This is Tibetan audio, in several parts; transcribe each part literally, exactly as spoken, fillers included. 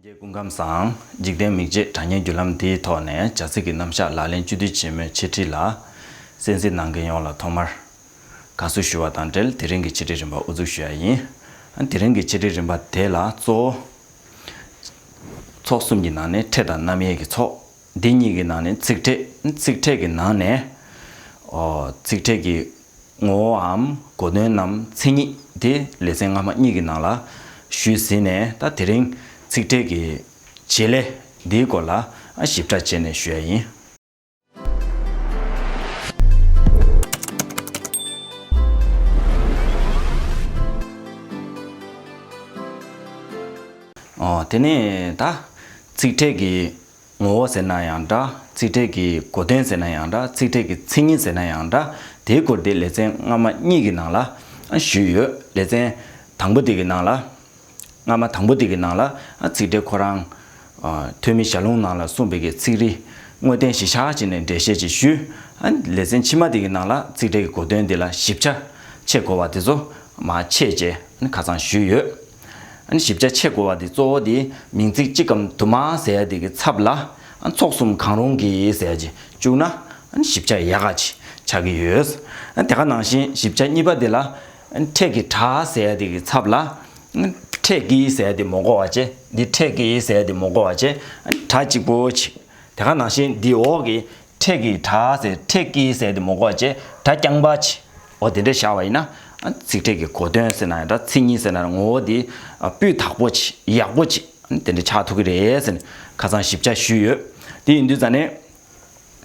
རྒྱལ་སྐུ་ཁམས་བཟང་། འཇིག་རྟེན་མིག་འབྱེད་དྲ་བརྙན་བརྒྱུད་ལམ་འདིའི་ཐོག་ནས་བྱ་ཚིག་གི་རྣམ་གཞག་ལག་ལེན་བཅུད་བསྡུས་ཆེན་མོའི་འཆད་ཁྲིད་ལ་གསན་གཟིགས་གནང་མཁན་ཡོངས་ལ་ཐོག་མར་དགའ་བསུ་ཞུ་བ་དང་འབྲེལ། དེ་རིང་གི་འཆད་ཁྲིད་རིམ་པ་དབུ་འཛུགས་ཞུ་ཡ་ཡིན། དེ་རིང་གི་འཆད་ཁྲིད་རིམ་པ་དེ་ལ་གཙོ་བོ་ཚོགས་གསུམ་གྱི་ནང་ནས་ཕྲད་དང་རྣམ་དབྱེ་གི་ཚོགས། འདི་གཉིས་ཀྱི་ནང་ནས་ཚིག་ཕྲད། ཚིག་ཕྲད་ཀྱི་ནང་ནས་ཨོ་ཚིག་ཕྲད་ཀྱི་ངོ་བོའམ་གོ་དོན་ནམ་མཚན་ཉིད་དེ་ལེ་ཚན་སྔ་མ་གཉིས་ཀྱི་ནང་ལ་ཞུས་ཟིན་ནས། ད་དེ་རིང་ཚིག་ཕྲད་ཀྱི་བྱེད་ལས་འདིའི་སྐོར་ལ་ཞིབ་ཕྲ་བྱས་ནས་ཞུ་ཡ་ཡིན། ཨོ་དེ་ནས་ད་ཚིག་ཕྲད་ཀྱི་ངོ་བོ་ཟེར་ན་ཡང་འདྲ། ཚིག་ཕྲད་ཀྱི་གོ་དོན་ཟེར་ན་ཡང་འདྲ། ཚིག་ཕྲད་ཀྱི་མཚན་ཉིད་ཟེར་ན་ཡང་འདྲ། དེའི་སྐོར་དེ་ལེ་ཚན་སྔ་མ་གཉིས་ཀྱི་ནང་ལ་ཞུས་ཡོད། ལེ་ཚན་དང་པོ་དེ་གི་ནང་ལ། སྔ་མ་དང་པོ་དེ་གི་ནང་ལ་ཚིག་ཕྲད་ཁོ་རང་ཐོན་མིའི་ཞལ་ལུང་ནང་ལ་གསུངས་པའི་གི་ཚིག་རིས་དངོས་བསྟན་གཞི་བཞག་བྱས་ནས་འགྲེལ་བཤད་ཅིག་ཞུས། ལེ་ཚན་ཕྱི་མ་དེ་གི་ནང་ལ་ཚིག་ཕྲད་ཀྱི་གོ་དོན་དེ་ལ་ཞིབ་ཆ་ཕྱེ་དགོས་པ་དེ་ཚོ་མར་ཕྱེ་བྱས་ཁ་སང་ཞུས་ཡོད། ཨ་ནི་ཞིབ་ཆ་ཕྱེ་དགོས་པ་དེ་གཙོ་བོ་དེ་མིང་ཚིག་གཅིག་གམ་དུ་མ་ཟེར་ཡ་དེ་གི་ཚབ་ལ་ཨ་ཚོགས་གསུམ་གང་རུང་གི་ཟེར་ཡ་ཅིག་བཅུག་ན་ཨ་ནི་ཞིབ་ཆ་ཡག་ག་ཅིག་ཆགས་ཀྱི་ཡོད། ཨ་དེ་ག་ནང་བཞིན་ཞིབ་ཆ་གཉིས་པ་དེ་ལ་ཨ་ནི་ཕྲད་ཀྱི་སྒྲ་ཟེར་ཡ་དེ་གི་ཚབ་ལ་ཨ་ནི་ཕྲད་ཀྱི་ཟེར་ཡ་དེ་མ་གོ་བ་བྱས། འདི་ཕྲད་ཀྱི་ཟེར་ཡ་དེ་མ་གོ་བ་བྱས། ཨ་ནི་སྒྲ་གཅིག་པོ་ཅིག་དེ་ག་ནང་བཞིན་འདི་འོག་གི་ཕྲད་ཀྱི་སྒྲ་ཟེར། ཕྲད་ཀྱི་ཟེར་དེ་མ་གོ་བ་བྱས། སྒྲ་རྐྱང་པ་ཅིག་འོ་དེ་འདྲ་བཞག་པ་ཡིན་ན་ཨ་ཚིག་ཕྲད་ཀྱི་གོ་དོན་ཟེར་ན་ཡང་འདྲ། མཚན་ཉིད་ཟེར་ན་ངོ་བོ་དེ་ཨ་སྤུས་དག་པོ་ཅིག་ཡག་པོ་ཅིག་ཨ་དེ་འདྲ་ཆགས་ཐུབ་ཀྱི་རེད་ཟེར་ནས་ཁ་སང་ཞིབ་ཆ་ཞུས་ཡོད། དེ་ཡིན་དུས་ཙ་ནས་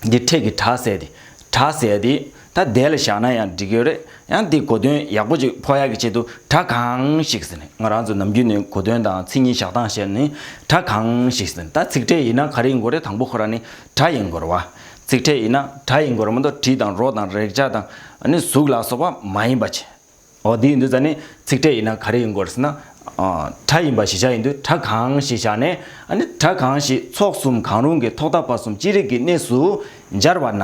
འདི་ཕྲད་ཀྱི་སྒྲ་ཟེར་དེ། སྒྲ་ཟེར་དེ་ད་དེ་ལ་བཞག་ན་ཡང་འགྲིག་གི་ཡོད་རེད། ཡང་འདི་གོ་དོན་ཡག་པོ་ཅིག་ཕོག་ཡག་གི་ཆེད་དུ་སྒྲ་གང་ཞིག་ཟེར་ནས། ང་རང་ཚོ་ནམ་རྒྱུན་ནས་གོ་དོན་དང་མཚན་ཉིད་བཞག་སྟངས་བཤད་ནས་སྒྲ་གང་ཞིག་ཟེར་ནས། ད་ཚིག་ཕྲད་ཡིན་ན་ག་རེ་ཡིན་དགོས་རེད། དང་པོ་ཁོ་རང་ནི་སྒྲ་ཡིན་དགོས་རེད་བ། ཚིག་ཕྲད་ཡིན་ན་སྒྲ་ཡིན་དགོས་རེད་མ་གཏོགས་དྲི་དང་རོ་དང་རེག་བྱ་དང་ཨ་ནི་གཟུགས་ལ་སོགས་པ་མ་ཡིན་པ་བྱས། འོ་དེ་ཡིན་དུས་ཙ་ནི་ཚིག་ཕྲད་ཡིན་ན་ག་རེ་ཡིན་དགོས་རེད་ཟེར་ན། ཨ་སྒྲ་ཡིན་པ་གཞི་བཞག་ཡིན་དུས་སྒྲ་གང་ཞིག་བཞག་ནས། ཨ་ནི་སྒྲ་གང་ཞིག་ཚོགས་གསུམ་གང་རུང་གི་ཐོག་མཐའ་བར་གསུམ་ཅི་རིགས་ཀྱི་གནས་སུ་སྦྱར་བ་ན།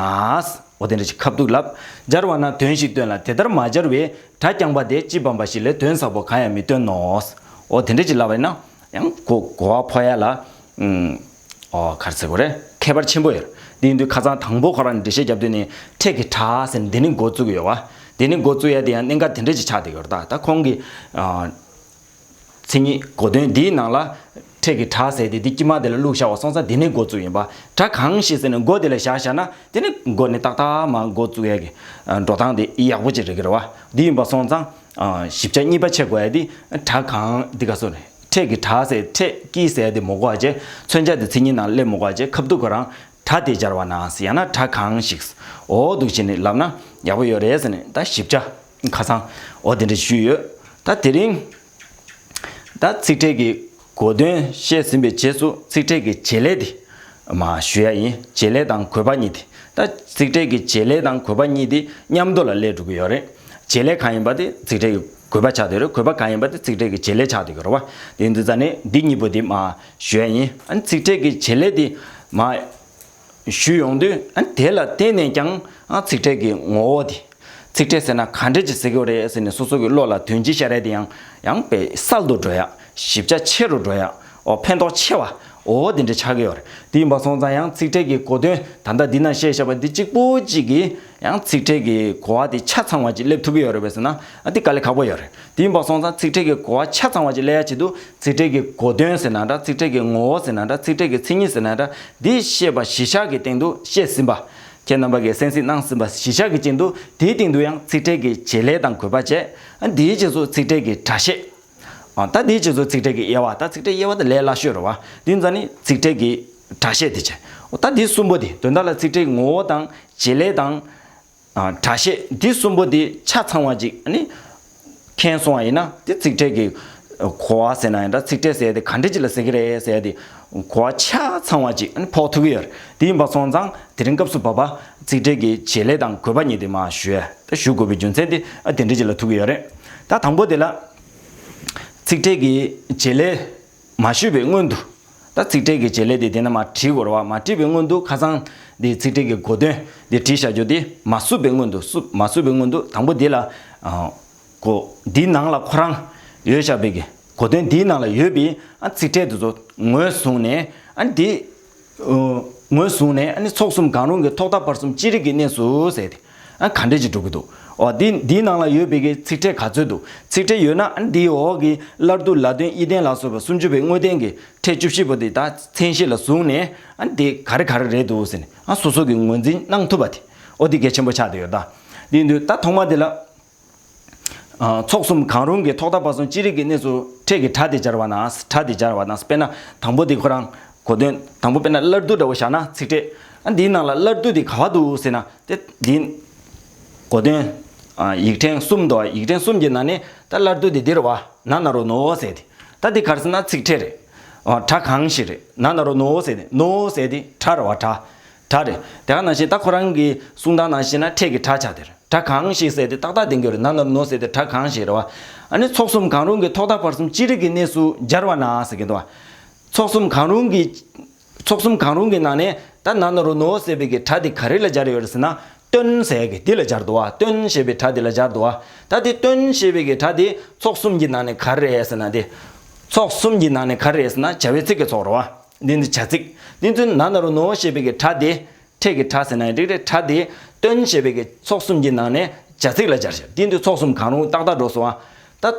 འོ་དེ་འདྲ་ཞིག་ཁ་ཐུག་ལབ། སྦྱར་བ་ན་དོན་ཞིག་སྟོན་ལ། དེ་ལྟར་མ་སྦྱར་བའི་སྒྲ་རྐྱང་པ་དེ་སྤྱི་བམ་པ་ཞིག་ལས་དོན་ཟབ་པོ་གང་ཡང་མི་སྟོན་ནོ། འོ་དེ་འདྲ་ཞིག་ལབ་པ་ཡིན་ན་ཡང་གོ་གོ་བ་ཕོག་ཡ་ལ། ཨུམ། ཨོ་ག་རེ་ཟེར་དགོས་རེད། ཁྱད་པར་ཆེན་པོ་ཡོད་རེད། དེ་ཡིན་དུས་ཁ་སང་དང་པོ་ཁོ་རང་འགྲེལ་བཤད་རྒྱབ་དུས་ནས་ཕྲད་ཀྱི་སྒྲ་ཟེར་ནས་འདི་ནི་འགོ་བཙུགས་ཡོད་བ། འདི་ནི་འགོ་བཙུགས་ཡ་དེ་ཡང་གནད་འགག་དེ་འདྲ་ཅིག་ཆགས་བསྡད་ཡོད་རེད། ད་ད་ཁོང་གི་ཨ་མཚན་ཉིད་གོ་དོན་འདིའི་ནང་ལ་ཕྲད་ཀྱི་སྒྲ་ཟེར་དེ་འདི་དཀྱིལ་མ་དེ་ལ་བླུགས་བཞག་པ་སོང་ཙང་འདི་ནི་འགོ་བཙུགས་ཡིན་པ། སྒྲ་གང་ཞིག་ཟེར་ནས་མགོ་དེ་ལ་བཞག་བཞག་ན་དེ་ནི་མགོ་ནས་ཏག་ཏག་མར་འགོ་བཙུགས་ཡ་གི་ཨ་འགྲོ་སྟངས་དེ་ཡག་པོ་ཅིག་རེད་གི་རེད་བ། འདི་ཡིན་པ་སོང་ཙང་ཨ་ཞིབ་ཆ་གཉིས་པ་ཕྱེ་དགོས་ཡ་དེ་སྒྲ་གང་འདི་ག་སོ་རེད། ཕྲད་ཀྱི་སྒྲ་ཟེར། ཕྲད་ཀྱི་ཟེར་དེ་མ་གོ་བ་བྱས། མཚོན་བྱ་དེ་མཚན་ཉིད་ནང་སླེབས་མ་དགོས་པ་བྱས། ཁ་ཐུག་ཁོ་རང་སྒྲ་དེ་སྦྱར་བ་ན་ཟེར། ཡང་ན་སྒྲ་གང་ཞིག་འོ་འདུག་བྱས་ནས་ལབ་ན་ཡག་པོ་ཡོད་རེད་ཟེར་ནས་ད་ཞིབ་ཆ་ཁ་སང་འོ་དེ་འདྲ་ཞུས་ཡོད། ད་དེ་རིང་ད་ཚིག་ཕྲད་ཀྱི་གོ་དོན་བཤད་ཟིན་པའི་རྗེས་སུ་ཚིག་ཕྲད་ཀྱི་བྱེད་ལས་དེ་མར་ཞུ་ཡ་ཡིན། བྱེད་ལས་དང་དགོས་པ་གཉིས་དེ། ད་ཚིག་ཕྲད་ཀྱི་བྱེད་ལས་དང་དགོས་པ་གཉིས་དེ་མཉམ་དུ་ལ་སླེབས་འགྲོ་གི་ཡོད་རེད། བྱེད་ལས་གང་ཡིན་པ་དེ་ཚིག་ཕྲད་ཀྱི་དགོས་པ་ཆགས་བསྡད་ཡོད་རེད། དགོས་པ་གང་ཡིན་པ་དེ་ཚིག་ཕྲད་ཀྱི་བྱེད་ལས་ཆགས་བསྡད་ཡོད་རེད་བ། དེ་ཡིན་དུས་ཙ་ནས་འདི་གཉིས་པོ་དེ་མར་ཞུ་ཡ་ཡིན། ཨ་ནི་ཚིག་ཕྲད་ཀྱི་བྱེད་ལས་དེ་མར་ཞུ་ཡོང་དུས། ཨ་ནི་དེ་ལ་བརྟེན་ནས་ཀྱང་ཨ་ཚིག་ཕྲད་ཀྱི་ངོ་བོ་དེ། ཚིག་ཕྲད་ཟེར་ན་ག་འདྲ་ཅིག་ཟེར་གྱི་ཡོད་རེད་ཟེར་ནས་སོ་སོ་གི་བློ་ལ་དོན་སྤྱི་ཤར་ཡ་དེ་ཡང་ཡང་དཔེ་གསལ་དུ་འགྲོ་ཡ། ཞིབ་ཆ་ཆེ་རུ་འགྲོ་ཡ། འོ་ཕན་ཐོགས་ཆེ་བ། འོ་དེ་འདྲ་ཆགས་ཀྱི་ཡོད་རེད། དེ་ཡིན་པ་སོང་ཙང་ཡང་ཚིག་ཕྲད་ཀྱི་གོ་དོན་ད་ལྟ་འདི་ན་བཤད་བཞག་པ་འདི་གཅིག་པོ་གཅིག་གིས་ཡང་ཚིག་ཕྲད་ཀྱི་གོ་བ་དེ་ཆ་ཚང་བ་ཅིག་སླེབས་ཐུབ་ཀྱི་ཡོད་རེད་པས་ཟེར་ན། ཨ་འདི་དཀའ་ལས་ཁག་པོ་ཡོད་རེད། དེ་ཡིན་པ་སོང་ཙང་ཚིག་ཕྲད་ཀྱི་གོ་བ་ཆ་ཚང་བ་ཅིག་སླེབས་ཡ་ཆེད་དུ་ཚིག་ཕྲད་ཀྱི་གོ་དོན་ཟེར་ན་འདྲ། ཚིག་ཕྲད་ཀྱི་ངོ་བོ་ཟེར་ན་འདྲ། ཚིག་ཕྲད་ཀྱི་མཚན་ཉིད་ཟེར་ན་འདྲ། འདི་བཤད་པ་གཞི་བཞག་གི་སྟེང་དུ་བཤད་ཟིན་པ། ཁྱེད་རྣམ་པ་གིས་གསན་གཟིགས་གནང་ཟིན་པ་གཞི་བཞག་གི་སྟེང་དུ། དེའི་སྟེང་དུ་ཡང་ཚིག་ཕྲད་ཀྱི་བྱེད་ལས་དང་དགོས་པ་བཅས། ཨ་འདིའི་རྗེས་སུ་ཚིག་ཕྲད་ཀྱི་སྒྲ་བཤད། ཨ་ད་འདིའི་རྗེས་སུ་ཚིག་ཕྲད་ཀྱི་དབྱེ་བ། ད་ཚིག་ཕྲད་དབྱེ་བ་དེ་ལས་སླ་ཤོས་རེད་བ། དེ་ཙང་ནི་ཚིག་ཕྲད་ཀྱི་སྒྲ་བཤད་དེ་བྱས། ཨོ་ད་འདི་གསུམ་པོ་དེ་དོན་དག་ལ་ཚིག་ཕྲད་ངོ་བོ་དང་བྱེད་ལས་དང་། ཨ་སྒྲ་བཤད་འདི་གསུམ་པོ་དེ་ཆ་ཚང་བ་ཅིག་ཨ་ནི་མཁྱེན་སོང་བ་ཡིན་ན། དེ་ཚིག་ཕྲད་ཀྱི་གོ་བ་ཟེར་ན་ཡང་འདྲ། ཚིག་ཕྲད་ཟེར་ཡ་དེ་ག་འདྲ་ཅིག་ལ་ཟེར་གྱི་རེད་ཟེར་ཡ་དེ་གོ་བ་ཆ་ཚང་བ་ཅིག་ཨ་ནི་ཕོག་ཐུབ་ཀྱི་ཡོད་རེད། དེ་ཡིན་པ་སོང་ཙང་དེ་རིང་སྐབས་སུ་བབ་པ་ཚིག་ཕྲད་ཀྱི་བྱེད་ལས་དང་དགོས་པ་གཉིས་དེ་མར་ཞུ་ཡ། ད་ཞུ་དགོས་པའི་རྒྱུ་མཚན་དེ་ཨ་དེ་འདྲ་ཅིག་ལ་ཐུག་གི་ཡོད་རེད། ད་དང་པོ་དེ་ལ་ཚིག་ཕྲད་ཀྱི་བྱེད་ལས་མ་ཞུས་པའི་སྔོན་དུ། ད་ཚིག་ཕྲད་ཀྱི་བྱེད་ལས་དེ་དེ་ན་མར་བྲིས་དགོས་རེད་བ། མ་བྲིས་པའི་སྔོན་དུ་ཁ་སང་འདི་ཚིག་ཕྲད་ཀྱི་གོ་དོན་འདི་བྲིས་བཞག་རྒྱུ་དེ་མ་བསུབས་པའི་སྔོན་དུ། བསུབ་མ་བསུབས་པའི་སྔོན་དུ་དང་པོ་འདི་ལ་ཨ་གོ་འདི་ནང་ལ་ཁོ་རང་ཡོད་བཞག་པའི་གི་ གོ་དོན་འདིའི་ནང་ལ་ཡོད་པའི་ཨ་ཚིག་ཕྲད་དེ་ཚོ་ངོས་བཟུང་ནས་ཨ་འདི། ངོས་བཟུང་ནས་ཨ་ནི་ཚོགས་གསུམ་གང་རུང་གི་ཐོག་མཐའ་བར་གསུམ་ཅི་རིགས་ཀྱི་གནས་སུ་ཟེར་ཏེ་ཨ་ག་འདྲས་ཅིག་འགྲོ་གི་འདུག་ཨོ་འདི་འདིའི་ནང་ལ་ཡོད་པའི་གི་ཚིག་ཕྲད་ག་ཚོད་འདུག་ཚིག་ཕྲད་ཡོད་ན་ཨ་ནི་འདིའི་འོག་གི་སླར་བསྡུ་ལ་དོན་དབྱེ་བསྟན་ལ་སོགས་པ་སུམ་ཅུ་པའི་དངོས་བསྟན་གྱི་ཕྲད་བཅུ་བཞི་པོ་དེ་ད་མཚན་གཞི་ལ་བཟུང་ནས་ཨ་ནི་འདི་ག་རེ་ག་རེ་རེད་འདུག་ཟེར་ནས་ཨ་སོ་སོ་གི་ངོས་འཛིན་གནང་ཐུབ་པ་དེ་ཨོ་འདི་གལ་ཆེན་པོ་ཆགས་བསྡད་ཡོད་ད། འདི་འདུག་ད་ཐོག་མ་དེ་ལ། ཚོགས་གསུམ་གང་རུང་གི་ཐོག་མཐའ་བར་གསུམ་ཅི་རིགས་ཀྱི་གནས་སུ་ཕྲད་ཀྱི་སྒྲ་དེ་སྦྱར་བ་ན་སྒྲ་དེ་སྦྱར་བ་ན་དཔེར་ན་དང་པོ་དེ་ཁོ་རང་གོ་དོན་དང་པོ་དཔེར་ན་སླར་བསྡུ་འདྲ་བོ་བཞག་ན་ཚིག་ཕྲད་ཨ་འདིའི་ནང་ལ་སླར་བསྡུ་དེ་ག་བ་འདུག་ཟེར་ན་དེ་འདི་གོ་དོན་ཡིག་ཕྲེང་གསུམ་འདུག་ཡིག་ཕྲེང་གསུམ་གྱི་ནང་ནས་ད་སླར་བསྡུ་དེ་འདི་རེད་བ་ན་ན་རོ་ནོ་ཟེར་དེ་ད་འདི་ག་རེ་ཟེར་ན་ཚིག་ཕྲད་རེད། སྒྲ་གང་ཞིག་རེད་ན་ན་རོ་ནོ་ཟེར་དེ་ནོ་ཟེར་དེ་སྒྲ་རེད་བ་སྒྲ། སྒྲ་རེད། དེ་ག་ནང་བཞིན་ད་ཁོ་རང་གི་གསུང་སྟངས་ནང་བཞིན་ན་ཕྲད་ཀྱི་སྒྲ་ཆགས་དེ་རེད། སྒྲ་གང་ཞིག་ཟེར་དེ་ཏག་ཏག་ལྡན་གྱི་རེད་ན་ན་རོ་ནོ་ཟེར་དེ་སྒྲ་གང་ཞིག་རེད་བ། ཨ་ནི་ཚོགས་གསུམ་གང་རུང་གི་ཐོག་མཐའ་བར་གསུམ་ཅི་རིགས་ཀྱི་གནས་སུ་སྦྱར་བ་ན་ཟེར་གྱི་འདུག་བ། ཚོགས་གསུམ་གང་རུང་གི་ཚོགས་གསུམ་གང་རུང་གི་ནང་ནས་ད་ན་ན་རོ་ནོ་ཟེར་བའི་གི་སྒྲ་དེ་ག་རེ་ལ་སྦྱར་ཡོད་རེད་ཟེར་ན་སྟོན་ཟེར་གི་དེ་ལ་སྦྱར་འདུག་བ། སྟོན་ཞེས་པའི་སྒྲ་དེ་ལ་སྦྱར་འདུག་བ། ད་དེ་སྟོན་ཞེས་པའི་གི་སྒྲ་དེ་ཚོགས་གསུམ་གྱི་ནང་ནས་ག་རེ་རེད་ཟེར་ན་དེ། ཚོགས་གསུམ་གྱི་ནང་ནས་ག་རེ་རེད་ཟེར་ན་བྱ་བའི་ཚིག་གི་ཚོགས་རེད་བ། འདི་ནི་བྱ་ཚིག་འདི་ཚོ་ན་ན་རོ་ནོ་ཞེས་པའི་གི་སྒྲ་དེ། ཕྲད་ཀྱི་སྒྲ་ཟེར་ན་ཡང་འགྲིག་རེད། སྒྲ་དེ་སྟོན་ཞེས་པའི་གི་ཚོགས་གསུམ་གྱི་ནང་ནས་བྱ་ཚིག་ལ་སྦྱར་ཤག་འདི་འདི་ཚོགས་གསུམ་གང་རུང་ཏག་ཏག་འགྲོ་སོང་ཨ། ད་བྱ་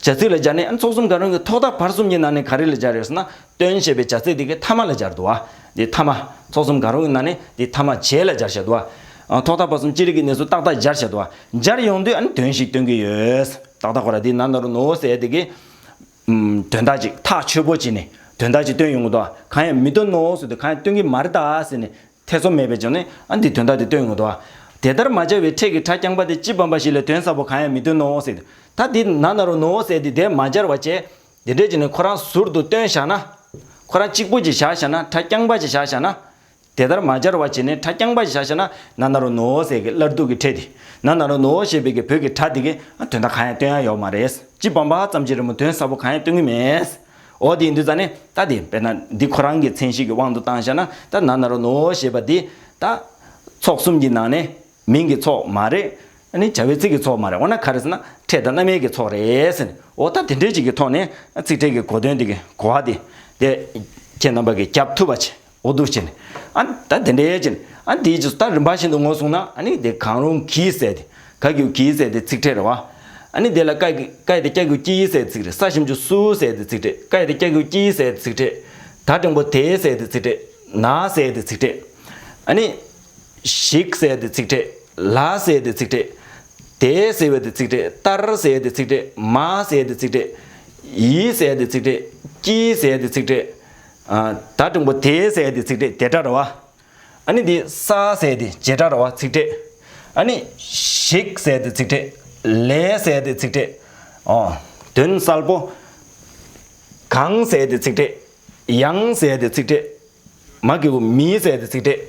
ཚིག་ལ་སྦྱར་ནས་ཨ་ཚོགས་གསུམ་གང་རུང་གི་ཐོག་མཐའ་བར་གསུམ་གྱི་ནང་ནས་ག་རེ་ལ་སྦྱར་ཡོད་ཟེར་ན་སྟོན་ཞེས་པའི་བྱ་ཚིག་དེ་གི་ཐ་མ་ལ་སྦྱར་འདུག་ཨ། འདི་ཐ་མ་ཚོགས་གསུམ་གང་རུང་གི་ནང་ནས་འདི་ཐ་མ་བྱེད་ལ་སྦྱར་བཞག་འདུག་ཨ། ཐོག་མཐའ་བར་གསུམ་ཅི་རིགས་ཀྱི་གནས་སུ་ཏག་ཏག་སྦྱར་བཞག་འདུག་ཨ། སྦྱར་ཡོང་དུས་ཨ་ནི་དོན་ཞིག་སྟོན་གྱི་ཡོད། ཏག་ཏག་ཁོ་ར་འདི་ན་ན་རོ་ནོ་ཟེར་དེ་གི་དོན་དག་ཅིག་ཐག་ཆོད་པོ་བྱས་ནས་དོན་དག་ཅིག་སྟོན་ཡོང་གི་འདུག་ཨ། གང་ཡང་མི་སྟོན་ནོ་ཟེར་དུས་གང་ཡང་སྟོན་གྱི་མ་རེད་ད་ཟེར་ནས་ཐེ་ཚོམ་མེད་པའི་སྦྱོར་ནས་ཨ་འདི་དོན་དག་དེ་སྟོན་ཡོང་གི་འདུག་ཨ། དེ་ལྟར་མ་སྦྱར་བའི་ཕྲད་ཀྱི་སྒྲ་རྐྱང་པ་དེ་སྤྱི་བམ་པ་ཞིག་ལས་དོན་གསལ་པོ་གང་ཡང་མི་སྟོན་ནོ་ཟེར་དུས་ད་འདི་ན་ན་རོ་ནོ་ཟེར་དེ་དེ་མ་སྦྱར་བ་བྱས་དེ་འདྲས་ཀྱི་ནས་ཁོ་རང་ཟུར་དུ་སྟོན་བཞག་ན་ཁོ་རང་གཅིག་པུ་ཅིག་བཞག་བཞག་ན་སྒྲ་རྐྱང་པ་ཅིག་བཞག་བཞག་ན། དེ་ལྟར་མ་སྦྱར་བ་བྱས་ནས་སྒྲ་རྐྱང་པ་ཞིག་བཞག་བཞག་ན་ན་ན་རོ་ནོ་ཟེར་གྱི་སླར་བསྡུ་གི་ཕྲད་དེ། ན་ན་རོ་ནོ་ཞེས་པའི་གི་བོད་ཀྱི་སྒྲ་དེ་གི་དོན་དག་གང་ཡང་སྟོན་ཡ་ཡོད་མ་རེད། སྤྱི་བམ་པ་ཙམ་ཅིག་རེད་མོ་དོན་གསལ་པོ་གང་ཡང་སྟོན་གི་མེད། འོ་དེ་ཡིན་དུས་ཙ་ནས་ད་དེ་དཔེར་ན་འདི་ཁོ་རང་གི་མཚན་གཞི་གི་དབང་དུ་བཏང་བཞག་ན་ད་ན་ན་རོ་ནོ་ཞེས་པ་འདི་ད་ཚོགས་གསུམ་གྱི་ནང་ནས་མིང་གི་ཚོགས་མ་རེད། ཨ་ནི་བྱ་བའི་ཚིག་གི་ཚོགས་མ་རེད། འོ་ན་ག་རེ་ཟེར་ན་ཕྲད་དང་རྣམ་དབྱེ་གི་ཚོགས་རེད་ཟེར་ནས་འོ་ད་དེ་འདྲས་ཅིག་གི་ཐོག་ནས་ཚིག་ཕྲད་ཀྱི་གོ་དོན་འདི་གི་གོ་བ་འདི་དེ་ཁྱེད་རྣམ་པ་གི་རྒྱབ་ཐུབ་པ་བྱེད། འོ་འདུག་བྱས་ནས། ཨ་ད་དེ་འདྲའི་ཅིག་ཨ་འདིའི་ཅིག་ད་རིམ་པ་བཞིན་དུ་ངོས་བཟུང་ན་ཨ་ནི་དེ་གང་རུང་གི་ཟེར་དེ་ག་གི་གི་ཟེར་དེ་ཚིག་ཕྲད་རེད་བ། ཨ་ནི་དེ་ལ་ཀ་གི་ཀ་དེ་ཀྱ་གི་ཀྱི་ཟེར་ཚིག་ཕྲད། ས་ཞབས་ཀྱུ་སུ་ཟེར་དེ་ཚིག་ཕྲད། ཀ་དེ་ཀྱ་གི་ཀྱི་ཟེར་དེ་ཚིག་ཕྲད། ད་འགྲེང་བུ་དེ་ཟེར་དེ་ཚིག་ཕྲད། ན་ཟེར་དེ་ཚིག་ཕྲད། ཨ་ནི་ཞིག་ཟེར་དེ་ཚིག་ཕྲད། ལ་ཟེར་དེ་ཚིག་ཕྲད། དེ་ཟེར་བའི་དེ་ཚིག་ཕྲད། ལྟར་ཟེར་དེ་ཚིག་ཕྲད། མ་ཟེར་དེ་ཚིག་ཕྲད། ཡི་ཟེར་དེ་ཚིག་ཕྲད། ཀྱི་ཟེར་དེ་ཚིག་ཕྲད། ད་འགྲེང་བུ་དེ་ཟེར་དེ་ཚིག་ཕྲད་དེ་སྒྲ་རེད་བ། ཨ་ནི་དེ་ས་ཟེར་དེ་བྱེད་སྒྲ་རེད་བ་ཚིག་ཕྲད། ཨ་ནི་ཞིག་ཟེར་དེ་ཚིག་ཕྲད། ལས་ཟེར་དེ་ཚིག་ཕྲད། ཨོ། དོན་གསལ་པོ། གང་ཟེར་དེ་ཚིག་ཕྲད། ཡང་ཟེར་དེ་ཚིག་ཕྲད། མ་གི་གུ་མི་ཟེར་དེ་ཚིག་ཕྲད།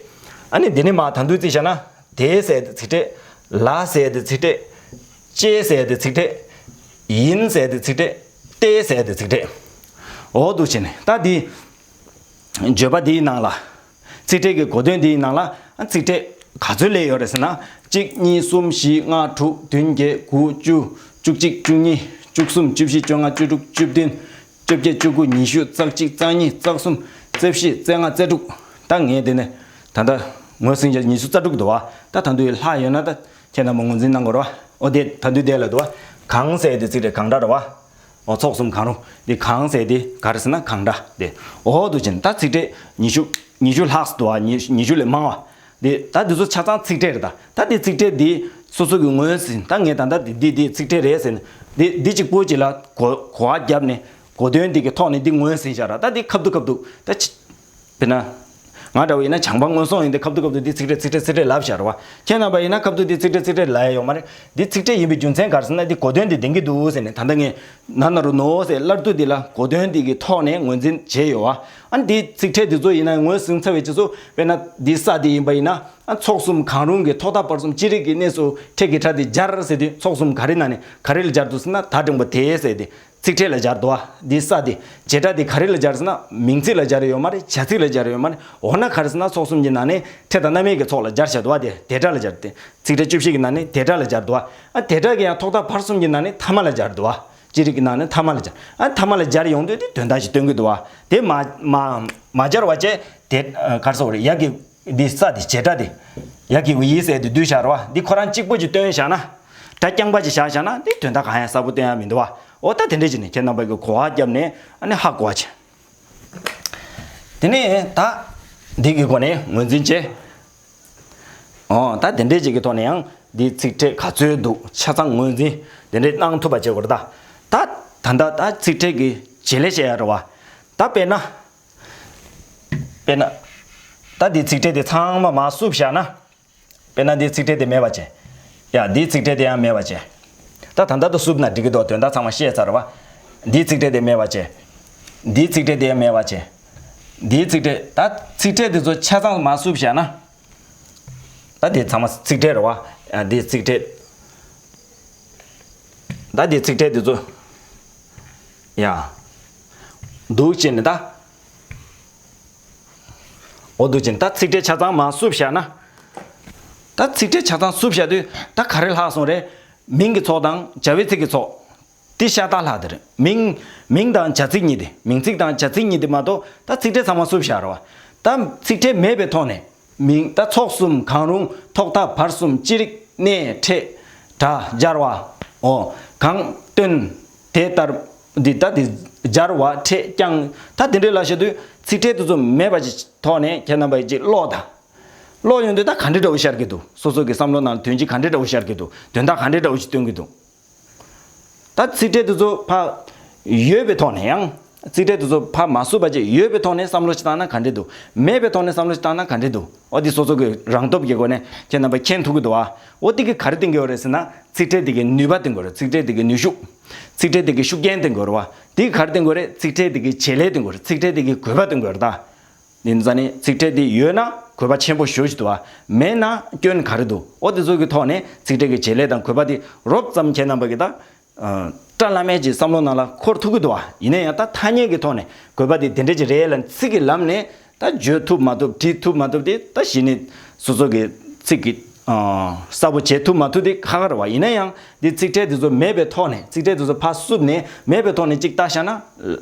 ཨ་ནི་དེ་ནི་མ་ད་འདུག་རྩིས་བྱས་ན་དེ་ཟེར་དེ་ཚིག་ཕྲད། ལ་ཟེར་དེ་ཚིག་ཕྲད། ཅེས་ཟེར་དེ་ཚིག་ཕྲད། ཡིན་ཟེར་དེ་ཚིག་ཕྲད། ཏེ་ཟེར་དེ་ཚིག་ཕྲད། འོ་འདུག་བྱས་ནས་ད་འདི། བརྗོད་པ་འདིའི་ནང་ལ། ཚིག་ཕྲད་ཀྱི་གོ་དོན་འདིའི་ནང་ལ་ཚིག་ཕྲད་ག་ཚོད་སླེབས་ཡོད་རེད་ཟེར་ན། གཅིག་གཉིས་གསུམ་བཞི་ལྔ་དྲུག་བདུན་བརྒྱད་དགུ་བཅུ། བཅུ་གཅིག་བཅུ་གཉིས་བཅུ་གསུམ་བཅུ་བཞི་བཅོ་ལྔ་བཅུ་དྲུག་བཅུ་བདུན། བཅོ་བརྒྱད་བཅུ་དགུ་ཉི་ཤུ་རྩ་གཅིག་རྩ་གཉིས་རྩ་གསུམ་རྩ་བཞི་རྩ་ལྔ་རྩ་དྲུག་ད་ངས་དེ་ནས་ད་ལྟ་ངོས་ཟིན་བྱས་ཉི་ཤུ་རྩ་དྲུག་འདུག་བ། ད་ད་དུང་ལྷག་ཡོད་ན་ད་ཁྱེད་རྣམས་ངོས་འཛིན་གནང་དགོས་རེད་བ། ཨོ་དེ་ད་དུང་དེ་ལ་འདུག་བ། གང་ཟེར་དེ་ཚིག་ཕྲད་གང་སྒྲ་རེད་བ། ཨོ་ཚོགས་གསུམ་གང་རུང་དེ་གང་ཟེར་དེ་ག་རེ་ཟེར་ན་གང་སྒྲ་དེ། ཨོ་འདུག་བྱས་ནས་ད་ཚིག་ཕྲད་ཉི་ཤུ་ཉི་ཤུ་ལྷག་འདུག་བ། ཉི་ཉི་ཤུ་ལས་མང་བ། དེ་ད་དེ་ཚོ་ཆ་ཚང་ཚིག་ཕྲད་རེད་ད། ད་དེ་ཚིག་ཕྲད་དེ་སོ་སོ་གི་ངོས་ཟིན། ད་ངས་ད་ལྟ་དེ་དེ་དེ་ཚིག་ཕྲད་རེད་ཟེར་ནས་དེ་དེ་གཅིག་པོ་གཅིག་ལ་གོ་གོ་བ་བརྒྱབ་ནས་གོ་དོན་དེ་གི་ཐོག་ནས་འདི་ངོས་ཟིན་བཞག་ར། ད་འདི་ཁ་བསྡུ་ཁ་བསྡུ་ད་ཅི། དཔེར་ན། ང་འདྲ་བོ་ཡིན་ན་བྱང་པ་སྔོན་སོང་ཡིན་ཏེ་ཁ་བསྡུ་ཁ་བསྡུ་འདི་ཚིག་ཕྲད་ཚིག་ཕྲད་ཚིག་ཕྲད་ལབ་བཞག་ར་བ། ཁྱེད་རྣམ་པ་ཡིན་ན་ཁ་བསྡུ་འདི་ཚིག་ཕྲད་ཚིག་ཕྲད་ལབ་ཡ་ཡོད་མ་རེད། འདི་ཚིག་ཕྲད་ཡིན་པའི་རྒྱུ་མཚན་ག་རེ་ཟེར་ན་འདི་གོ་དོན་འདི་ལྡན་གྱི་འདུག་ཟེར་ནས་ད་ལྟ་ངས་ན་ན་རོ་ནོ་ཟེར་སླར་བསྡུ་འདི་ལ་གོ་དོན་འདི་གི་ཐོག་ནས་ངོས་འཛིན་བྱས་ཡོད་བ། ཨ་འདི་ཚིག་ཕྲད་འདི་ཚོ་ཡིན་ན་ངོས་ཟིན་ཚར་བའི་རྗེས་སུ་དཔེར་ན་འདི་ས་འདི་ཡིན་པ་ཡིན་ན་ཨ་ཚོགས་གསུམ་གང་རུང་གི་ཐོག་མཐའ་བར་གསུམ་ཅི་རིགས་ཀྱི་གནས་སུ་ཕྲད་ཀྱི་སྒྲ་འདི་སྦྱར་ཟེར་དུས་ཚོགས་གསུམ་ག་རེ་ནང་ནས་ག་རེ་ལ་སྦྱར་འདུག་ཟེར་ན་ད་འགྲེང་བུ་དེ་ཟེར་ཏེ། ཚིག་ཕྲད་ལ་སྦྱར་འདུག་བ། འདི་ས་དེ། བྱེད་སྒྲ་དེ་ག་རེ་ལ་སྦྱར་ཟེར་ན་མིང་ཚིག་ལ་སྦྱར་ཡོད་མ་རེད། བྱ་ཚིག་ལ་སྦྱར་ཡོད་མ་རེད། འོ་ན་ག་རེ་ཟེར་ན་ཚོགས་གསུམ་གྱི་ནང་ནས་ཕྲད་དང་རྣམ་དབྱེ་གི་ཚོགས་ལ་སྦྱར་བཞག་འདུག་བ། དེ་དེ་སྒྲ་ལ་སྦྱར་ཏེ། ཚིག་ཕྲད་བཅུ་བཞི་གི་ནང་ནས་དེ་སྒྲ་ལ་སྦྱར་འདུག་བ། ཨ་དེ་སྒྲ་གི་ཡང་ཐོག་མཐའ་བར་གསུམ་གྱི་ནང་ནས་ཐ་མ་ལ་སྦྱར་འདུག་བ། ཅི་རིགས་ཀྱི་ནང་ནས་ཐ་མ་ལ་སྦྱར། ཨ་ཐ་མ་ལ་སྦྱར་ཡོང་དུས་དེ་དོན་དག་ཅིག་སྟོན་གྱི་འདུག་བ། དེ་མ་མ་མ་སྦྱར་བ་བྱས་དེ་ཨ་ག་རེ་ཟེར་དགོས་རེད། ཡ་གི་འདི་ས་དེ་བྱེད་སྒྲ་དེ་ཡ་གི་ཡི་ཟེར་དེ་བསྡུས་བཞག་རེད་བ། འདི་ཁོ་རང་གཅིག་པོ་ཅིག་སྟོན་བཞག་ན། སྒྲ་རྐྱང་པ་ཅིག་བཞག་བཞག་ན་དེ་དོན་དག་གང་ཡང་གསལ་པོ་སྟོན་ཡ་མི་འདུག་བ། འོ་ད་དེ་འདྲས་ཅིག་ནས་ཁྱེད་རྣམ་པ་གིས་གོ་བ་བརྒྱབ་ནས་ཨ་ནི་ཧ་གོ་བ་བྱེད། དེ་ནས་ད་འདི་གི་སྒོ་ནས་ངོས་འཛིན་བྱེད། ཨོ་ད་དེ་འདྲས་ཅིག་གི་ཐོག་ནས་ཡང་འདི་ཚིག་ཕྲད་ག་ཚོད་འདུག་ཆ་ཚང་ངོས་འཛིན་དེ་འདྲས་གནང་ཐུབ་པ་བྱེད་དགོས་རེད་ད། ད་ད་ད་ད་ཚིག་ཕྲད་ཀྱི་བྱེད་ལས་བྱེད་ཡ་རེད་བ། ད་དཔེར་ན། དཔེར་ན། ད་འདི་ཚིག་ཕྲད་དེ་ཚང་མ་མར་བསུབས་བཞག་ན། དཔེར་ན་འདིའི་ཚིག་ཕྲད་དེ་མེད་པ་བྱས། ཡ་འདིའི་ཚིག་ཕྲད་དེ་ཡང་མེད་པ་བྱས། ད་ད་ལྟ་དུ་བསུབས་ན་འགྲིག་གི་འདུག་དོན་དག་ཚང་མ་ཤེས་ཚར་བ། འདིའི་ཚིག་ཕྲད་དེ་མེད་པ་བྱས། འདིའི་ཚིག་ཕྲད་དེ་ཡང་མེད་པ་བྱས། འདིའི་ཚིག་ཕྲད་ད་ཚིག་ཕྲད་དེ་ཚོ་ཆ་ཚང་མར་བསུབས་བཞག་ན། ད་དེ་ཚང་མ་ཚིག་ཕྲད་རེད་བ། ཡ་འདིའི་ཚིག་ཕྲད། ད་དེ་ཚིག་ཕྲད་དེ་ཚོ། ཡ། འདུག་ཅེས་ནི་ད། འོ་འདུག་ཅེས་ནི་ད་ཚིག་ཕྲད་ཆ་ཚང་མར་བསུབས་བཞག་ན། ད་ཚིག་ཕྲད་ཆ་ཚང་བསུབས་བཞག་དུས་ད་ག་རེ་ལྷག་སོང་རེད། མིང་གི་ཚོགས་དང་བྱ་བའི་ཚིག་གི་ཚོགས། དེ་ཤ་སྟག་ལྷག་དེ་རེད། མིང་། མིང་དང་བྱ་ཚིག་གཉིས་དེ། མིང་ཚིག་དང་བྱ་ཚིག་གཉིས་དེ་མ་གཏོགས་ད་ཚིག་ཕྲད་ཚང་མ་བསུབས་བཞག་རེད་བ། ད་ཚིག་ཕྲད་མེད་པའི་ཐོག་ནས། མིང་ད་ཚོགས་གསུམ་གང་རུང་ཐོག་མཐའ་བར་གསུམ་ཅི་རིགས་གནས་ཕྲད་སྒྲ་སྦྱར་བའོ། གང་སྟོན། དེ་ལྟར་འདི་ད་འདི་སྦྱར་བ་ཕྲད་ཀྱང་ད་དེ་འདྲའི་ལ་བཤད་དུས་ཚིག་ཕྲད་དེ་ཚོ་མེད་པ་ཅིག་ཐོག་ནས་ཁྱེད་རྣམ་པ་ཅིག་ཀློག་དང་། ཀློག་ཡོང་དུས་ད་ག་འདྲ་འདྲ་བོ་ཤར་གྱི་འདུག་སོ་སོ་གི་བསམ་བློ་ནང་ལ་དོན་གཅིག་ག་འདྲ་འདྲ་བོ་ཤར་གྱི་འདུག་དོན་དག་ག་འདྲ་འདྲ་བོ་ཞིག་སྟོན་གྱི་འདུག་ད་ཚིག་ཕྲད་དེ་ཚོ་ཕར་ཡོད་པའི་ཐོག་ནས་ཡང་། ཚིག་ཕྲད་དེ་ཚོ་ཕར་མ་བསུབས་པ་བྱས་ཡོད་པའི་ཐོག་ནས་བསམ་བློ་ཞིག་བཏང་ན་ག་འདྲས་འདུག་མེད་པའི་ཐོག་ནས་བསམ་བློ་ཞིག་བཏང་ན་ག་འདྲས་འདུག་འོ་འདི་སོ་སོ་གི་རང་སྟོབས་ཀྱི་སྒོ་ནས་ཁྱེད་རྣམ་པ་མཁྱེན་ཐུབ་ཀྱི་འདུག་བ། འོ་འདི་གི་ག་རེ་བསྟན་གྱི་ཡོད་རེད་ཟེར་ན་ཚིག་ཕྲད་དེ་གི་ནུས་པ་བསྟན་གྱི་ཡོད་རེད། ཚིག་ཕྲད་དེ་གི་ནུས་ཤུགས། ཚིག་ཕྲད་དེ་གི་ཤུགས་རྐྱེན་བསྟན་གྱི་ཡོད་རེད་བ། འདི་གི་ག་རེ་བསྟན་གྱི་ཡོད་རེད། ཚིག་ཕྲད་དེ་གི་བྱེད་ལས་བསྟན་གྱི་ཡོད་རེད། ཚིག་ཕྲད་དེ་གི་དགོས་པ་བསྟན་གྱི་ཡོད་རེད་ད། འདི་ནི་ཙ་ནི་ཚིག་ཕྲད་འདི་ཡོད་ན་དགོས་པ་ཆེན་པོ་ཞེ་པོ་ཅིག་འདུག་བ། མེད་ན་སྐྱོན་ག་རེ་འདུག་འོ་དེ་ཚོ་གི་ཐོག་ནས་ཚིག་ཕྲད་ཀྱི་བྱེད་ལས་དང་དགོས་པ་འདི་རོབ་ཙམ་ཁྱེད་རྣམ་པ་གི་ད། ཨ། བཀྲ་ལམ་མེད་ཀྱི་བསམ་བློ་ནང་ལ་འཁོར་ཐུབ་ཀྱི་འདུག་བ། ཡིན་ན་ཡང་ད་ཐ་སྙད་ཀྱི་ཐོག་ནས་དགོས་པ་འདི་དེ་འདྲ་ཅིག་རེད་ལ་ཚིག་གི་ལམ་ནས་ད་བརྗོད་ཐུབ་མ་ཐུབ་བྲིས་ཐུབ་མ་ཐུབ་དེ་ད་གཞི་ནས་སོ་སོ་གི་ཚིག་གི། ཨ། གསལ་པོ་བྱེད་ཐུབ་མ་ཐུབ་དེ་ཁག་ཁག་རེད་བ། ཡིན་ན་ཡང་འདི་ཚིག་ཕྲད་དེ་ཚོ་མེད་པའི་ཐོག་ནས་ཚིག་ཕྲད་དེ་ཚོ་ཕར་བསུབས་ནས་མེད་པའི་ཐོག་ནས་ཅིག་ལྟ་བཞག་ན།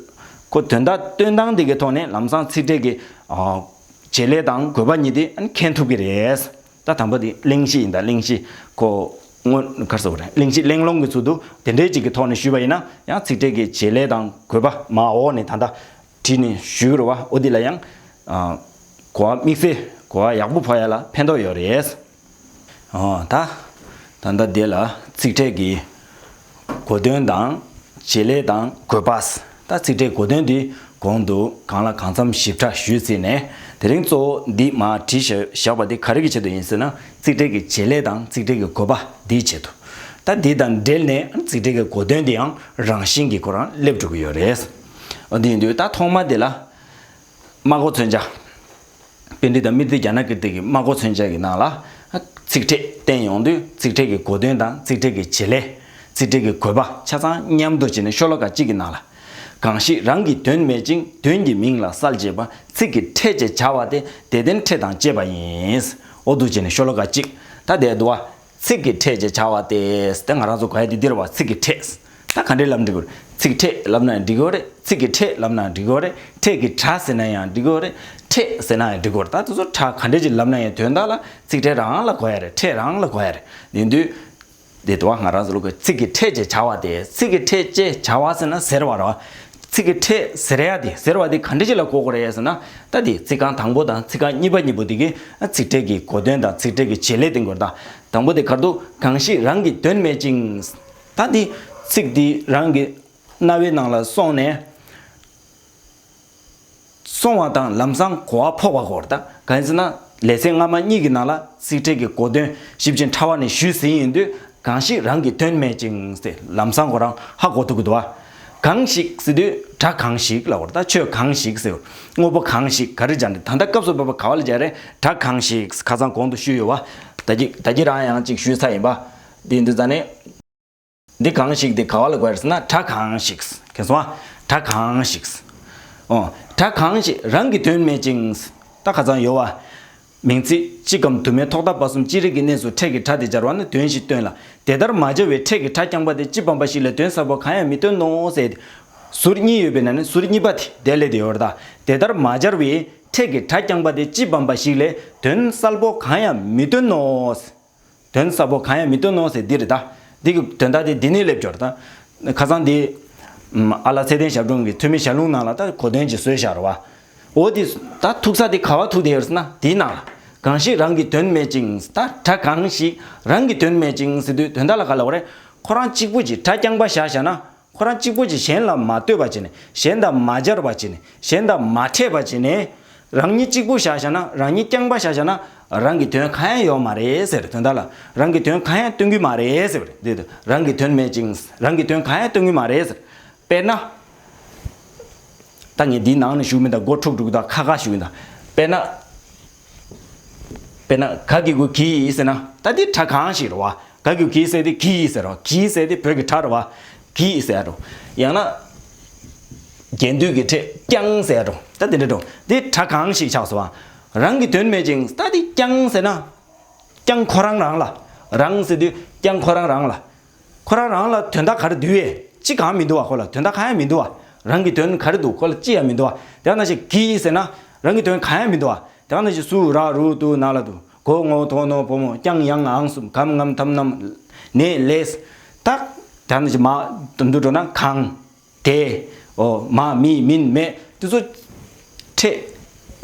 ཁོ་དོན་དག་སྟོན་སྟངས་དེ་གི་ཐོག་ནས་ལམ་སང་ཚིག་ཕྲད་ཀྱི། ཨ། བྱེད་ལས་དང་དགོས་པ་གཉིས་དེ་མཁྱེན་ཐུབ་ཀྱི་རེད། ད་དང་པོ་དེ་གླེང་གཞི་ཡིན། ད་གླེང་གཞི་ཁོ་སྔོན་ག་རེ་ཟེར་དགོས་རེད། གླེང་གཞི་གླེང་སློང་གི་ཚུལ་དུ་དེ་འདྲའི་ཅིག་གི་ཐོག་ནས་ཞུས་པ་ཡིན་ན་ཡང་ཚིག་ཕྲད་ཀྱི་བྱེད་ལས་དང་དགོས་པ་མར་འོག་ནས་ད་ལྟ་བྲིས་ནས་ཞུས་རེད་བ། འོ་འདི་ལ་ཡང་། ཨ། གོ་བ་དམིགས་བསལ་གོ་བ་ཡག་པོ་འཕོ་ཡ་ལ་ཕན་ཐོགས་ཡོད་རེད། ཨོ་ད། ད་ལྟ་འདི་ལ་ཚིག་ཕྲད་ཀྱི་གོ་དོན་དང་བྱེད་ལས་དང་དགོས་པ། ད་ཚིག་ཕྲད་གོ་དོན་འདི་གོང་དུ་གང་ལ་གང་འཚམ་ཞིབ་ཕྲ་ཞུས་ཚར་ནས་དེ་རིང་གཙོ་བོ་འདི་མར་བྲིས་བཞག་པ་འདི་ག་རེ་གི་ཆེད་དུ་ཡིན་ཟེར་ན་ཚིག་ཕྲད་ཀྱི་བྱེད་ལས་དང་ཚིག་ཕྲད་ཀྱི་དགོས་པ་འདིའི་ཆེད་དུ། ད་འདི་དང་འབྲེལ་ནས་ཚིག་ཕྲད་ཀྱི་གོ་དོན་འདི་ཡང་རང་བཞིན་གྱིས་ཁོ་རང་སླེབས་འགྲོ་གི་ཡོད་རེད། འོ་འདི་ཡིན་དུས་ད་ཐོག་མ་འདི་ལ། སྨྲ་སྒོ་མཚོན་བྱ། པཎྜི་ཏ་སྨྲྀ་ཏི་ཛྙཱ་ན་ཀིརྟི་གི་སྨྲ་སྒོ་མཚོན་བྱ་གི་ནང་ལ། ཚིག་ཕྲད་བསྟན་ཡོང་དུས་ཚིག་ཕྲད་ཀྱི་གོ་དོན་དང་ཚིག་ཕྲད་ཀྱི་བྱེད་ལས། ཚིག་ཕྲད་ཀྱི་དགོས་པ་ཆ་ཚང་མཉམ་དུ་བྱས་ནས་ཤོ་ལོ་ཀ་གཅིག་གི་ནང་ལ། གང་ཞིག་རང་གི་དོན་མེད་ཅིང་དོན་གྱི་མིང་ལ་གསལ་བྱེད་པ་ཚིག་གི་ཕྲད་ཅེས་བྱ་བ་སྟེ་དེ་དོན་ཕྲད་དང་བཅས་པ་ཡིན། འོ་འདུག་བྱས་ནས་ཤོ་ལོ་ཀ་གཅིག་ད་དེ་འདུག་བ། ཚིག་གི་ཕྲད་ཅེས་བྱ་བ་སྟེ། ད་ང་རང་ཚོ་གོ་ཡ་དེ་འདི་རེད་བ། ཚིག་གི་ཕྲད། ད་ག་འདྲས་ལབ་ན་འགྲིག་གི་རེད། ཚིག་ཕྲད་ལབ་ན་འགྲིག་གི་རེད། ཚིག་གི་ཕྲད་ལབ་ན་འགྲིག་གི་རེད། ཕྲད་ཀྱི་སྒྲ་ཟེར་ན་ཡང་འགྲིག་གི་རེད། ཕྲད་ཟེར་ན་ཡང་འགྲིག་གི་རེད། ད་དེ་ཚོ་སྒྲ་ག་འདྲས་ཅིག་ལབ་ན་ཡང་དོན་དག་ལ་ཚིག་ཕྲད་རང་ལ་གོ་ཡ་རེད། ཕྲད་རང་ལ་གོ་ཡ་རེད། དེ་དུས་དེ་དུ་བ་ང་རང་ཚོ་ལ་གོ་ཚིག་གི་ཕྲད་ཅེས་བྱ་བ་སྟེ། ཚིག་གི་ཕྲད་ཅེས་བྱ་བ་ཟེར་ན་ཟེར་བ་རེད་བ། ཚིག་གི་ཕྲད་ཟེར་ཡ་དེ་ཟེར་བ་དེ་ག་འདྲ་ཅིག་ལ་གོ་དགོས་རེད་ཟེར་ན། ད་དེ་ཚིག་རྐང་དང་པོ་དང་ཚིག་རྐང་གཉིས་པ་གཉིས་པོ་དེ་གི་ཚིག་ཕྲད་ཀྱི་གོ་དོན་དང་ཚིག་ཕྲད་ཀྱི་བྱེད་ལས་སྟེང་སྐོར་དང་། དང་པོ་དེ་ག་རེ་འདུག་གང་ཞིག་རང་གི་དོན་མེད་ཅིང་། ད་དེ་ཚིག་དེ་རང་གི་རྣ་བའི་ནང་ལ་སོང་ནས། སོང་བ་དང་ལམ་སང་གོ་བ་ཕོག་པ་གོ་རེད། ད་གང་ཡིན་ཟེར་ན་ལེ་ཚན་སྔ་མ་གཉིས་ཀྱི་ནང་ལ་ཚིག་ཕྲད་ཀྱི་གོ་དོན་ཞིབ་ཅིང་ཕྲ་བ་ནས་ཞུས་ཟིན་ཡིན་དུས། གང་ཞིག་རང་གི་དོན་མེད་ཅིང་ཟེར་ལམ་སང་ཁོ་རང་ཧ་གོ་ཐུབ་ཀྱི་འདུག་བ། གང་ཞིག་ཟེར་དུས་སྒྲ་གང་ཞིག་ལབ་པ་རེད། ད་ཆོས་གང་ཞིག་ཟེར། དངོས་པོ་གང་ཞིག་ག་རེ་སྦྱར་ནས་ད་ལྟ་སྐབས་སུ་བབ་པ་ག་བ་ལ་སྦྱར་རེད། སྒྲ་གང་ཞིག་ཁ་སང་གོང་དུ་ཞུས་ཡོད་བ། ད་གི་ད་གི་རང་ཡང་ཅིག་ཞུས་ཚར་ཡིན་པ། འདི་འདི་ཙ་ནས། འདི་གང་ཞིག་འདི་ག་བ་ལ་གོ་ཡ་རེད་ཟེར་ན་སྒྲ་གང་ཞིག་མཁྱེན་སོང་ཨ། སྒྲ་གང་ཞིག་ཨོ། སྒྲ་གང་ཞིག་རང་གི་དོན་མེད་ཅིང་། ད་ཁ་སང་ཡོད་བ། མིང་ཚིག་གཅིག་གམ་དུ་མའི་ཐོག་མཐའ་བར་གསུམ་ཅི་རིགས་ཀྱི་གནས་སུ་ཕྲད་ཀྱི་སྒྲ་དེ་སྦྱར་བ་ན་དོན་བཞི་སྟོན་ལ། དེ་ལྟར་མ་སྦྱར་བའི་ཕྲད་ཀྱི་སྒྲ་རྐྱང་པ་དེ་སྤྱི་བམ་པ་ཞིག་ལས་དོན་གསལ་པོ་གང་ཡང་མི་སྟོན་ནོ་ཟེར་ཏེ། ཟུར་གཉིས་ཡོད་པས་ན་ནི་ཟུར་གཉིས་པ་དེ་དེ་ལས་དེ་ཡོད་རེད་ད། དེ་ལྟར་མ་སྦྱར་བའི་ཕྲད་ཀྱི་སྒྲ་རྐྱང་པ་དེ་སྤྱི་བམ་པ་ཞིག་ལས་དོན་གསལ་པོ་གང་ཡང་མི་སྟོན་ནོ། དོན་གསལ་པོ་གང་ཡང་མི་སྟོན་ནོ་ཟེར་འདི་རེད་ད། འདི་གི་དོན་དག་དེ་འདི་ནས་སླེབས་ཀྱི་ཡོད་རེད་ད། ཁ་སང་འདི་ཨ་ལགས་ཚེ་བརྟན་ཞབས་དྲུང་གི་ཐོན་མི་ཞལ་ལུང་ནང་ལ་ད་གོ་དོན་ཅིག་བཟོས་བཞག་རེད་བ། འོ་དེ་ད་ཐུག་ས་དེ་ག་བ་ཐུག་བསྡད་ཡོད་ཟེར་ན་དེའི་ནང་ལ། གང་ཞིག་རང་གི་དོན་མེད་ཅིང་། ད་སྒྲ་གང་ཞིག་རང་གི་དོན་མེད་ཅིང་ཟེར་དུས་དོན་དག་ལ་ག་ལབ་པ་རེད། ཁོ་རང་གཅིག་པུ་ཅིག་སྒྲ་རྐྱང་པ་བཞག་བཞག་ན། ཁོ་རང་གཅིག་པུ་ཅིག་གཞན་ལ་མ་ལྟོས་པ་བྱས་ནས། གཞན་དང་མ་སྦྱར་བ་བྱས་ནས། གཞན་དང་མ་ཕྲད་པ་བྱས་ནས། རང་ཉིད་གཅིག་པུ་བཞག་བཞག་ན། རང་ཉིད་རྐྱང་པ་བཞག་བཞག་ན། རང་གི་དོན་གང་ཡང་ཡོད་མ་རེད་ཟེར། དོན་དག་ལ་རང་གི་དོན་གང་ཡང་སྟོན་གྱི་མ་རེད་ཟེར་བ་རེད། འདི་རང་གི་དོན་མེད་ཅིང་། རང་གི་དོན་གང་ཡང་སྟོན་གྱི་མ་རེད་ཟེར། དཔེར་ན། ད་ངས་འདིའི་ནང་ནས་ཞུ་མི་ད་མགོ་འཁྲུག་འཁྲུག་ད་ཁ་ཁ་ཞུ་གི་ད། དཔེར་ན། དཔེར་ན་ག་གི་གུ་གི་ཟེར་ན་ད་འདི་སྒྲ་གང་ཞིག་རེད་བ། ག་གི་གུ་གི་ཟེར་དེ་གི་ཟེར་རོ། གི་ཟེར་དེ་བོད་ཀྱི་སྒྲ་རེད་བ། གི་ཟེར་རོ། ཡང་ན། རྒྱན་སྡུད་ཀྱི་ཕྲད་རྐྱང་ཟེར་རོ། ད་འདི་འདྲ་རོ། འདི་སྒྲ་གང་ཞིག་ཆགས་སོ་བ། རང་གི་དོན་མེད་ཅིང་། ད་འདི་རྐྱང་ཟེར་ན། རྐྱང་ཁོ་རང་རང་ལ། རང་ཟེར་དུས་རྐྱང་ཁོ་རང་རང་ལ། ཁོ་རང་རང་ལ་དོན་དག་ག་རེ་འདུག་བས། ཅི་གང་མི་འདུག་བ། ཁོ་ལ་དོན་དག་གང་ཡང་མི་འདུག་བ། རང་གི་དོན་ག་རེ་འདུག་ཁོ་ལ་ཅི་ཡང་མི་འདུག་བ། དེ་ནང་བཞིན་གི་ཟེར་ན་རང་གི་དོན་གང་ཡང་མི་འདུག་བ། དེ་ནང་བཞིན་སུ་ར་རུ་དུ་ན་ལ་དུ་གོ་ངོ་དོ་ནོ་བོ་མོ་ཀྱང་ཡང་ཨང་གསུམ་གམ་ངམ་ཐམ་ནམ་ནེ་ལེས། ད་དེ་ནང་བཞིན་མ་དུ་འདུ་འགྲོ་ན་གང་དེ་འོ་མ་མི་མིན་མེད་དེ་ཚོ། ཕྲད།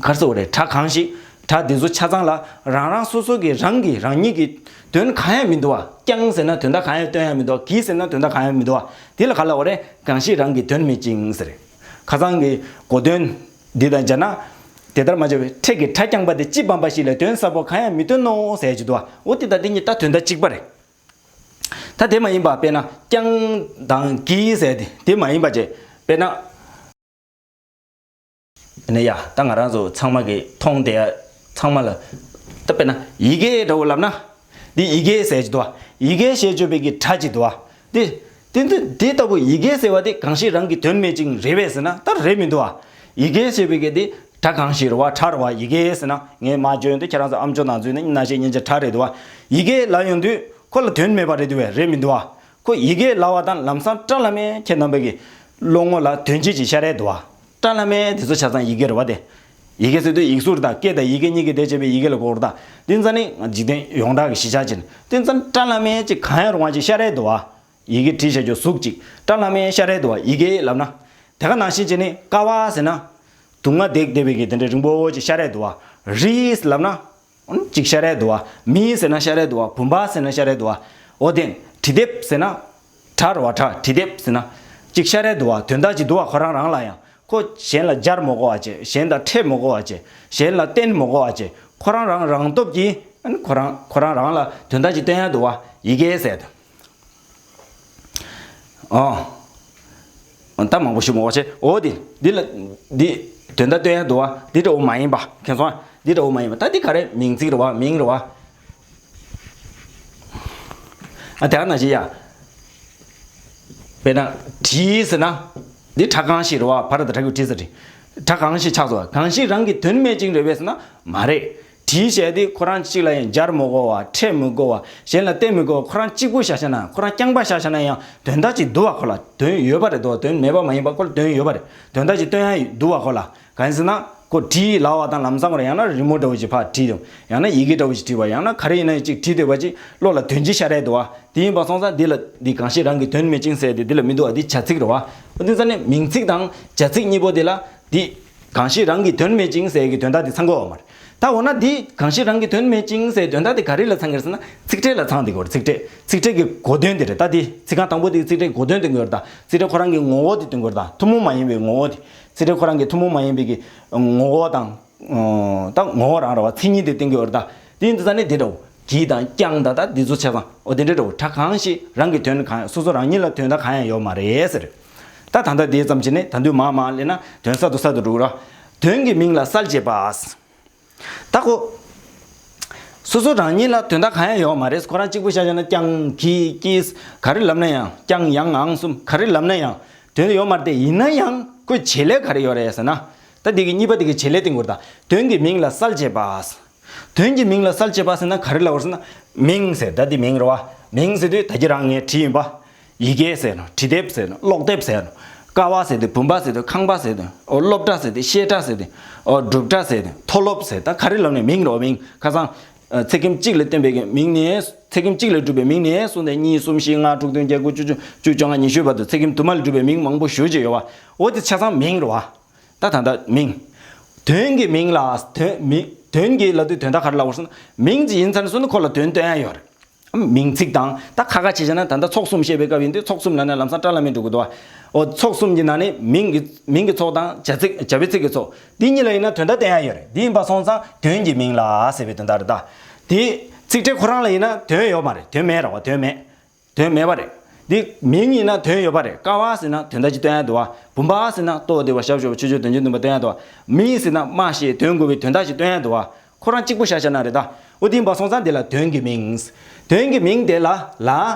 ག་རེ་ཟེར་བ་རེད། སྒྲ་གང་ཞིག་སྒྲ་འདི་ཚོ་ཆ་ཚང་ལ་རང་རང་སོ་སོ་གི་རང་གི་རང་ཉིད་ཀྱི་དོན་གང་ཡང་མི་འདུག་བ། རྐྱང་ཟེར་ན་དོན་དག་གང་ཡང་སྟོན་ཡང་མི་འདུག་བ། གི་ཟེར་ན་དོན་དག་གང་ཡང་མི་འདུག་བ། དེ་ལ་ག་ལབ་པ་རེད། གང་ཞིག་རང་གི་དོན་མེད་ཅིང་ཟེར། ཁ་སང་གི་གོ་དོན་འདི་དང་སྦྱར་ན། དེ་ལྟར་མ་སྦྱར་བའི་ཕྲད་ཀྱི་སྒྲ་རྐྱང་པ་དེ་སྤྱི་བམ་པ་ཞིག་ལས་དོན་གསལ་པོ་གང་ཡང་མི་སྟོན་ནོ་ཟེར་གྱི་འདུག་བ། འོ་དེ་ད་དེ་གཉིས་ད་དོན་དག་གཅིག་པ་རེད། ད་དེ་མ་ཡིན་པ་དཔེར་ན་རྐྱང་དང་གི་ཟེར་དེ་དེ་མ་ཡིན་པ་བྱས་དཔེར་ན། ནས་ཡ་ད་ང་རང་ཚོ་ཚང་མ་གི་མཐོང་བསྡད་ཡ་ཚང་མ་ལ་ད་དཔེར་ན་ཡི་གེ་འདྲ་བོ་ལབ་ན། འདི་ཡི་གེ་ཟེར་གྱི་འདུག་བ། ཡི་གེ་ཞེས་བརྗོད་པའི་གི་སྒྲ་ཅིག་འདུག་བ། འདི་འདི་འདི་འདི་ལྟ་བུ་ཡི་གེ་ཟེར་བ་འདི་གང་ཞིག་རང་གི་དོན་མེད་ཅིང་རེད་པས་ཟེར་ན་ད་རེད་མི་འདུག་བ། ཡི་གེ་ཞེས་པའི་གི་འདི་སྒྲ་གང་ཞིག་རེད་བ། སྒྲ་རེད་བ། ཡི་གེ་ཟེར་ན་ངས་མ་བརྗོད་དུས་ཁྱེད་རང་ཚོ་ཨམ་ཅོག་ནང་འཛུལ་ནས་ན་ཤེས་སྙན་ཆ་སྒྲ་རེད་འདུག་བ། ཡི་གེ་ལབ་ཡོང་དུས་ཁོ་ལ་དོན་མེད་པ་རེད་འདུག་བས། རེད་མི་འདུག་བ། ཁོ་ཡི་གེ་ལབ་པ་དང་ལམ་སང་སྒྲ་ལྷ་མོའི་ཁྱེད་རྣམ་པ་གི་བློ་ངོ་ལ་དོན་སྤྱི་ཅིག་ཤར་ཡས་འདུག་བ། སྒྲ་ལྷ་མོའི་དེ་ཚོ་ཆ་ཚང་ཡི་གེ་རེད་བ་དེ། ཡི་གེ་ཟེར་དུས་ཡིག་གཟུགས་རེད་ད། སྐད་དང་ཡི་གེ་གཉིས་ཀྱི་སྡེ་བྱས་པའི་ཡི་གེ་ལ་གོ་རེད་ད། དེ་ཚོ་ནི་འཇིག་རྟེན་ཡོངས་གྲགས་ཀྱི་གཞི་ཆགས་ཅན། དེ་ཚོ་སྒྲ་ལྷ་མོའི་ཅིག་གང་ཡང་རུང་བ་ཅིག་ཤར་ཡས་འདུག་བ། ཡི་གེ་བྲིས་བྱ་རྒྱུ་གཟུགས་ཅིག་སྒྲ་ལྷ་མོའི་ཤར་ཡས་འདུག་བ། ཡི་གེ་ལབ་ན། དེ་ག་ནང་བཞིན་བྱས་ནས་ཀ་བ་ཟེར་ན། དུང་ང་ལྡེག་ལྡེག་པའི་གི་དེ་འདྲའི་རིང་པོ་ཅིག་ཤར་ཡས་འདུག་བ། རི་ལབ་ན། ཨོ་ན་ཅིག་ཤར་ཡས་འདུག་བ། མི་ཟེར་ན་ཤར་ཡས་འདུག་བ། བུམ་པ་ཟེར་ན་ཤར་ཡས་འདུག་བ། འོ་དེ། གྲི་ལྡེབས་ཟེར་ན། བྲག་རེད་བ། བྲག་གྲི་ལྡེབས་ཟེར་ན། ཅིག་ཤར་ཡས་འདུག་བ། དོན་དག་ཅིག་འདུག་བ། ཁོ་རང་རང་ལ་ཡང་། ཁོ་གཞན་ལ་སྦྱར་མི་དགོས་པ་བྱས། གཞན་དང་ཕྲད་མི་དགོས་པ་བྱས། གཞན་ལ་བསྟན་མི་དགོས་པ་བྱས། ཁོ་རང་རང་རང་སྟོབས་ཀྱིས་ཨ་ནི་ཁོ་རང་ཁོ་རང་རང་ལ་དོན་དག་ཅིག་སྟོན་ཡས་འདུག་བ། ཡི་གེ་ཟེར་དུས། ཨོ། ད་མང་པོ་ཞུ་མི་དགོས་བྱས། འོ་དེ་འདི་ལ་འདི་དོན་དག་སྟོན་ཡས་འདུག་བ། འདི་འདྲ་བོ་མ་ཡིན་པ། མཁྱེན་སོང་ཨ། འདི་འདྲ་བོ་མ་ཡིན་པ། ད་འདི་ག་རེ་མིང་ཚིག་རེད་བ། མིང་རེད་བ། ཨ་དེ་ག་ནང་བཞིན་ཡ། དཔེར་ན་བྲིས་ཟེར་ན། འདི་སྒྲ་གང་ཞིག་རེད་བ། བ་ར་བཏགས་བྲ་གི་བྲིས་ཟེར་བྲིས། སྒྲ་གང་ཞིག་ཆགས་སོ། གང་ཞིག་རང་གི་དོན་མེད་ཅིང་རེད་པས་ཟེར་ན་མ་རེད། བྲིས་ཞེས་དེ་ཁོ་རང་གཅིག་ལ་ཡང་སྦྱར་མི་དགོས་བ། ཕྲད་མི་དགོས་བ། གཞན་ལ་བསྟན་མི་དགོས་བ། ཁོ་རང་གཅིག་པུ་བཞག་བཞག་ན། ཁོ་རང་རྐྱང་པ་བཞག་བཞག་ན་ཡང་དོན་དག་ཅིག་འདུག་བ། ཁོ་ལ་དོན་ཡོད་པ་རེད་དོ། དོན་མེད་པ་མ་ཡིན་པ། ཁོ་ལ་དོན་ཡོད་པ་རེད། དོན་དག་ཅིག་སྟོན་ཡ་འདུག་བ། ཁོ་ལ། གང་ཡིན་ཟེར་ན། ཁོ་བྲིས་ལབ་པ་དང་ལམ་སང་ཁོ་ལ་ཡང་ན་རི་མོ་འདྲ་བོ་ཅིག་ཕར་བྲིས་དང་། ཡང་ན་ཡི་གེ་འདྲ་བོ་ཅིག་བྲིས་པ། ཡང་ན་ག་རེ་ཡིན་ན་ཅིག་བྲིས་སྡོད་པ་ཅིག་བློ་ལ་དོན་ཅིག་ཤར་ཡས་འདུག་བ། དེ་ཡིན་པ་སོང་ཙང་འདི་ལ་འདི་གང་ཞིག་རང་གི་དོན་མེད་ཅིང་ཟེར་ཏེ་འདི་ལ་མི་འདུག་བ། འདི་བྱ་ཚིག་རེད་བ། འོ་འདི་ཙ་ནི་མིང་ཚིག་དང་བྱ་ཚིག་གཉིས་པོ་འདི་ལ་འདི་གང་ཞིག་རང་གི་དོན་མེད་ཅིང་ཟེར་གྱི་དོན་དག་འདི་ཚང་གི་ཡོད་མ་རེད། ད་འོ་ན་འདི་གང་ཞིག་རང་གི་དོན་མེད་ཅིང་ཟེར་དོན་དག་འདི་ག་རེ་ལ་ཚང་གི་རེད་ཟེར་ན། ཚིག་ཕྲད་ལ་ཚང་འདི་གོ་རེད། ཚིག་ཕྲད། ཚིག་ཕྲད་ཀྱི་གོ་དོན་འདི་རེད། ད་འདི་ཚིག་རྐང་དང་པོ་འདི་ཚིག་ཕྲད་གོ་དོན་སྟོན་གྱི་ཡོད་རེད། ད་ཚིག་ཕྲད་ཁོ་རང་གི་ངོ་བོ་འདི་སྟོན་གྱི་ཡོད་རེད། ད་ཐུན་མོང་མ་ཡིན་པའི་ངོ་བོ་འདི། ཚིག་ཕྲད་ཁོ་རང་གི་ཐུན་མོང་མ་ཡིན་པའི་གི་ངོ་བོ་དང་། ཨོ། ད་ངོ་བོ་རང་རེད་བ། མཚན་ཉིད་དེ་སྟོན་གྱི་ཡོད་རེད་ད། དེ་ཡིན་དུས་ཙ་ནི་དེ་འདྲ་བོ། གི་དང་རྐྱང་དང་ད་འདི་ཚོ་ཆ་ཚང་། ཨོ་དེ་འདྲ་འདྲ་བོ། སྒྲ་གང་ཞིག་རང་གི་དོན་གང་། སོ་སོ་རང་ཉིད་ལ་དོན་དག་གང་ཡང་ཡོད་མ་རེད་ཟེར། ད་ད་ལྟ་དེ་ཙམ་བྱས་ནས་ད་དུང་མར་མར་སླེབས་ན་དོན་གསར་དུ་གསར་དུ་འགྲོ་གི་རེད། དོན་གྱི་མིང་ལ་གསལ་བྱེད་པ། ད་ཁོ། སོ་སོ་རང་ཉིད་ལ་དོན་དག་གང་ཡང་ཡོད་མ་རེད། ཁོ་རང་གཅིག་པུ་བཞག་བཞག་ན་རྐྱང་གི་ཀིས་ག་རེ་ལབ་ན་ཡང་། རྐྱང་ཡང་ངང་གསུམ་ག་རེ་ལབ་ན་ཡང་དོན་ཡོད་མ་རེད་དེ། ཡིན་ན་ཡང་ཁོའི་བྱེད་ལས་ག་རེ་ཡོད་རེད་ཟེར་ན། ད་འདི་གི་གཉིས་པ་འདི་གི་བྱེད་ལས་སྟོན་གྱི་ཡོད་རེད་ད། དོན་གྱི་མིང་ལ་གསལ་བྱེད་པ། དོན་གྱི་མིང་ལ་གསལ་བྱེད་པ་ཟེར་ན་ག་རེ་ལབ་པ་ཟེར་ན། མིང་ཟེར་ད་འདི་མིང་རེད་བ། མིང་ཟེར་དུས་ད་གིན་རང་ངས་བྲིས་ཡིན་པ། ཡི་གེ་ཟེར་ནོ། བྲིས་དེབ་ཟེར་ནོ། ཀློག་དེབ་ཟེར་ནོ། ཀ་བ་ཟེར་དུས་བུམ་པ་ཟེར་དུས་ཁང་པ་ཟེར་དུས། ཨོ་སློབ་གྲྭ་ཟེར་དུས་བཤད་གྲྭ་ཟེར་དུས། ཨོ་སྒྲུབ་གྲྭ་ཟེར་དུས་མཐོ་སློབ་ཟེར་ད་ག་རེ་ལབ་ནས་མིང་རེད་བ། མིང་ཁ་སང་། ཚིག་ཁྱིམ་གཅིག་ལ་བསྟན་པའི་གི་མིང་ནས། ཚིག་ཁྱིམ་གཅིག་ལས་གྲུབ་པའི་མིང་ནས་བཟུང་སྟེ་གཉིས་གསུམ་བཞི་ལྔ་དྲུག་བདུན་བརྒྱད་དགུ་བཅུ་བཅུ་བཅུ་བཅོ་ལྔ་ཉི་ཤུ་བར་དུ་ཚིག་ཁྱིམ་དུ་མ་ལས་གྲུབ་པའི་མིང་མང་པོ་ཞེ་པོ་ཅིག་ཡོད་བ། འོ་དེ་ཆ་ཚང་མིང་རེད་བ། ད་ད་ལྟ་མིང་། དོན་གྱི་མིང་ལ་དོན་མིང་དོན་གྱི་ལབ་དུས་དོན་དག་ག་རེ་ལབ་པ་ཟེར་ན། མིང་ཅིག་ཡིན་ཚར་ནས་བཟུང་ནས་ཁོ་ལ་དོན་སྟོན་ཡ་ཡོད་རེད། མིང་ཚིག་དང་ད་ཁ་ཁ་ཆེ་ཆེ་ན་ད་ལྟ་ཚོགས་གསུམ་བཤད་པའི་སྐབས་ཡིན་དུས་ཚོགས་གསུམ་ལབ་ན་ལམ་སང་སྐྲ་ལམ་མེ་འགྲོ་གི་འདུག་བ། འོ་ཚོགས་གསུམ་གྱི་ནང་ནས་མིང་གི་མིང་གི་ཚོགས་དང་བྱ་ཚིག་བྱ་བའི་ཚིག་གི་ཚོགས་འདི་གཉིས་ལ་ཡིན་ན་དོན་དག་བསྟན་ཡ་ཡོད་རེད། འདི་ཡིན་པ་སོང་ཙང་དོན་གྱི་མིང་ལ་ཟེར་བའི་དོན་དག་རེད་ད། དེ་ཚིག་ཕྲད་ཁོ་རང་ལ་ཡིན་ན་དོན་ཡོད་མ་རེད། དོན་མེད་རེད་བ། དོན་མེད། དོན་མེད་པ་རེད། འདི་མིང་ཡིན་ན་དོན་ཡོད་པ་རེད། ཀ་བ་ཟེར་ན་དོན་དག་ཅིག་སྟོན་ཡ་འདུག་བ། བུམ་པ་ཟེར་ན་ལྟོ་བདེ་བ་ཞབས་ཞུ་བ་ཆོས་ཆོས་དོན་ཆོས་འདུན་པ་སྟོན་ཡ་འདུག་བ། མི་ཟེར་ན་སྨྲ་ཤེས་དོན་གོ་བའི་དོན་དག་ཅིག་སྟོན་ཡ་འདུག་བ། ཁོ་རང་གཅིག་པོ་བཞག་བཞག་ན་རེད་ད། འོ་དེ་ཡིན་པ་སོང་ཙང་དེ་ལ་དོན་གྱི་མིང་། དོན་གྱི་མིང་དེ་ལ་ལ་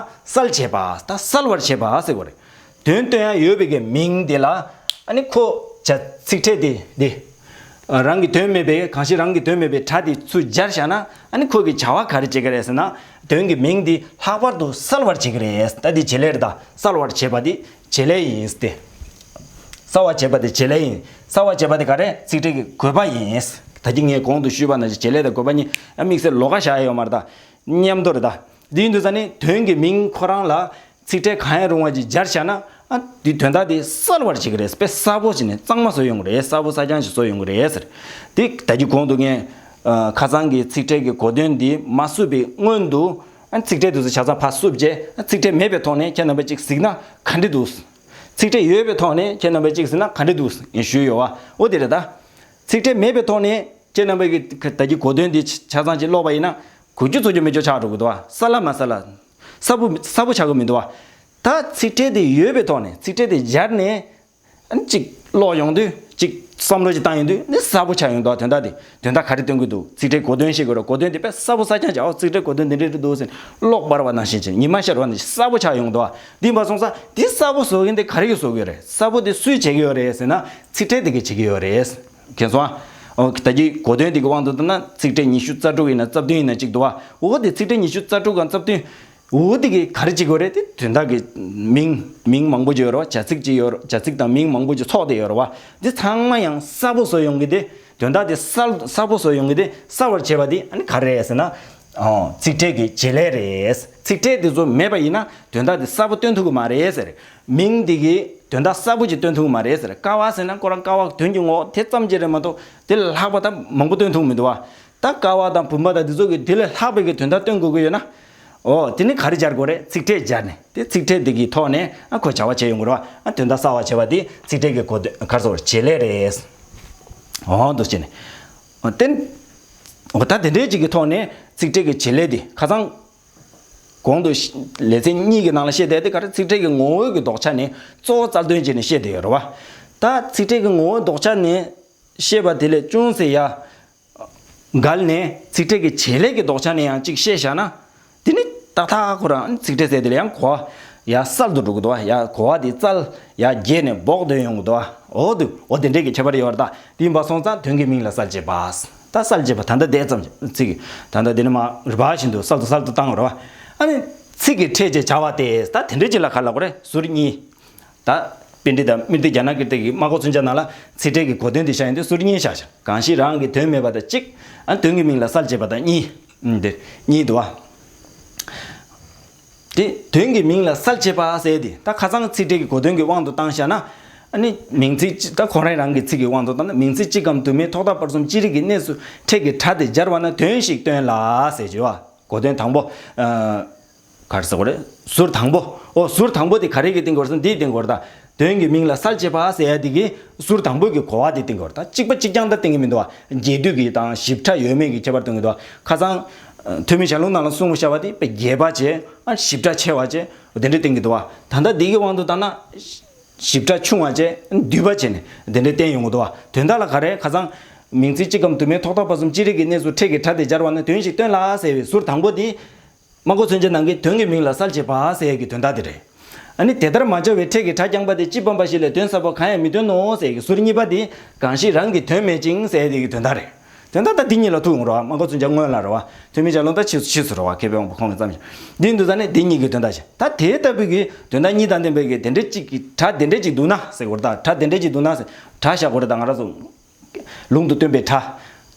གསལ་བྱེད་པ་ད་གསལ་བར་བྱེད་པ་ཟེར་དགོས་རེད། དོན་སྟོན་ཡ་ཡོད་པའི་གི་མིང་དེ་ལ་ཨ་ནི་ཁོ་བྱ་ཚིག་ཕྲད་དེ་དེ། རང་གི་དོན་མེད་པའི་གང་ཞིག་རང་གི་དོན་མེད་པའི་སྒྲ་དེ་ཚུར་སྦྱར་བཞག་ན་ཨ་ནི་ཁོ་གི་བྱ་བ་ག་རེ་བྱེད་ཀྱི་རེད་ཟེར་ན། དོན་གྱི་མིང་འདི་ལྷག་པར་དུ་གསལ་བར་བྱེད་ཀྱི་རེད། ད་འདི་བྱེད་ལས་རེད་ད། གསལ་བར་བྱེད་པ་འདི་བྱེད་ལས་ཡིན་ཏེ། གསལ་བར་བྱེད་པ་དེ་བྱེད་ལས་ཡིན། གསལ་བར་བྱེད་པ་དེ་ག་རེ་ཚིག་ཕྲད་ཀྱི་དགོས་པ་ཡིན། ད་གིན་ངས་གོང་དུ་ཞུས་པ་ནང་བཞིན་བྱེད་ལས་དང་དགོས་པ་གཉིས་ཨ་དམིགས་བསལ་ལོགས་ཀ་བཞག་ཡ་ཡོད་མ་རེད་ད། མཉམ་དུ་རེད་ད། འདི་ཡིན་དུས་ཙང་ནི་དོན་གྱི་མིང་ཁོ་རང་ལ་ཚིག་ཕྲད་གང་ཡང་རུང་བ་ཅིག་སྦྱར་བཞག་ན་ཨ་འདི་དོན་དག་དེ་གསལ་བར་བྱེད་ཀྱི་རེད། དཔེ་གསལ་པོ་ཞིག་ནས་གཙང་མ་བཟོ་ཡོང་གི་རེད། གསལ་པོ་གསལ་རྐྱང་ཞིག་བཟོ་ཡོང་གི་རེད་ཟེར། དེ་ད་གིན་གོང་དུ་ངས་ཁ་སང་གི་ཚིག་ཕྲད་ཀྱི་གོ་དོན་འདི་མ་བསུབས་པའི་སྔོན་དུ་ཨ་ཚིག་ཕྲད་དེ་ཚོ་ཆ་ཚང་ཕར་བསུབས་རྗེས་ཨ་ཚིག་ཕྲད་མེད་པའི་ཐོག་ནས་ཁྱེད་རྣམ་པས་ཅིག་གཟིགས་ན་ག་འདྲ་འདུག་ཚིག་ཕྲད་ཡོད་པའི་ཐོག་ནས་ཁྱེད་རྣམ་པས་ཅིག་གཟིགས་ན་ག་འདྲ་འདུག་ཞུས་ཡོད་བ། འོ་དེ་རེད་ད། ཚིག་ཕྲད་མེད་པའི་ཐོག་ནས་ཁྱེད་རྣམ་པས་ཀྱི་ད་གིན་གོ་དོན་འདི་ཆ་ཚང་ཅིག་ཀློག་པ་ཡིན་ན་གོ་རྒྱུ་ཚོར་རྒྱུ་མེད་རྒྱུ་ཆགས་འགྲོ་གི་འདུག་བ། གསལ་ལ་མ་གསལ་ལ། གསལ་པོ་གསལ་པོ་ཆགས་ཀྱི་མི་འདུག་བ། ད་ཚིག་ཕྲད་དེ་ཡོད་པའི་ཐོག་ནས་ཚིག་ཕྲད་དེ་སྦྱར་ནས་ཨ་ནི་ཅིག་ཀློག་ཡོང་དུས་ཅིག་བསམ་བློ་ཅིག་བཏང་ཡོང་དུས་ནི་གསལ་པོ་ཆགས་ཡོང་འདུག་དོན་དག་དེ་དོན་དག་ག་རེ་སྟོན་གྱི་འདུག་ཚིག་ཕྲད་གོ་དོན་ཤེས་དགོས་རེད། གོ་དོན་དེ་དཔེ་གསལ་པོ་གསལ་རྐྱང་ཅིག་ཨོ་ཚིག་ཕྲད་གོ་དོན་འདི་འདྲ་རེད་འདུག་ཟེར་གློག་འབར་བ་ནང་བཞིན་ཅིག་ཉི་མ་ཤར་བ་ནང་བཞིན་གསལ་པོ་ཆགས་ཡོང་འདུག་བ། འདི་ཡིན་པ་སོང་ཙང་འདི་གསལ་པོ་བཟོ་མཁན་དེ་ག་རེ་གིས་བཟོ་གི་ཡོད་རེད། གསལ་པོ་དེ་སུས་བྱེད་ཀྱི་ཡོད་རེད་ཟེར་ན་ཚིག་ཕྲད་དེ་གིས་བྱེད་ཀྱི་ཡོད་རེད། མཁྱེན་སོང་ཨ། ཨོ་ད་གིན་གོ་དོན་དེ་གི་དབང་དུ་བཏང་ན་ཚིག་ཕྲད་ཉི་ཤུ་རྩ་དྲུག་ཡིན་ན་རྩ་བདུན་ཡིན་ན་གཅིག་འདུག་བ། འོ་དེ་ཚིག་ཕྲད་ཉི་ཤུ་རྩ་དྲུག་གམ་རྩ་བདུན། འོ་དེ་གི་ག་རེ་བྱེད་དགོས་རེད། དེ་དོན་དག་གི་མིང་མིང་མང་པོ་ཅིག་ཡོད་རེད་བ། བྱ་ཚིག་ཅིག་ཡོད་རེད། བྱ་ཚིག་དང་མིང་མང་པོ་ཅིག་ཚོགས་བསྡད་ཡོད་རེད་བ། འདི་ཚང་མ་ཡང་གསལ་པོ་བཟོ་ཡོང་གི་དེ་དོན་དག་དེ་གསལ་གསལ་པོ་བཟོ་ཡོང་གི་དེ་གསལ་བར་བྱེད་པ་དེ་ཨ་ནི་ག་རེ་རེད་ཟེར་ན། ཨོ་ཚིག་ཕྲད་ཀྱི་བྱེད་ལས་རེད། ཚིག་ཕྲད་དེ་ཚོ་མེད་པ་ཡིན་ན་དོན་དག་དེ་གསལ་པོ་སྟོན་ཐུབ་ཀྱི་མ་རེད་ཟེར། མིང་འདི་གིས་དོན་དག་གསལ་པོ་ཅིག་སྟོན་ཐུབ་ཀྱི་མ་རེད་ཟེར། ཀ་བ་ཟེར་ན་ཁོ་རང་ཀ་བ་དོན་གྱི་ངོ་བོ་དེ་ཙམ་ཅིག་རེད་མ་གཏོགས་དེ་ལས་ལྷག་པ་ད་མང་པོ་སྟོན་ཐུབ་ཀྱི་མི་འདུག་བ། ད་ཀ་བ་དང་བུམ་པ་དང་འདི་ཚོ་གིས་དེ་ལས་ལྷག་པའི་གི་དོན་དག་སྟོན་དགོས་ཀྱི་ཡོད་ན། ཨོ་དེ་ནི་ག་རེ་སྦྱར་དགོས་རེད། ཚིག་ཕྲད་སྦྱར་ནས་དེ་ཚིག་ཕྲད་འདི་གི་ཐོག་ནས་ཨ་ཁོ་བྱ་བ་བྱེད་ཡོང་དགོས་རེད་བ། ཨ་དོན་དག་གསལ་བར་བྱེད་པ་དེ་ཚིག་ཕྲད་ཀྱི་གོ་དོན་ག་རེ་ཟེར་བྱེད་ལས་རེད། ཨོ་འདུག་བྱས་ནས་ཨོ་བསྟན། ཨོ་ད་དེ་འདྲའི་ཅིག་གི་ཐོག་ནས་ཚིག་ཕྲད་ཀྱི་བྱེད་ལས་དེ་ཁ་སང་། གོང་དུ་ལེ་ཚན་གཉིས་ཀྱི་ནང་ལ་བཤད་བསྡད་དེ་ག་རེ་ཚིག་ཕྲད་ཀྱི་ངོ་བོའི་གི་ལྡོག་ཆ་ནས་གཙོ་བོ་རྩལ་འདོན་བྱས་ནས་བཤད་བསྡད་ཡོད་རེད་བ། ད་ཚིག་ཕྲད་ཀྱི་ངོ་བོའི་ལྡོག་ཆ་ནས་བཤད་པ་དེ་ལས་ཅུང་ཟད་ཡ་འགལ་ནས་ཚིག་ཕྲད་ཀྱི་བྱེད་ལས་ཀྱི་ལྡོག་ཆ་ནས་ཡང་གཅིག་བཤད་བཞག་ན། དེ་ནི་ཏག་ཏག་ཁོ་རང་ཚིག་ཕྲད་ཟེར་དེ་ལ་ཡང་གོ་བ་ཡ་གསལ་དུ་འགྲོ་གི་འདུག་བ། ཡ་གོ་བ་དེ་རྩལ་ཡ་རྒྱས་ནས་འབོག་འདོན་ཡོང་གི་འདུག་བ། འོ་འདུག་འོ་དེ་འདྲས་ཀྱི་ཁྱད་པར་ཡོད་རེད་ད། དེ་ཡིན་པ་སོང་ཙང་དོན་གྱི་མིང་ལ་གསལ་བྱེད་པ། ད་གསལ་བྱེད་པ་ད་ལྟ་དེ་ཙམ་ཚིག་ད་ལྟ་དེ་ནི་མ་རིམ་པ་བཞིན་དུ་གསལ་དུ་གསལ་དུ་བཏང་བ་རེད་བ། ཨ་ནི་ཚིག་གི་ཕྲད་ཅེས་བྱ་བ་སྟེ་ད་དེ་འདྲ་ཅིག་ལ་ག་ལབ་དགོས་རེད། ཟུར་གཉིས། ད་པཎྜི་ཏ་དམིགས་བཏང་རྒྱ་ནག་གི་སྟེང་གི་སྨྲ་སྒོ་མཚོན་ཆ་ནང་ལ་ཚིག་ཕྲད་ཀྱི་གོ་དོན་དེ་བཞག་ཡིན་དུས་ཟུར་གཉིས་བཞག་བཞག་གང་ཞིག་རང་གི་དོན་མེད་པ་དང་གཅིག་ཨ་དོན་གྱི་མིང་ལ་གསལ་བྱེད་པ་དང་གཉིས། ཨུམ་དེ་གཉིས་འདུག་བ། དེ་དོན་གྱི་མིང་ལ་གསལ་བྱེད་པ་ཟེར་དེ་ད་ཁ་སང་ཚིག་ཕྲད་ཀྱི་གོ་དོན་གྱི་དབང་དུ་བཏང་བཞག་ན། ཨ་ནི་མིང་ཚིག་ཅི་ད་ཁོ་རང་རང་གི་ཚིག་གི་དབང་དུ་བཏང་ན་མིང་ཚིག་གཅིག་གམ་དུ་མའི་ཐོག་མཐའ་བར་གསུམ་ཅི་རིགས་ཀྱི་གནས་སུ་ཕྲད་ཀྱི་སྒྲ་དེ་སྦྱར་བ་ན་དོན་ཞིག་སྟོན་ལ་ཟེར་གྱི་བ། གོ་དོན་དང་པོ། ཨ་ག་རེ་ཟེར་དགོས་རེད། ཟུར་དང་པོ། ཨོ་ཟུར་དང་པོ་དེ་ག་རེ་གི་སྟེང་གི་བར་སོང་འདིའི་སྟེང་གི་བར་ད། དོན་གྱི་མིང་ལ་གསལ་བྱེད་པ་ཟེར་ཡ་དེ་གི་ཟུར་དང་པོ་གི་གོ་བ་དེ་སྟེང་གི་བར་ད་གཅིག་པ་གཅིག་རྐྱང་ད་སྟེང་གི་མི་འདུག་བ། རྒྱས་བསྡུས་ཀྱི་དང་ཞིབ་ཕྲ་ཡོད་མེད་ཀྱི་ཁྱད་པར་སྟོན་གི་འདུག་བ། ཁ་སང་། ཐོན་མིའི་ཞལ་ལུང་ནང་ལ་གསུངས་པ་བྱ་བ་དེ་དཔེ་རྒྱས་པ་བྱས་ཨ་ཞིབ་ཕྲ་ཆེ་བ་བྱས་དེ་འདྲ་སྟེང་གི་འདུག་བ། ད་ལྟ་འདི་གི་དབང་དུ་བཏང་ན། ཞིབ་ཕྲ་ཆུང་བ་བྱས་བསྡུས་པ་བྱས་ནས་དེ་འདྲ་བསྟན་ཡོང་གི་འདུག་བ། དོན་དག་ལ་ག་རེ་ཁ་སང་། མིང་ཚིག་གཅིག་གམ་དུ་མའི་ཐོག་མཐའ་བར་གསུམ་ཅི་རིགས་ཀྱི་གནས་སུ་ཕྲད་ཀྱི་སྒྲ་དེ་སྦྱར་བ་ན་དོན་ཞིག་སྟོན་ལ་ཟེར་བའི་ཟུར་དང་པོ་དེ། སྨྲ་སྒོ་མཚོན་ཆ་ནང་གི་དོན་གྱི་མིང་ལ་གསལ་བྱེད་པ་ཟེར་ཡས་ཀྱི་དོན་དག་དེ་རེད། ཨ་ནི་དེ་ལྟར་མ་སྦྱར་བའི་ཕྲད་ཀྱི་སྒྲ་རྐྱང་པ་དེ་སྤྱི་བམ་པ་ཞིག་ལས་དོན་གསལ་པོ་གང་ཡང་མི་སྟོན་ནོ་ཟེར་ཡས་ཀྱི་ཟུར་གཉིས་པ་དེ་གང་ཞིག་རང་གི་དོན་མེད་ཅིང་ཟེར་ཡས་དེ་གི་དོན་དག་རེད། དོན་དག་ད་འདི་གཉིས་ལ་ཐུག་ཡོང་རེད་བ། སྨྲ་སྒོ་མཚོན་ཆ་སྔོན་ལ་རེད་བ། ཐོན་མིའི་ཆ་ལུང་ད་ཕྱིས་སུ་ཕྱིས་སུ་རེད་བ། མཁས་པའི་དབང་པོ་ཁོང་གིས་བརྩམས་ཤིང་། འདི་འདུག་ས་ནས་འདི་གཉིས་ཀྱི་དོན་དག་བཤད། ད་དེ་ལྟ་བུའི་གི་དོན་དག་གཉིས་དང་ལྡན་པའི་གི་དེ་འདྲ་གཅིག་གི་སྒྲ་དེ་འདྲ་གཅིག་འདུག་ན་ཟེར་དགོས་རེད། ད་སྒྲ་དེ་འདྲ་གཅིག་འདུག་ན་ཟེར། སྒྲ་བཞག་དགོས་རེད། ད་ང་རང་ཚོ་ལུང་དུ་སྟོན་པའི་སྒྲ།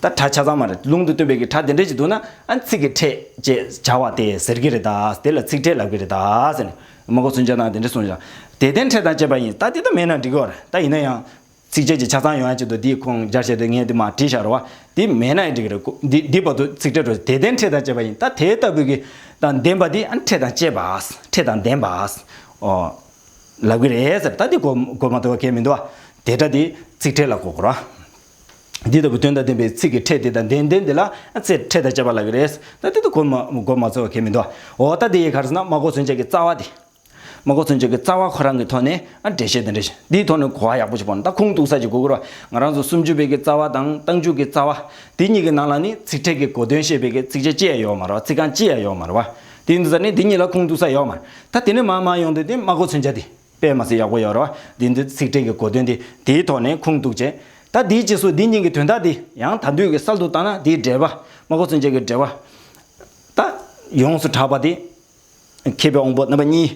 ད་སྒྲ་ཆ་ཚང་མ་རེད། ལུང་དུ་སྟོན་པའི་གི་སྒྲ་དེ་འདྲ་གཅིག་འདུག་ན། ཨ་ཚིག་གི་ཕྲད་ཅེས་བྱ་བ་དེ་ཟེར་གི་རེད་ད། དེ་ལ་ཚིག་ཕྲད་ལབ་གི་རེད་ད་ཟེར་ནས། སྨྲ་སྒོ་མཚོན་ཆ་དང་དེ་འདྲ་གསུངས་ཤག་དེ་ལྡན་ཕྲད་དང་བཅས་པ་ཡིན། ད་དེ་ད་མེད་ན་འགྲིག་གི་རེད། ད་ཡིན་ན་ཡང་། ཚིགས་བཅད་ཀྱི་ཆ་ཚང་ཡོང་ཡ་ཆེད་དུ་འདི་ཁུངས་སྦྱར་བྱས་ཏེ་ངས་འདི་མར་བྲིས་བཞག་རེད་བ། འདི་མེད་ན་ཡང་འགྲིག་གི་རེད། འདི་འདི་བར་དུ་ཚིག་ཕྲད་འགྲོ། དེ་ལྡན་ཕྲད་དང་བཅས་པ་ཡིན། ད་དེ་ལྟ་བུའི་གི་དང་ལྡན་པ་འདི། ཨ་ཕྲད་དང་བཅས་པ། ཕྲད་དང་ལྡན་པ། ཨོ། ལབ་གི་རེད་ཟེར། ད་འདི་གོ་གོ་མ་ཐུབ་པ་གལ་མི་འདུག་བ། དེ་སྒྲ་འདི་ཚིག་ཕྲད་ལ་གོ་དགོས་རེད་བ། འདི་ལྟ་བུ་དོན་དང་ལྡན་པའི་ཚིག་གི་ཕྲད་དེ་དང་ལྡན་ལྡན་དེ་ལ་ཨ་ཚིག་ཕྲད་དང་བཅས་པ་ལབ་གི་རེད། ད་འདི་ད་གོ་མ་གོ་མ་ཚོར་བ་གལ་མི་འདུག་བ། འོ་ད་འདི་ཡི་ག་རེ་ཟེར་ན། སྨྲ་སྒོ་མཚོན་ཆ་གི་རྩ་བ་དེ། སྨྲ་སྒོ་མཚོན་ཆ་གི་རྩ་བ་ཁོ་རང་གི་ཐོག་ནས་ཨ་འགྲེལ་བཤད་དེ་འདྲ་ཞིག་འདིའི་ཐོག་ནས་གོ་བ་ཡག་པོ་ཞིག་སྤོ་ན། ད་ཁུངས་གཏུགས་ས་ཅིག་དགོས་ཀྱི་རེད་བ། ང་རང་ཚོ་སུམ་ཅུ་པའི་གི་རྩ་བ་དང་རྟགས་འཇུག་གི་རྩ་བ་དེ་གཉིས་ཀྱི་ནང་ལ་ནི་ཚིག་ཕྲད་ཀྱི་གོ་དོན་བཤད་པའི་གི་ཚིགས་བཅད་གཅིག་ཡང་ཡོད་མ་རེད་བ། ཚིག་རྐང་གཅིག་ཡང་ཡོད་མ་རེད་བ། དེ་ཡིན་དུས་ཙང་ནི་འདི་གཉིས་ལ་ཁུངས་གཏུགས་ས་ཡོད་མ་རེད། ད་དེ་ནས་མར་མར་ཡོང་དུས་དེ་སྨྲ་སྒོ་མཚོན་ཆ་དེ་དཔེ་མ་སྲིད་ཡག་པོ་ཡོད་རེད་བ། དེ་འདི་ཚིག་ཕྲད་ཀྱི་གོ་དོན་དེ་དེའི་ཐོག་ནས་ཁུངས་གཏུགས་བྱས། ད་དེའི་རྗེས་སུ་འདི་གཉིས་ཀྱི་དོན་དག་དེ་ཡང་ད་དུས་ཀྱི་གསལ་དུ་བཏང་ན། དེའི་འགྲེལ་པ། སྨྲ་སྒོ་མཚོན་ཆ་གི་འགྲེལ་པ་ད་ཡོངས་སུ་གྲགས་པ་དེ། མཁས་པའི་དབང་པོ་རྣམ་པ་གཉིས།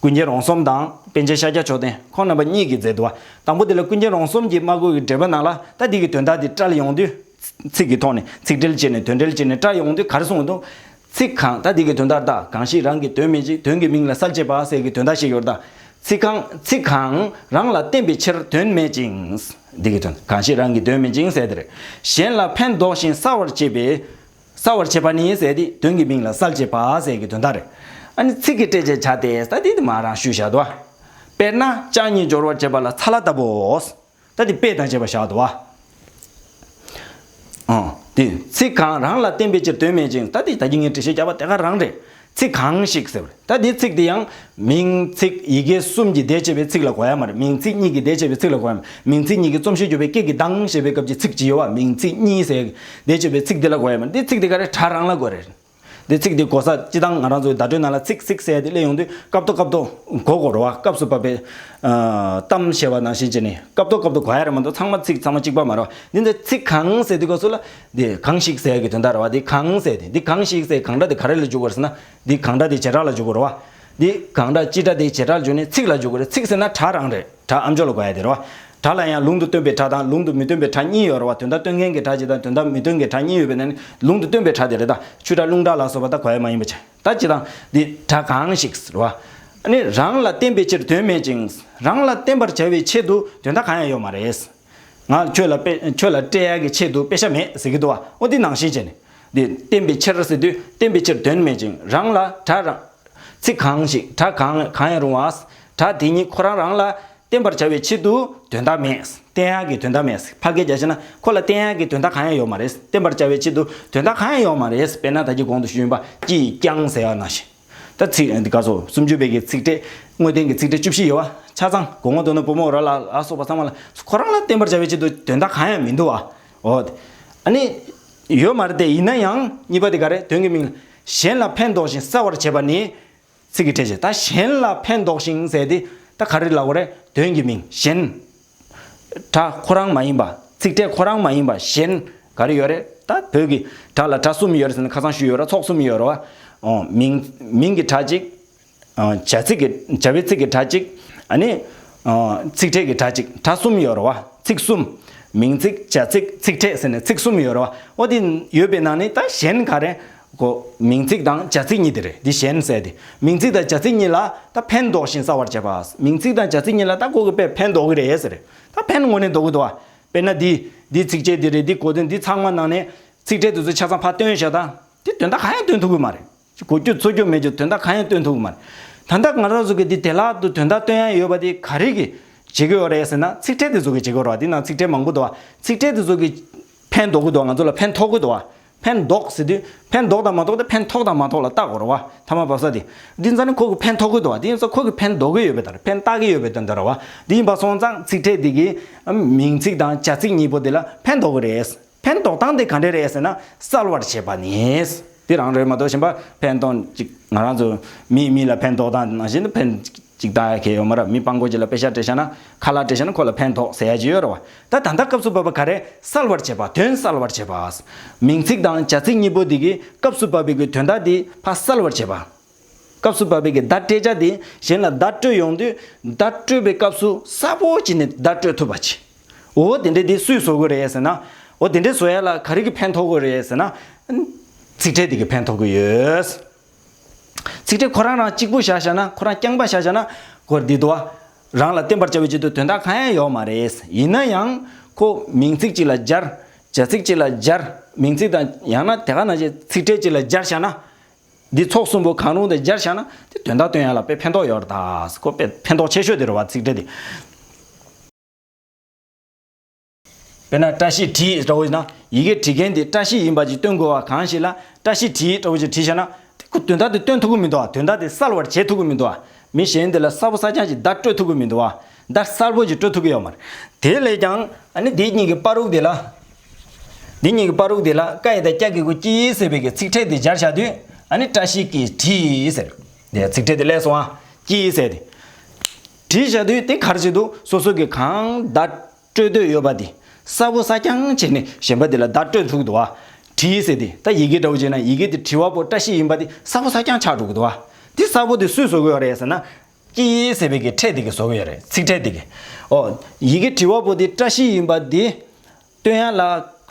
ཀུན་མཁྱེན་རོང་ཟོམ་དང་པཎ་ཆེན་ཤཱཀྱ་མཆོག་ལྡན་ཁོང་རྣམ་པ་གཉིས་ཀྱིས་མཛད་འདུག་བ། དང་པོ་དེ་ལ་ཀུན་མཁྱེན་རོང་ཟོམ་གྱིས་སྨྲ་སྒོ་གི་འགྲེལ་པ་ནང་ལ་ད་འདི་གི་དོན་དག་འདི་བཀྲལ་ཡོང་དུས། ཚིག་གི་ཐོག་ནས་ཚིག་འགྲེལ་བྱས་ནས་དོན་འགྲེལ་བྱས་ནས་བཀྲལ་ཡོང་དུས་ག་རེ་གསུངས་འདུག་ཚིག་གང་། ད་འདི་གི་དོན་དག་ད། གང་ཞིག་རང་གི་དོན་མེད་ཅིང་། དོན་གྱི་མིང་ལ་གསལ་བྱེད་པ་ཟེར་གྱི་དོན་དག་ཞིག་ཡོད་ད། ཚིག་གང་། ཚིག་གང་རང་ལ་བརྟེན་པའི་ཕྱིར་དོན་མེད་ཅིང་། འདི་གི་དོན། གང་ཞིག་རང་གི་དོན་མེད་ཅིང་ཟེར་དེ་རེད། གཞན་ལ་ཕན་འདོགས་ཤིང་གསལ་བར་བྱེད་པའི། གསལ་བར་བྱེད་པ་ནི་ཟེར་དེ་དོན་གྱི་མིང་ལ་གསལ་བྱེད་པ་ཟེར་གྱི་དོན་དག་རེད། ཨ་ནི་ཚིག་གི་ཕྲད་ཅེས་བྱ་སྟེ། ད་དེ་དེ་མ་རང་ཞུས་བཞག་འདུག་བ། དཔེར་ན་ལྕགས་གཉིས་སྦྱོར་བར་བྱེད་པ་ལ་ཚ་ལ་ལྟ་བུའོ། ད་དེ་དཔེ་དང་བཅས་པ་བཞག་འདུག་བ། ཨང་། དེ་ཚིག་གང་རང་ལ་བརྟེན་པའི་ཕྱིར་དོན་མེད་ཅིང་། ད་དེ་ད་གིན་ངས་འགྲེལ་བཤད་བརྒྱབ་པ་དེ་ག་རང་རེད། ཚིག་གང་ཞིག་ཟེར་བ་རེད། ད་དེ་ཚིག་དེ་ཡང་མིང་ཚིག་ཡི་གེ་གསུམ་གྱིས་བསྡད་བྱས་པའི་ཚིག་ལ་གོ་ཡ་མ་རེད། མིང་ཚིག་གཉིས་ཀྱིས་བསྡད་བྱས་པའི་ཚིག་ལ་གོ་ཡ་མ་རེད། མིང་ཚིག་གཉིས་ཀྱི་རྩོམ་གཞི་བརྗོད་པའི་སྐད་ཀྱི་གདངས་ཞེས་པའི་སྐབས་ཀྱི་ཚིག་ཅིག་ཡོད་བ། མིང་ཚིག་གཉིས་ཟེར་བསྡད་བྱས་པའི་ཚིག་དེ་ལ་གོ་ཡ་མ་རེད། དེ་ཚིག་དེ་ག་རེ་སྒྲ་རང་ལ་གོ་རེད། འདི་ཚིག་འདི་གོ་ས་སྤྱི་བཏང་ང་རང་ཚོའི་བརྡ་སྤྲོད་ནང་ལ་ཚིག་ཚིག་ཟེར་དེ་སླེབས་ཡོང་དུས་སྐབས་ཐོག་སྐབས་ཐོག་གོ་དགོས་རེད་བ། སྐབས་སུ་བབས་པའི་ཨ་གཏམ་བཤད་པ་ནང་བཞིན་བྱས་ནས་སྐབས་ཐོག་སྐབས་ཐོག་གོ་ཡ་རེད་མ་གཏོགས་ཚང་མ་ཚིག་ཚང་མ་གཅིག་པ་མ་རེད་བ། འདི་འདི་ཚིག་གང་ཟེར་དུས་སྐབས་སུ་ལ་འདི་གང་ཞིག་ཟེར་གྱི་དོན་དག་རེད་བ། འདི་གང་ཟེར་དེ་འདི་གང་ཞིག་ཟེར་གང་སྒྲ་དེ་ག་རེ་ལ་འཇུག་དགོས་རེད་ཟེར་ན། འདི་གང་སྒྲ་དེ་བྱེ་བྲག་ལ་འཇུག་དགོས་རེད་བ། འདི་གང་སྒྲ་སྤྱི་སྒྲ་དེ་བྱེ་བྲག་ལ་འཇུག་ནས་ཚིག་ལ་འཇུག་དགོས་རེད། ཚིག་ཟེར་ན་སྒྲ་རང་རེད། སྒྲ་ཨ་མཆོག་ལ་གོ་ཡ་དེ་རེད་བ། སྒྲ་ལ་ཡང་ལུང་དུ་སྟོན་པའི་སྒྲ་དང་ལུང་དུ་མི་སྟོན་པའི་སྒྲ་གཉིས་ཡོད་རེད་བ། དོན་དག་སྟོན་མཁན་གྱི་སྒྲ་གཅིག་དང་དོན་དག་མི་སྟོན་མཁན་གྱི་སྒྲ་གཉིས་ཡོད་པའི་ནང་ནས་ལུང་དུ་སྟོན་པའི་སྒྲ་དེ་རེད། ད་ཆུ་སྒྲ་རླུང་སྒྲ་ལ་སོགས་པ་ད་གོ་ཡ་མ་ཡིན་པ་བྱས། ད་སྤྱི་དང་འདི་སྒྲ་གང་ཞིག་རེད་བ། ཨ་ནི་རང་ལ་བརྟེན་པའི་ཕྱིར་དོན་མེད་ཅིང་། རང་ལ་བརྟེན་པར་བྱ་བའི་ཆེད་དུ་དོན་དག་གང་ཡང་ཡོད་མ་རེད། ང་ཁྱོད་ལ་དཔེ་ཁྱོད་ལ་སྤྲད་ཡ་གི་ཆེད་དུ་དཔེ་ཆ་མེད་ཟེར་གྱི་འདུག་བ། འོ་འདི་ནང་བཞིན་བྱས་ནས། འདི་བརྟེན་པའི་ཕྱིར་ཟེར་དུས་བརྟེན་པའི་ཕྱིར་དོན་མེད་ཅིང་། རང་ལ་སྒྲ་རང་། ཚིག་གང་ཞིག་སྒྲ་གང་གང་ཡང་རུང་བ། སྒྲ་དེ་ཉིད་ཁོ་རང་རང་ལ་བརྟེན་པར་བྱ་བའི་ཆེད་དུ་དོན་དག་མེད། བརྟེན་ཡག་གི་དོན་དག་མེད། ཕལ་སྐད་རྒྱག་བྱས་ན་ཁོ་ལ་བརྟེན་ཡག་གི་དོན་དག་གང་ཡང་ཡོད་མ་རེད། བརྟེན་པར་བྱ་བའི་ཆེད་དུ་དོན་དག་གང་ཡང་ཡོད་མ་རེད། དཔེར་ན་ད་ཀྱི་གོང་དུ་ཞུས་པ་ཅི་ཡིས་ཀྱང་ཟེར་ཡག་ནང་བཞིན། ད་ཚིག་འདི་ག་སོ་སུམ་ཅུ་པའི་གི་ཚིག་ཕྲད་དངོས་བསྟན་གྱི་ཚིག་ཕྲད་བཅུ་བཞི་ཡོད་བ། ཆ་ཚང་གོ་ངོ་དོ་ནོ་བུ་མོ་ར་ལ་ལ་སོགས་པ་ཚང་མ་ལ་ཁོ་རང་ལ་བརྟེན་པར་བྱ་བའི་ཆེད་དུ་དོན་དག་གང་ཡང་མི་འདུག་བ། འོ་དེ། ཨ་ནི། ཡོད་མ་རེད་དེ། ཡིན་ན་ཡང་གཉིས་པ་དེ་ག་རེ། དོན་གྱི་མིང་ལ་གཞན་ལ་ཕན་འདོགས་ཤིང་གསལ་བར་བྱེད་པ་ནི། ཚིག་གི་ཕྲད་བྱས། ད་གཞན་ལ་ཕན་འདོགས་ཤིང་ཟེར་དེ་ད་ག་རེ་ལབ་དགོས་རེད། དོན་གྱི་མིང་གཞན། སྒྲ་ཁོ་རང་མ་ཡིན་པ། ཚིག་ཕྲད་ཁོ་རང་མ་ཡིན་པ་གཞན་ག་རེ་ཡོད་རེད། ད་བོད་ཀྱི་སྒྲ་ལ་སྒྲ་གསུམ་ཡོད་རེད་ཟེར་ན་ཁ་སང་ཞུས་ཡོད་རེད། ཚོགས་གསུམ་ཡོད་རེད་བ། ཨོ། མིང་། མིང་གི་སྒྲ་གཅིག་ཨ། བྱ་ཚིག་གི་བྱ་བའི་ཚིག་གི་སྒྲ་གཅིག་ཨ་ནི། ཨ། ཚིག་ཕྲད་ཀྱི་སྒྲ་གཅིག་སྒྲ་གསུམ་ཡོད་རེད་བ། ཚིག་གསུམ། མིང་ཚིག་བྱ་ཚིག་ཚིག་ཕྲད་ཟེར་ནས་ཚིག་གསུམ་ཡོད་རེད་བ། འོ་དེ་ཡོད་པའི་ནང་ནས་ད་གཞན་ག་རེ། གོ། མིང་ཚིག་དང་བྱ་ཚིག་གཉིས་དེ་རེད། འདི་གཞན་ཟེར་དེ། མིང་ཚིག་དང་བྱ་ཚིག་གཉིས་ལ་ད་ཕན་འདོགས་ཤིང་གསལ་བར་བྱེད་པ། མིང་ཚིག་དང་བྱ་ཚིག་གཉིས་ལ་ད་ཁོ་གི་དཔེ་ཕན་འདོགས་ཀྱི་རེད་ཟེར། ད་ཕན་དངོས་གནས་འདོགས་ཀྱི་འདུག་བ། དཔེར་ན་འདི། འདི་ཚིགས་བཅད་འདི་རེད། འདི་གོ་དོན་འདི་ཚང་མ་ནང་ནས་ཚིག་ཕྲད་དེ་ཚོ་ཆ་ཚང་ཕར་བཏོན་བཞག་ད། དེ་དོན་དག་གང་ཡང་སྟོན་ཐུབ་ཀྱི་མ་རེད། གོ་རྒྱུ་ཚོར་རྒྱུ་མེད་རྒྱུ་དོན་དག་གང་ཡང་སྟོན་ཐུབ་ཀྱི་མ་རེད། ད་ལྟ་ང་རང་ཚོ་གི་འདི་བདེ་བླག་ཏུ་དོན་དག་སྟོན་ཡ་ཡོད་པ་དེ་ག་རེ་གིས་བྱེད་ཀྱི་ཡོད་རེད་ཟེར་ན། ཚིག་ཕྲད་དེ་ཚོ་གིས་བྱེད་ཀྱི་ཡོད་རེད་བ། འདི་ནང་ཚིག་ཕྲད་མང་པོ་འདུག་བ། ཚིག་ཕྲད་དེ་ཚོ་གིས་ཕན་འདོགས་ཀྱི་འདུག་བ། ང་ཚོ་ལ་ཕན་ཐོགས་ཀྱི་འདུག་བ། ཕན་འདོགས་ཟེར་དུས་ཕན་འདོགས་དང་མ་འདོགས་དེ་ཕན་ཐོགས་དང་མ་ཐོགས་ལ་བལྟ་དགོས་རེད་བ། ཐ་མ་བབས་ས་དེ། འདི་ཙང་ནི་ཁོ་གིས་ཕན་ཐོགས་ཀྱི་འདུག་བ། འདི་ཡིན་ཙང་ཁོ་གིས་ཕན་འདོགས་ཀྱི་ཡོད་པའི་དོན་དག་རེད། ཕན་བཏགས་ཀྱི་ཡོད་པའི་དོན་དག་རེད་བ། འདི་ཡིན་པ་སོང་ཙང་ཚིག་ཕྲད་འདི་གིས་མིང་ཚིག་དང་བྱ་ཚིག་གཉིས་པོ་འདི་ལ་ཕན་འདོགས་ཀྱི་རེད། ཕན་འདོགས་སྟངས་དེ་ག་འདྲ་རེད་ཟེར་ན། གསལ་བར་བྱེད་པ་ནི། འདི་རང་རེད་མ་གཏོགས་གཞན་པ་ཕན་གཏོང་ཅིག་ང་རང་ཚོ་མིས་མི་ལ་ཕན་འདོགས་སྟངས་ནང་བཞིན་དུ་ཕན་ ཅིག་ལྟ་ཡ་གལ་ཡོད་མ་རེད། མི་སྤྲང་པོ་ཅིག་ལ་དཔེ་ཆ་སྤྲད་བཞག་ན། ཁ་ལག་སྤྲད་བཞག་ན་ཁོ་ལ་ཕན་ཐོགས་ཟེར་ཡ་ཅིག་ཡོད་རེད་བ། ད་ད་ལྟ་སྐབས་སུ་བབ་པ་ག་རེ། གསལ་བར་བྱེད་པ། དོན་གསལ་བར་བྱེད་པ། མིང་ཚིག་དང་བྱ་ཚིག་གཉིས་པོ་འདི་གི་སྐབས་སུ་བབ་པའི་གི་དོན་དག་འདི་ཕར་གསལ་བར་བྱེད་པ། སྐབས་སུ་བབ་པའི་གི་བརྡ་སྤྲད་བྱ་འདི་གཞན་ལ་བརྡ་སྤྲོད་ཡོང་དུས། བརྡ་སྤྲོད་པའི་སྐབས་སུ་གསལ་པོ་བྱས་ནས་བརྡ་སྤྲོད་ཐུབ་པ་བྱེད། འོ་དེ་འདྲ་འདི་སུས་བཟོ་དགོས་རེད་ཟེར་ན། འོ་དེ་འདྲ་བཟོ་ཡ་ལ་ག་རེ་གི་ཕན་ཐོགས་དགོས་རེད་ཟེར་ན། ཚིག་ཕྲད་འདི་གི་ཕན་ཐོགས་ཀྱི་ཡོད། ཚིག་ཕྲད་ཁོ་རང་རང་གཅིག་པུ་བཞག་བཞག་ན། ཁོ་རང་རྐྱང་པ་བཞག་བཞག་ན། ཁོ་འདི་དོ། རང་ལ་བརྟེན་པར་བྱ་བའི་ཆེད་དུ་དོན་དག་གང་ཡང་ཡོད་མ་རེད། ཡིན་ན་ཡང་ཁོ་མིང་ཚིག་ཅིག་ལ་སྦྱར། བྱ་ཚིག་ཅིག་ལ་སྦྱར། མིང་ཚིག་དང་ཡང་ན་དེ་ག་ནང་བཞིན་ཚིག་ཕྲད་ཅིག་ལ་སྦྱར་བཞག་ན། འདི་ཚོགས་གསུམ་པོ་གང་རུང་དེ་སྦྱར་བཞག་ན། དེ་དོན་དག་སྟོན་ཡ་ལ་དཔེ་ཕན་ཐོགས་ཡོད་རེད་ད། ཁོ་དཔེ་ཕན་ཐོགས་ཆེ་ཤོས་དེ་རེད་བ། ཚིག་ཕྲད་དེ། དཔེར་ན་བཀྲ་ཤིས་བྲིས་འདྲ་བོ་ཡིན་ན། ཡི་གེ་འབྲི་མཁན་དེ་བཀྲ་ཤིས་ཡིན་པ་ཅིག་སྟོན་དགོས་པ། གང་ཞིག་ལ་བཀྲ་ཤིས་བྲིས་འདྲ་བོ་ཅིག་བྲིས་བཞག་ན། དེ་ཁོ་དོན་དག་དེ་སྟོན་ཐུབ་ཀྱི་མི་འདུག་བ། དོན་དག་དེ་གསལ་བར་བྱེད་ཐུབ་ཀྱི་མི་འདུག་བ། མི་གཞན་དེ་ལ་གསལ་པོ་གསལ་རྐྱང་ཅིག་བརྡ་སྤྲོད་ཐུབ་ཀྱི་མི་འདུག་བ། བརྡ་གསལ་པོ་ཅིག་སྤྲོད་ཐུབ་ཀྱི་ཡོད་མ་རེད། དེ་ལས་ཀྱང་ཨ་ནི་འདི་གཉིས་ཀྱི་བར་རུག་དེ་ལ། འདི་གཉིས་ཀྱི་བར་རུག་དེ་ལ་ཀ་ཡ་བཏགས་ཀྱ་གི་གུ་ཀྱི་ཟེར་བའི་གི་ཚིག་ཕྲད་དེ་སྦྱར་བཞག་དུས། ཨ་ནི་བཀྲ་ཤིས་ཀྱིས་བྲིས་ཟེར། དེ་ཚིག་ཕྲད་དེ་སླེབས་སོང་ཨ། ཀྱི་ཟེར་དེ། བྲིས་བཞག་དུས་དེ་ག་རེ་བྱེད་འདུག་སོ་སོ་གི་གང་བརྡ་སྤྲོད་འདོད་ཡོད་པ་དེ་གསལ་པོ་གསལ་རྐྱང་བྱས་ནས་གཞན་པ་དེ་ལ་བརྡ་སྤྲོད་ཐུབ་འདུག་བ། བྲིས་ཟེར་དེ་ད་ཡི་གེ་འདྲ་བོ་བྱས་ན། ཡི་གེ་དེ་བྲི་བ་པོ་བཀྲ་ཤིས་ཡིན་པ་དེ་གསལ་པོ་གསལ་རྐྱང་ཆགས་འགྲོ་གི་འདུག་བ། དེ་གསལ་པོ་དེ་སུས་བཟོ་གི་ཡོད་རེད་ཟེར་ན། ཀྱི་ཟེར་བའི་གི་ཕྲད་དེ་གི་བཟོ་གི་ཡོད་རེད། ཚིག་ཕྲད་དེ་གི། ཨོ། ཡི་གེ་བྲི་བ་པོ་དེ་བཀྲ་ཤིས་ཡིན་པ་དེ་སྟོན་ཡ་ལ་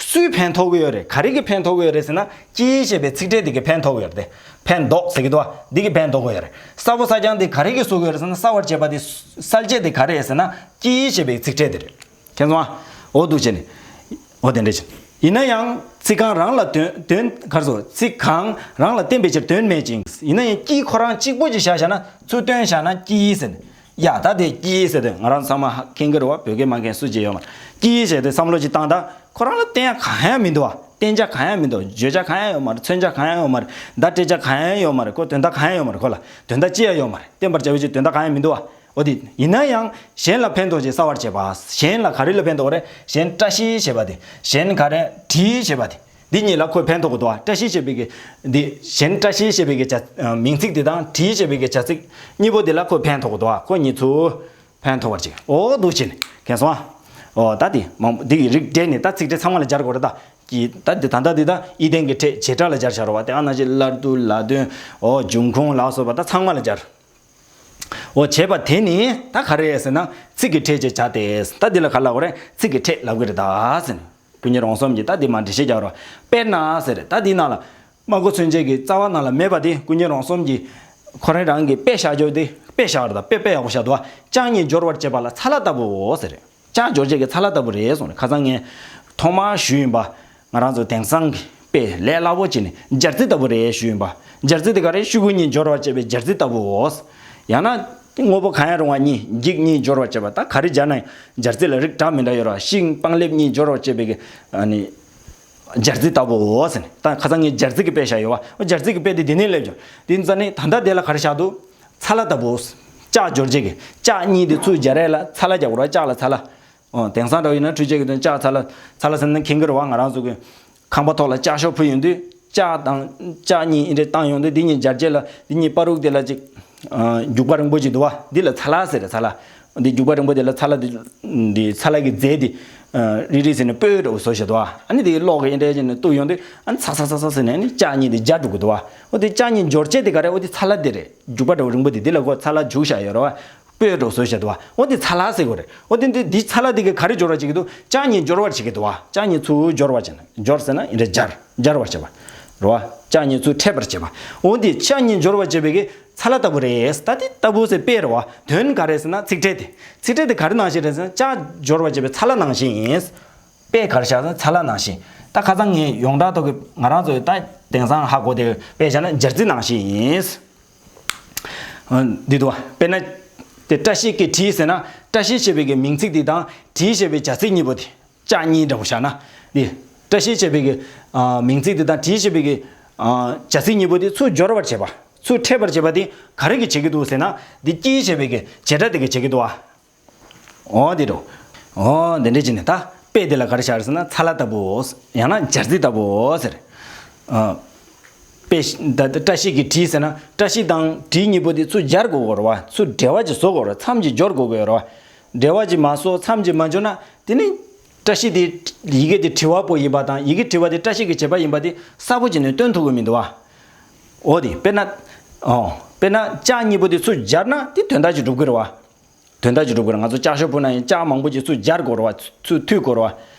སུས་ཕན་ཐོགས་ཀྱི་ཡོད་རེད། ག་རེ་གི་ཕན་ཐོགས་ཀྱི་ཡོད་རེད་ཟེར་ན། ཀྱི་ཞེས་པའི་ཚིག་ཕྲད་དེ་གི་ཕན་ཐོགས་ཀྱི་ཡོད་རེད་དེ། ཕན་འདོགས་ཟེར་གི་འདུག་བ། འདི་གི་ཕན་ཐོགས་ཀྱི་ཡོད་རེད། གསལ་པོ་གསལ་རྐྱང་དེ་ག་རེ་གི་བཟོ་གི་ཡོད་རེད་ཟེར་ན། གསལ་བར་བྱེད་པ་དེ། གསལ་བྱེད་དེ་ག་རེ་རེད་ཟེར་ན། ཀྱི་ཞེས་པའི་ཚིག་ཕྲད་དེ་རེད། མཁྱེན་སོང་ཨ། འོ་འདུག་བྱས་ནས། འོ་དེ་འདྲ་བྱས། ཡིན་ན་ཡང་ཚིག་གང་རང་ལ་དོན། དོན་ག་རེ་ཟེར། ཚིག་གང་རང་ལ་བརྟེན་པའི་ཕྱིར་དོན་མེད་ཅིང་། ཡིན་ན་ཡང་ཀྱི་ཁོ་རང་གཅིག་པོ་ཅིག་བཞག་བཞག་ན། ཚུར་བཏོན་བཞག་ན་ཀྱི་ཟེར་ནས། ཡ་ད་དེ་ཀྱི་ཟེར་དུས་ང་རང་ཚང་མ་ཧ་མཁྱེན་གྱི་རེད་བ། བོད་སྐད་མ་མཁྱེན་སུ་གཅིག་ཡོད་མ་རེད། ཀྱི་ཟེར་དུས་བསམ་བློ་ཅིག་བཏང་དང་། ཁོ་རང་ལ་བརྟེན་ཡ་གང་ཡང་མི་འདུག་བ། བརྟེན་བྱ་གང་ཡང་མི་འདུག་བརྗོད་བྱ་གང་ཡང་ཡོད་མ་རེད། མཚོན་བྱ་གང་ཡང་ཡོད་མ་རེད། བརྡ་སྤྲད་བྱ་གང་ཡང་ཡོད་མ་རེད། ཁོ་དོན་དག་གང་ཡང་ཡོད་མ་རེད། ཁོ་ལ་དོན་དག་ཅི་ཡང་ཡོད་མ་རེད། བརྟེན་པར་བྱ་བའི་ཕྱིར་དོན་དག་གང་ཡང་མི་འདུག་བ། འོ་དེ་ཡིན་ན་ཡང་གཞན་ལ་ཕན་ཐོགས་ཅིང་གསལ་བར་བྱེད་པ། གཞན་ལ་ག་རེ་ལ་ཕན་ཐོགས་རེད། གཞན་བཀྲ་ཤིས་ཞེས་པ་དེ། གཞན་ག་རེ་བྲིས་ཞེས་པ་དེ། འདི་གཉིས་ལ་ཁོས་ཕན་ཐོགས་ཀྱི་འདུག་བ། བཀྲ་ཤིས་ཞེས་པའི་གི་འདི། གཞན་བཀྲ་ཤིས་ཞེས་པའི་གི་བྱ། མིང་ཚིག་དེ་དང་བྲིས་ཞེས་པའི་གི་བྱ་ཚིག་གཉིས་པོ་དེ་ལ་ཁོས་ཕན་ཐོགས་ཀྱི་འདུག་བ། ཁོ་གཉིས་ཚུར་ཕན་ཐོགས་པར་བྱེད། འོ་འདུག་བྱས་ནས་མཁྱེན་སོང་ཨ། འོ་ད་དེ་མང་པོ་འདི་གི་རིགས་འགྲེ་ནས་ད་ཚིག་ཕྲད་ཚང་མ་ལ་སྦྱར་དགོས་རེད་ད། ཀྱི་ད་འདི་ད་ལྟ་འདི་ད་ཨི་ལྡན་གྱི་ཕྲད་བྱེད་སྒྲ་ལ་སྦྱར་བྱ་རེད་བ། དེ་ཨ་ནང་བཞིན་སླར་བསྡུ། ལ་དོན། འོ་འབྱུང་ཁུངས་ལ་སོགས་པ་ད་ཚང་མ་ལ་སྦྱར། འོ་བྱས་པ་དེ་ནི་ད་ག་རེ་རེད་ཟེར་ན། ཚིག་གི་ཕྲད་ཅེས་བྱ་སྟེ། ད་འདི་ལ་ག་ལབ་དགོས་རེད། ཚིག་གི་ཕྲད་ལབ་ཀྱི་རེད་ད་ཟེར་ནས། ཀུན་མཁྱེན་རོང་ཟོམ་གྱིས་ད་འདི་མར་འགྲེལ་བཤད་རྒྱག་རོགས། དཔེར་ན་ཟེར། ད་འདི་ནང་ལ་སྨྲ་སྒོ་མཚོན་བྱེད་ཀྱི་རྩ་བ་ནང་ལ་མེད་པ་དེ། ཀུན་མཁྱེན་རོང་ཟོམ་གྱིས་ཁོ་རང་རང་གི་དཔེ་བཞག་རྒྱུ་དེ། དཔེ་བཞག་རེད་ད། དཔེ་དཔེ་ཡག་པོ་བཞག་འདུག་བ། ལྕགས་གཉིས་སྦྱོར་བར་བྱེད་པ་ལ་ཚ་ལ་ལྟ་བུའོ་ཟེར། ལྕགས་སྦྱོར་བྱེད་ཀྱི་ཚ་ལ་ལྟ་བུ་རེད་གསུངས་ནས། ཁ་སང་ངས་ཐོག་མར་ཞུས་ཡིན་པ། ང་རང་ཚོ་དེང་སང་གི་དཔེ་ལས་སླ་པོ་བྱས་ནས་སྦྱར་རྩི་ལྟ་བུ་རེད་ཞུས་ཡིན་པ། སྦྱར་རྩི་དེ་ག་རེ། ཤོག་གུ་གཉིས་སྦྱོར་བར་བྱེད་པའི་སྦྱར་རྩི་ལྟ་བུའོ། ཡང་ན་དངོས་པོ་གང་ཡང་རུང་བ་གཉིས། འགྱིག་གཉིས་སྦྱོར་བར་བྱེད་པ། ད་ག་རེ་སྦྱར་ན་ཡང་སྦྱར་རྩི་ལ་རིགས་འདྲ་མི་འདྲ་ཡོད་རེད་བ། ཤིང་སྤང་ལེབ་གཉིས་སྦྱོར་བར་བྱེད་པའི་གི་ཨ་ནི་སྦྱར་རྩི་ལྟ་བུའོ་ཟེར་ནས། ད་ཁ་སང་ངས་སྦྱར་རྩི་གི་དཔེ་བཞག་ཡོད་བ། སྦྱར་རྩི་གི་དཔེ་དེ་འདི་ནས་སླེབས་བྱུང་། དེ་ཙ་ནི་ད་ལྟ་དེ་ལ་ག་རེ་བཞག་འདུག་ཚ་ལ་ལྟ་བུ། ལྕགས་སྦྱོར་བྱེད་ཀྱི་ལྕགས་གཉིས་དེ་ཚུར་སྦྱར་ཡས་ལ་ཚ་ལ་རྒྱག་དགོས་རེད། ལྕགས་ལ་ཚ་ལ། ཨོ། དེང་སང་འདྲ་བོ་ཡིན་ན་འཕྲུལ་ཆས་ཀྱི་དོན་ལྕགས་ཚ་ལ། ཚ་ལ་ཟེར་ན་མཁྱེན་གྱི་རེད་བ། ང་རང་ཚོ་གི་ཁང་པ་ཐོག་ལ་ལྕགས་ཤོག་ཕུབ་ཡོང་དུས། ལྕགས་དང་ལྕགས་གཉིས་འདི་འདྲ་བཏང་ཡོང་དུས། འདི་གཉིས་སྦྱར་རྗེས་ལ་འདི་གཉིས་བར་རུག་དེ་ལ་ཅིག་ཨ། རྒྱུག་པ་རིང་པོ་ཅིག་འདུག་བ། འདི་ལ་ཚ་ལ་ཟེར་རེད། ཚ་ལ། འདི་རྒྱུག་པ་རིང་པོ་དེ་ལ་ཚ་ལ། འདི་འདི་ཚ་ལ་གི་རྫས་འདི་ཨ། རིལ་རིལ་ཟེར་ནས་སྤོས་འདྲ་བོ་བཟོ་བཞག་འདུག་བ། ཨ་ནི་དེ་གློག་གིས་འདི་འདྲ་བྱས་ནས་གཏུབ་ཡོང་དུས། ཨ་ནི་ཚ་ཚ་ཚ་ཚ་ཟེར་ནས་ཨ་ནི་ལྕགས་གཉིས་འདི་སྦྱར་འགྲོ་གི་འདུག་བ། འོ་དེ་ལྕགས་གཉིས་སྦྱོར་བྱེད་དེ་ག་རེ། འོ་དེ་ཚ་ལ་དེ་རེད། རྒྱུག་པ་འདྲ་བོ་རིང་པོ་དེ། འདི་ལ་ཁོ་ཚ་ལ་བྱུགས་བཞག་ཡོད་རེད་བ། སྤོས་འདྲ་བོ་བཟོ་བཞག་འདུག་བ། འོ་དེ་ཚ་ལ་ཟེར་དགོས་རེད། འོ་དེ་འདི་འདི་ཚ་ལ་དེ་གིས་ག་རེ་སྦྱོར་བ་བྱེད་ཀྱི་འདུག་ལྕགས་གཉིས་སྦྱོར་བར་བྱེད་ཀྱི་འདུག་བ། ལྕགས་གཉིས་ཚུར་སྦྱོར་བ་བྱེད་ན། སྦྱོར་ཟེར་ན་འདི་འདྲ་སྦྱར། སྦྱར་བར་བྱེད་པ་རེད་བ། ལྕགས་གཉིས་ཚུར་འཕྲད་པར་བྱེད་པ། འོ་འདི་ལྕགས་གཉིས་སྦྱོར་བར་བྱེད་པའི་གི་ཚ་ལ་ལྟ་བུ་རེད། ད་དེ་ལྟ་བུ་ཟེར་དཔེ་རེད་བ། དོན་ག་རེ་ཟེར་ན་ཚིག་ཕྲད་དེ། ཚིག་ཕྲད་དེ་ག་རེ་ནང་བཞིན་རེད་ཟེར་ན། ལྕགས་སྦྱོར་བར་བྱེད་པའི་ཚ་ལ་ནང་བཞིན་ཡིན། དཔེ་ག་རེ་བཞག་ཟེར་ན་ཚ་ལ་ནང་བཞིན། ད་ཁ་སང་ངས་ཡོངས་གྲགས་ཐོག་གི་ང་རང་ཚོའི་ད་དེང་སང་ཧ་གོ་དེ་དཔེ་བཞག་ན་སྦྱར་རྩི་ནང་བཞིན་ཡིན། འདི་འདུག་བ། དཔེར་ན་དེ་བཀྲ་ཤིས་ཀྱིས་བྲིས་ཟེར་ན། བཀྲ་ཤིས་ཞེས་པའི་གི་མིང་ཚིག་དེ་དང་བྲིས་ཞེས་པའི་བྱ་ཚིག་གཉིས་པོ་དེ། ལྕགས་གཉིས་འདྲ་བོ་བཞག་ན། འདི་བཀྲ་ཤིས་ཞེས་པའི་གི་ཨ། མིང་ཚིག་དེ་དང་བྲིས་ཞེས་པའི་གི་ཨ། བྱ་ཚིག་གཉིས་པོ་དེ་ཚུར་སྦྱོར་བར་བྱེད་པ། ཚུར་འཕྲད་པར་བྱེད་པ་དེ་ག་རེ་གིས་བྱེད་ཀྱི་འདུག་ཟེར་ན། འདི་ཀྱིས་ཞེས་པའི་གི་བྱེད་སྒྲ་དེ་གིས་བྱེད་ཀྱི་འདུག་བ། འོ་འདི་འདྲ། འོ་འདི་འདྲ་བྱས་ནས་ད་དཔེ་དེ་ལ་ག་རེ་བཞག་རེད་ཟེར་ན། ཚ་ལ་ལྟ་བུའོ། ཡང་ན་སྦྱར་རྩི་ལྟ་བུའོ་ཟེར། ཨ། དཔེ་ད་བཀྲ་ཤིས་ཀྱི་བྲིས་ཟེར་ན་བཀྲ་ཤིས་དང་བྲིས་གཉིས་པོ་དེ་ཚུར་སྦྱར་དགོས་ཀྱི་རེད་བ། ཚུར་འབྲེལ་བ་ཅིག་བཟོ་དགོས་རེད། མཚམས་ཅིག་སྦྱོར་དགོས་ཀྱི་ཡོད་རེད་བ། འབྲེལ་བ་ཅིག་མ་བཟོ། མཚམས་ཅིག་མ་སྦྱོར་ན་དེ་ནི་བཀྲ་ཤིས་དེ་ཡི་གེ་དེ་བྲི་བ་པོ་ཡིན་པ་དང་ཡི་གེ་བྲི་བ་དེ་བཀྲ་ཤིས་ཀྱི་བྱེད་པ་ཡིན་པ་དེ་གསལ་པོ་བྱས་ནས་སྟོན་ཐུབ་ཀྱི་མི་འདུག་བ། འོ་དེ་དཔེར་ན། ཨོ། དཔེར་ན་ལྕགས་གཉིས་པོ་དེ་ཚུར་སྦྱར་ན་དེ་དོན་དག་ཅིག་འགྲུབ་ཀྱི་རེད་བ། དོན་དག་ཅིག་འགྲུབ་དགོས་རེད། ང་ཚོ་ལྕགས་ཤོག་ཕུབ་ན་ཡང་ལྕགས་མང་པོ་ཅིག་ཚུར་སྦྱར་དགོས་རེད་བ། ཚུར་མཐུད་དགོས་རེད་བ།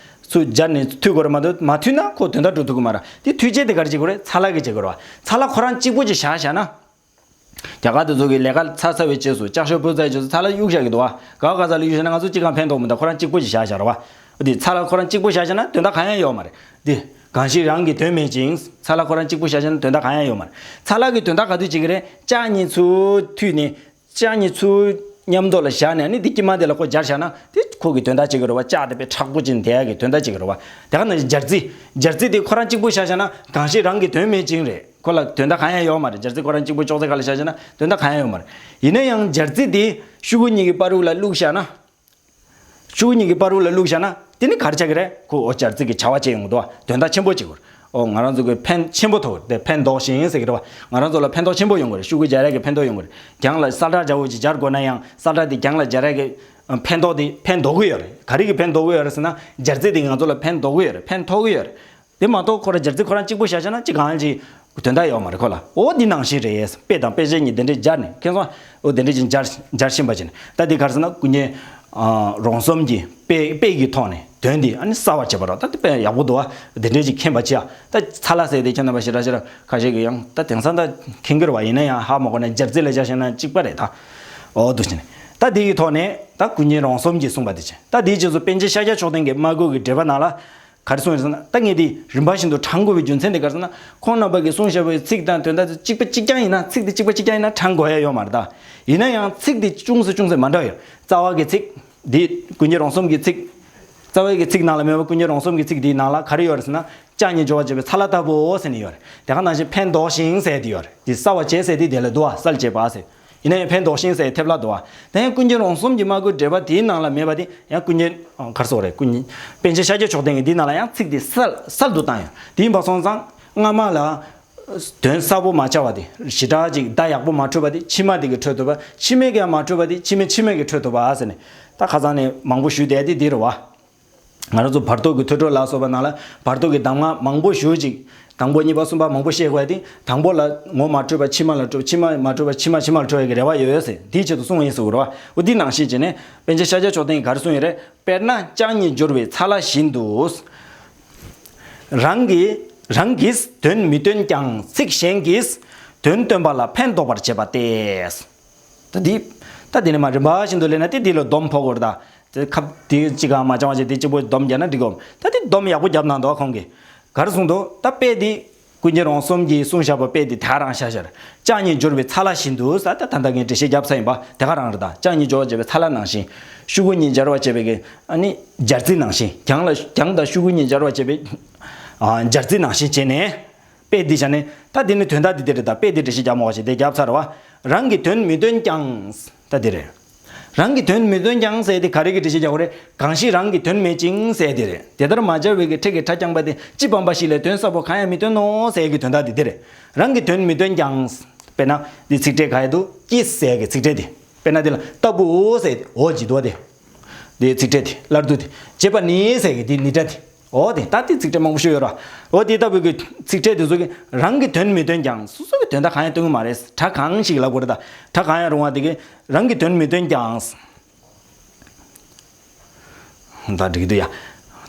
ཚུར་སྦྱར་ནས་མཐུད་དགོས་རེད་མ་གཏོགས་མ་མཐུད་ན་ཁོ་དོན་དག་འགྲུབ་ཐུབ་ཀྱི་མ་རེད། དེ་མཐུད་བྱེད་དེ་ག་རེ་བྱེད་དགོས་རེད། ཚ་ལག་གིས་བྱེད་དགོས་རེད་བ། ཚ་ལག་ཁོ་རང་གཅིག་པོ་ཅིག་བཞག་བཞག་ན། རྒྱ་གར་དེ་ཚོ་གི་ལས་ཀ་ཚར་ཚར་བའི་རྗེས་སུ་ལྕགས་ཤོག་ཕུབ་ཚར་བའི་རྗེས་སུ་ཚ་ལག་གཡུག་བཞག་གི་འདུག་བ། ག་བ་ག་ས་ལ་གཡུག་བཞག་ན་ང་ཚོ་གཅིག་གང་ཕན་ཐོགས་མི་འདུག་ཁོ་རང་གཅིག་པོ་ཅིག་བཞག་བཞག་རེད་བ། དེ་ཚ་ལག་ཁོ་རང་གཅིག་པོ་བཞག་བཞག་ན་དོན་དག་གང་ཡང་ཡོད་མ་རེད། དེ་གང་ཞིག་རང་གི་དོན་མེད་ཅིང་། ཚ་ལག་ཁོ་རང་གཅིག་པོ་བཞག་བཞག་ན་དོན་དག་གང་ཡང་ཡོད་མ་རེད། ཚ་ལག་གི་དོན་དག་ག་དུས་བྱེད་ཀྱི་རེད། ལྕགས་གཉིས་ཚུར་མཐུད་ནས། ལྕགས་གཉིས་ཚུར་མཉམ་དུ་ལ་བཞག་ནས་ནི་འདི་དཀྱིལ་མ་དེ་ལ་ཁོ་སྦྱར་བཞག་ན་དེ་ཁོ་གི་དོན་དག་བྱེད་ཀྱི་རེད་བ། ལྕགས་དེ་དཔེ་མཁྲེགས་པོ་ཅན་དེ་ཡ་གི་དོན་དག་བྱེད་ཀྱི་རེད་བ། དེ་ག་ནང་བཞིན་སྦྱར་རྩི། སྦྱར་རྩི་དེ་ཁོ་རང་གཅིག་པུ་བཞག་བཞག་ན་གང་ཞིག་རང་གི་དོན་མེད་ཅིང་རེད། ཁོ་ལ་དོན་དག་གང་ཡང་ཡོད་མ་རེད། སྦྱར་རྩི་ཁོ་རང་གཅིག་པུ་ཅོག་ཙེ་ཁ་ལ་བཞག་བཞག་ན་དོན་དག་གང་ཡང་ཡོད་མ་རེད། ཡིན་ན་ཡང་སྦྱར་རྩི་དེ་ཤུ་གུ་གཉིས་ཀྱི་བར་དུ་ལ་བླུགས་བཞག་ན། ཤུ་གུ་གཉིས་ཀྱི་བར་དུ་ལ་བླུགས་བཞག་ན་དེ་ནི་ག་རེ་ཆགས་ཀྱི་རེད། ཁོ་འོ་སྦྱར་རྩི་གི་བྱ་བ་བྱེད་ཡོང་གི་འདུག་བ། དོན་དག་ཆེན་པོ་བྱེད་ཀྱི་རེད། ཨོ་ང་རང་ཚོ་གི་ཕན་ཆེན་པོ་ཐོགས་དེ་ཕན་འདོགས་ཤིང་ཟེར་གི་རེད་བ། ང་རང་ཚོ་ལ་ཕན་ཐོགས་ཆེན་པོ་ཡོང་གི་རེད། ཤུ་གུ་སྦྱར་ཡག་གི་ཕན་ཐོགས་ཡོང་གི་རེད། གྱང་ལ་སཱལ་ཊ་སྦྱར་བོ་ཅིག་སྦྱར་དགོས་ན་ཡང་སཱལ་ཊ་དེ་གྱང་ལ་སྦྱར་ཡག་གི་ཕན་ཐོགས་དེ་ཕན་འདོགས་གི་ཡོད་རེད། ག་རེ་གི་ཕན་འདོགས་གི་ཡོད་རེད་ཟེར་ན་སྦྱར་རྩི་དེ་ང་ཚོ་ལ་ཕན་འདོགས་གི་ཡོད་རེད། ཕན་ཐོགས་གི་ཡོད་རེད། དེ་མ་གཏོགས་ཁོ་རང་སྦྱར་རྩི་ཁོ་རང་གཅིག་པུ་བཞག་བཞག་ན་ཅི་གང་ཅི་དོན་དག་ཡོད་མ་རེད་ཁོ་ལ། ཨོ་འདི་ནང་བཞིན་རེད། དཔེ་དང་དཔེ་ཆ་གཉིས་དེ་འདྲས་སྦྱར་ནས་ཁྱེད་ཚོ་ཨོ་དེ་འདྲས་ཀྱི་སྦྱར་སྦྱར་བཞིན་པ་ཅིག་ནས་ད་འདི་ག་རེ་ཟེར་ན་ཀུན་མཁྱེན་རོང་ཟོམ་གྱི་དཔེ་དཔེ་གི་ཐོག་ནས་དོན་འདི་ཨ་ནི་གསལ་བར་བྱེད་པ་རོགས། ད་འདི་དཔེ་ཡག་པོ་འདུག་ཨ། དེ་འདྲས་ཀྱི་མཁྱེན་པ་ཅི་ཨ། ད་ཚ་ལ་ཟེར་དེ་ཁྱེད་རྣམ་པ་ཞེ་དྲག་ཞེ་དྲག་ཁ་ཤས་ཀྱི་ཡང་ད་དེང་སང་ད་མཁྱེན་གྱི་རེད་བ། ཡིན་ན་ཡང་ཧ་མ་གོ་ན་སྦྱར་རྩི་ལ་བཞག་བཞག་ན་གཅིག་པ་རེད་ད། ཨོ་འདུག་ཅིག་ནས་ད་འདི་གི་ཐོག་ནས་ད་ཀུན་མཁྱེན་རོང་ཟོམ་གྱིས་གསུངས་པ་འདི་ཅིག་ད་འདིའི་རྗེས་སུ་པཎ་ཆེན་ཤཱཀྱ་མཆོག་ལྡན་གྱིས་སྨྲ་སྒོ་གི་འགྲེལ་པ་ནང་ལ། ག་རེ་གསུངས་ཡོད་ཟེར་ན་ད་ངས་འདི་རིམ་པ་བཞིན་དུ་དྲང་དགོས་པའི་རྒྱུ་མཚན་དེ་ག་རེ་ཟེར་ན་ཁོང་རྣམ་པ་གིས་གསུངས་བཞག་པའི་ཚིག་དང་དོན་དག་གཅིག་པ་གཅིག་རྐྱང་ཡིན་ན་ཚིག་དེ་གཅིག་པ་གཅིག་རྐྱང་ཡིན་ན་དྲང་དགོས་ཡ་ཡོད་མ་རེད་ད། ཡིན་ན་ཡང་ཚིག་དེ་ཅུང་ཟད་ཅུང་ཟད་མ་འདྲ་བ་ཡོད། རྩ་བ་གི་ཚིག་འདི་ཀུན་མཁྱེན་རོང་ཟོམ་གྱི་ཚིག་རྩ་བའི་གི་ཚིག་ནང་ལ་མེད་པ་ཀུན་མཁྱེན་རོང་ཟོམ་གྱི་ཚིག་འདིའི་ནང་ལ་ག་རེ་ཡོད་རེད་ཟེར་ན་ལྕགས་གཉིས་སྦྱོར་བ་བྱེད་པའི་ཚ་ལ་ལྟ་བུའོ་ཟེར་ནས་ཡོད་རེད། དེ་ག་ནང་བཞིན་ཕན་འདོགས་ཤིང་ཟེར་དེ་ཡོད་རེད། དེ་གསལ་བར་བྱེད་ཟེར་དེ་དེ་ལ་འདུག་བ། གསལ་བྱེད་པ་ཟེར། ཡིན་ན་ཡང་ཕན་འདོགས་ཤིང་ཟེར་ཐེབས་ལ་འདུག་བ། དེ་ཡང་ཀུན་མཁྱེན་རོང་ཟོམ་གྱི་སྨྲ་སྒོའི་འགྲེལ་པ་དེའི་ནང་ལ་མེད་པ་དེ་ཡང་ཀུན་མཁྱེན་ག་རེ་ཟེར་དགོས་རེད། ཀུན་མཁྱེན་པཎ་ཆེན་ཤཱཀྱ་མཆོག་ལྡན་གྱི་འདིའི་ནང་ལ་ཡང་ཚིག་དེ་གསལ་གསལ་དུ་བཏང་ཡོད། དེ་ཡིན་པ་སོང་ཙང་སྔ་མ་ལ་དོན་གསལ་པོ་མ་ཆགས་པ་དེ་ཞེ་དྲག་ཅིག་བརྡ་ཡག་པོ་མ་འཕྲོད་པ་དེ་ཕྱི་མ་དེ་གིས་འཕྲོད་ཐུབ་པ། ཕྱི་མའི་གིས་མ་འཕྲོད་པ་དེ་ཕྱི་མའི་ཕྱི་མའི་གིས་འཕྲོད་ཐུབ་པ་ཟེར་ནས་ད་ཁ་སང་ནས་མང་པོ་ཞུས་བསྡད་དེ་འདི་རེད་བ། ང་རང་ཚོ་བར་དོ་གི་ཐོས་གྲོལ་ལ་སོགས་པ་ནང་ལ་བར་དོ་གི་གདམས་ངག་མང་པོ་ཞེ་ཅིག་དང་པོ་གཉིས་པ་གསུམ་པ་མང་པོ་བཤད་དགོས་ཡ་དེ་དང་པོ་ལ་ངོ་མ་འཕྲོད་པ་ཕྱི་མ་ལ་འཕྲོད། ཕྱི་མ་མ་འཕྲོད་པ་ཕྱི་མ་ཕྱི་མ་ལ་འཕྲོད་ཡ་གི་རེ་བ་ཡོད་ཟེར་དེའི་ཆེད་དུ་གསུངས་ཡིན་ཟེར་གི་རེད་བ། འོ་འདི་ནང་བཞིན་བྱས་ནས་པཎ་ཆེན་ཤཱཀྱ་མཆོག་ལྡན་གྱིས་ག་རེ་གསུངས་ཡོད་རེད། དཔེར་ན་ལྕགས་གཉིས་སྦྱོར་བའི་ཚ་ལ་བཞིན་དུ། རང་གིས་རང་གིས་དོན་མི་སྟོན་ཀྱང་ཚིག་གཞན་གྱིས་དོན་སྟོན་པ་ལ་ཕན་འདོགས་པར་བྱེད་པ་སྟེ། ད་འདི་ད་འདི་ནི་མ་རིམ་པ་བཞིན་དུ་ལེན་ན་དེ་འདི་ལ་སྡོམ་ཕོག་གི་རེད་ད། དེ་ཁབ་དེ་གཅིག་གང་མ་བྱང་བ་བྱས་དེ་གཅིག་པོ་སྡོམ་བརྒྱབ་ན་འགྲིག་གོ། ད་དེ་སྡོམ་ཡག་པོ་བརྒྱབ་གནང་འདུག་ཁོང་གིས། ག་རེ་གསུངས་འདུག་ད་དཔེ་དེ་ཀུན་མཁྱེན་རོང་ཟོམ་གྱིས་གསུངས་བཞག་པ་དཔེ་དེ་དེ་ག་རང་ཤར་ཤར། ལྕགས་གཉིས་སྦྱོར་བའི་ཚ་ལ་བཞིན་དུ་ཟེར་ད་ད་ལྟ་ངས་འགྲེལ་བཤད་བརྒྱབ་ཚར་ཡིན་པ་དེ་ག་རང་རེད་ད། ལྕགས་གཉིས་སྦྱོར་བ་བྱེད་པའི་ཚ་ལ་ནང་བཞིན། ཤུ་གུ་གཉིས་སྦྱར་བ་བྱེད་པའི་གི་ཨ་ནི་སྦྱར་རྩི་ནང་བཞིན། གྱང་ལ་གྱང་དང་ཤུ་གུ་གཉིས་སྦྱར་བ་བྱེད་པའི་ཨ་སྦྱར་རྩི་ནང་བཞིན་བྱས་ནས། དཔེ་འདི་བྱས་ནས་ད་འདི་ནི་དོན་དག་འདི་འདི་རེད་ད། དཔེ་འདི་འགྲེལ་བཤད་རྒྱག་མོ་བ་ཞིག་དེ་བརྒྱབ་ཚར་བ། རང་གི་དོན་མི་སྟོན་ཀྱང་། ད་འདི་རེད། རང་གི་དོན་མི་སྟོན་ཀྱང་ཟེར་དེ་ག་རེ་གི་འགྲེལ་བཤད་རྒྱག་དགོས་རེད། གང་ཞིག་རང་གི་དོན་མེད་ཅིང་ཟེར་དེ་རེད། དེ་ལྟར་མ་སྦྱར་བའི་གི་ཕྲད་ཀྱི་ཕྲ་རྐྱང་པ་དེ་ཅི་སྤངས་པ་ཞིག་ལས་དོན་གསལ་པོ་གང་ཡང་མི་སྟོན་ནོ་ཟེར་གི་དོན་དག་འདི་འདི་རེད། རང་གི་དོན་མི་སྟོན་ཀྱང་། དཔེར་ན་འདི་ཚིག་ཕྲད་ག་ཡ་འདུག་ཀྱི་ཟེར་གི་ཚིག་ཕྲད་དེ། དཔེར་ན་འདི་ལ་ལྟ་བུའོ་ཟེར་དེ་འོ་ཇི་འདུག་དེ། འདི་ཚིག་ཕྲད་དེ་སླར་བསྡུ་དེ། བྱེད་པ་ནི་ཟེར་གི་འདི་ནི་སྒྲ་དེ། འོ་དེ་ད་དེ་ཚིག་ཕྲད་མང་པོ་ཞིག་ཡོད་ར། འོ་དེ་ལྟ་བུའི་གི་ཚིག་ཕྲད་དེ་ཚོ་གི་རང་གི་དོན་མི་སྟོན་ཀྱང་། སོ་སོ་གི་དོན་དག་གང་ཡང་སྟོན་གི་མ་རེད། སྒྲ་གང་ཞིག་ལབ་དགོས་རེད་ད། སྒྲ་གང་ཡང་རུང་བ་དེ་གི་རང་གི་དོན་མི་སྟོན་ཀྱང་། ད་འགྲིག་གི་འདུག་ཡ།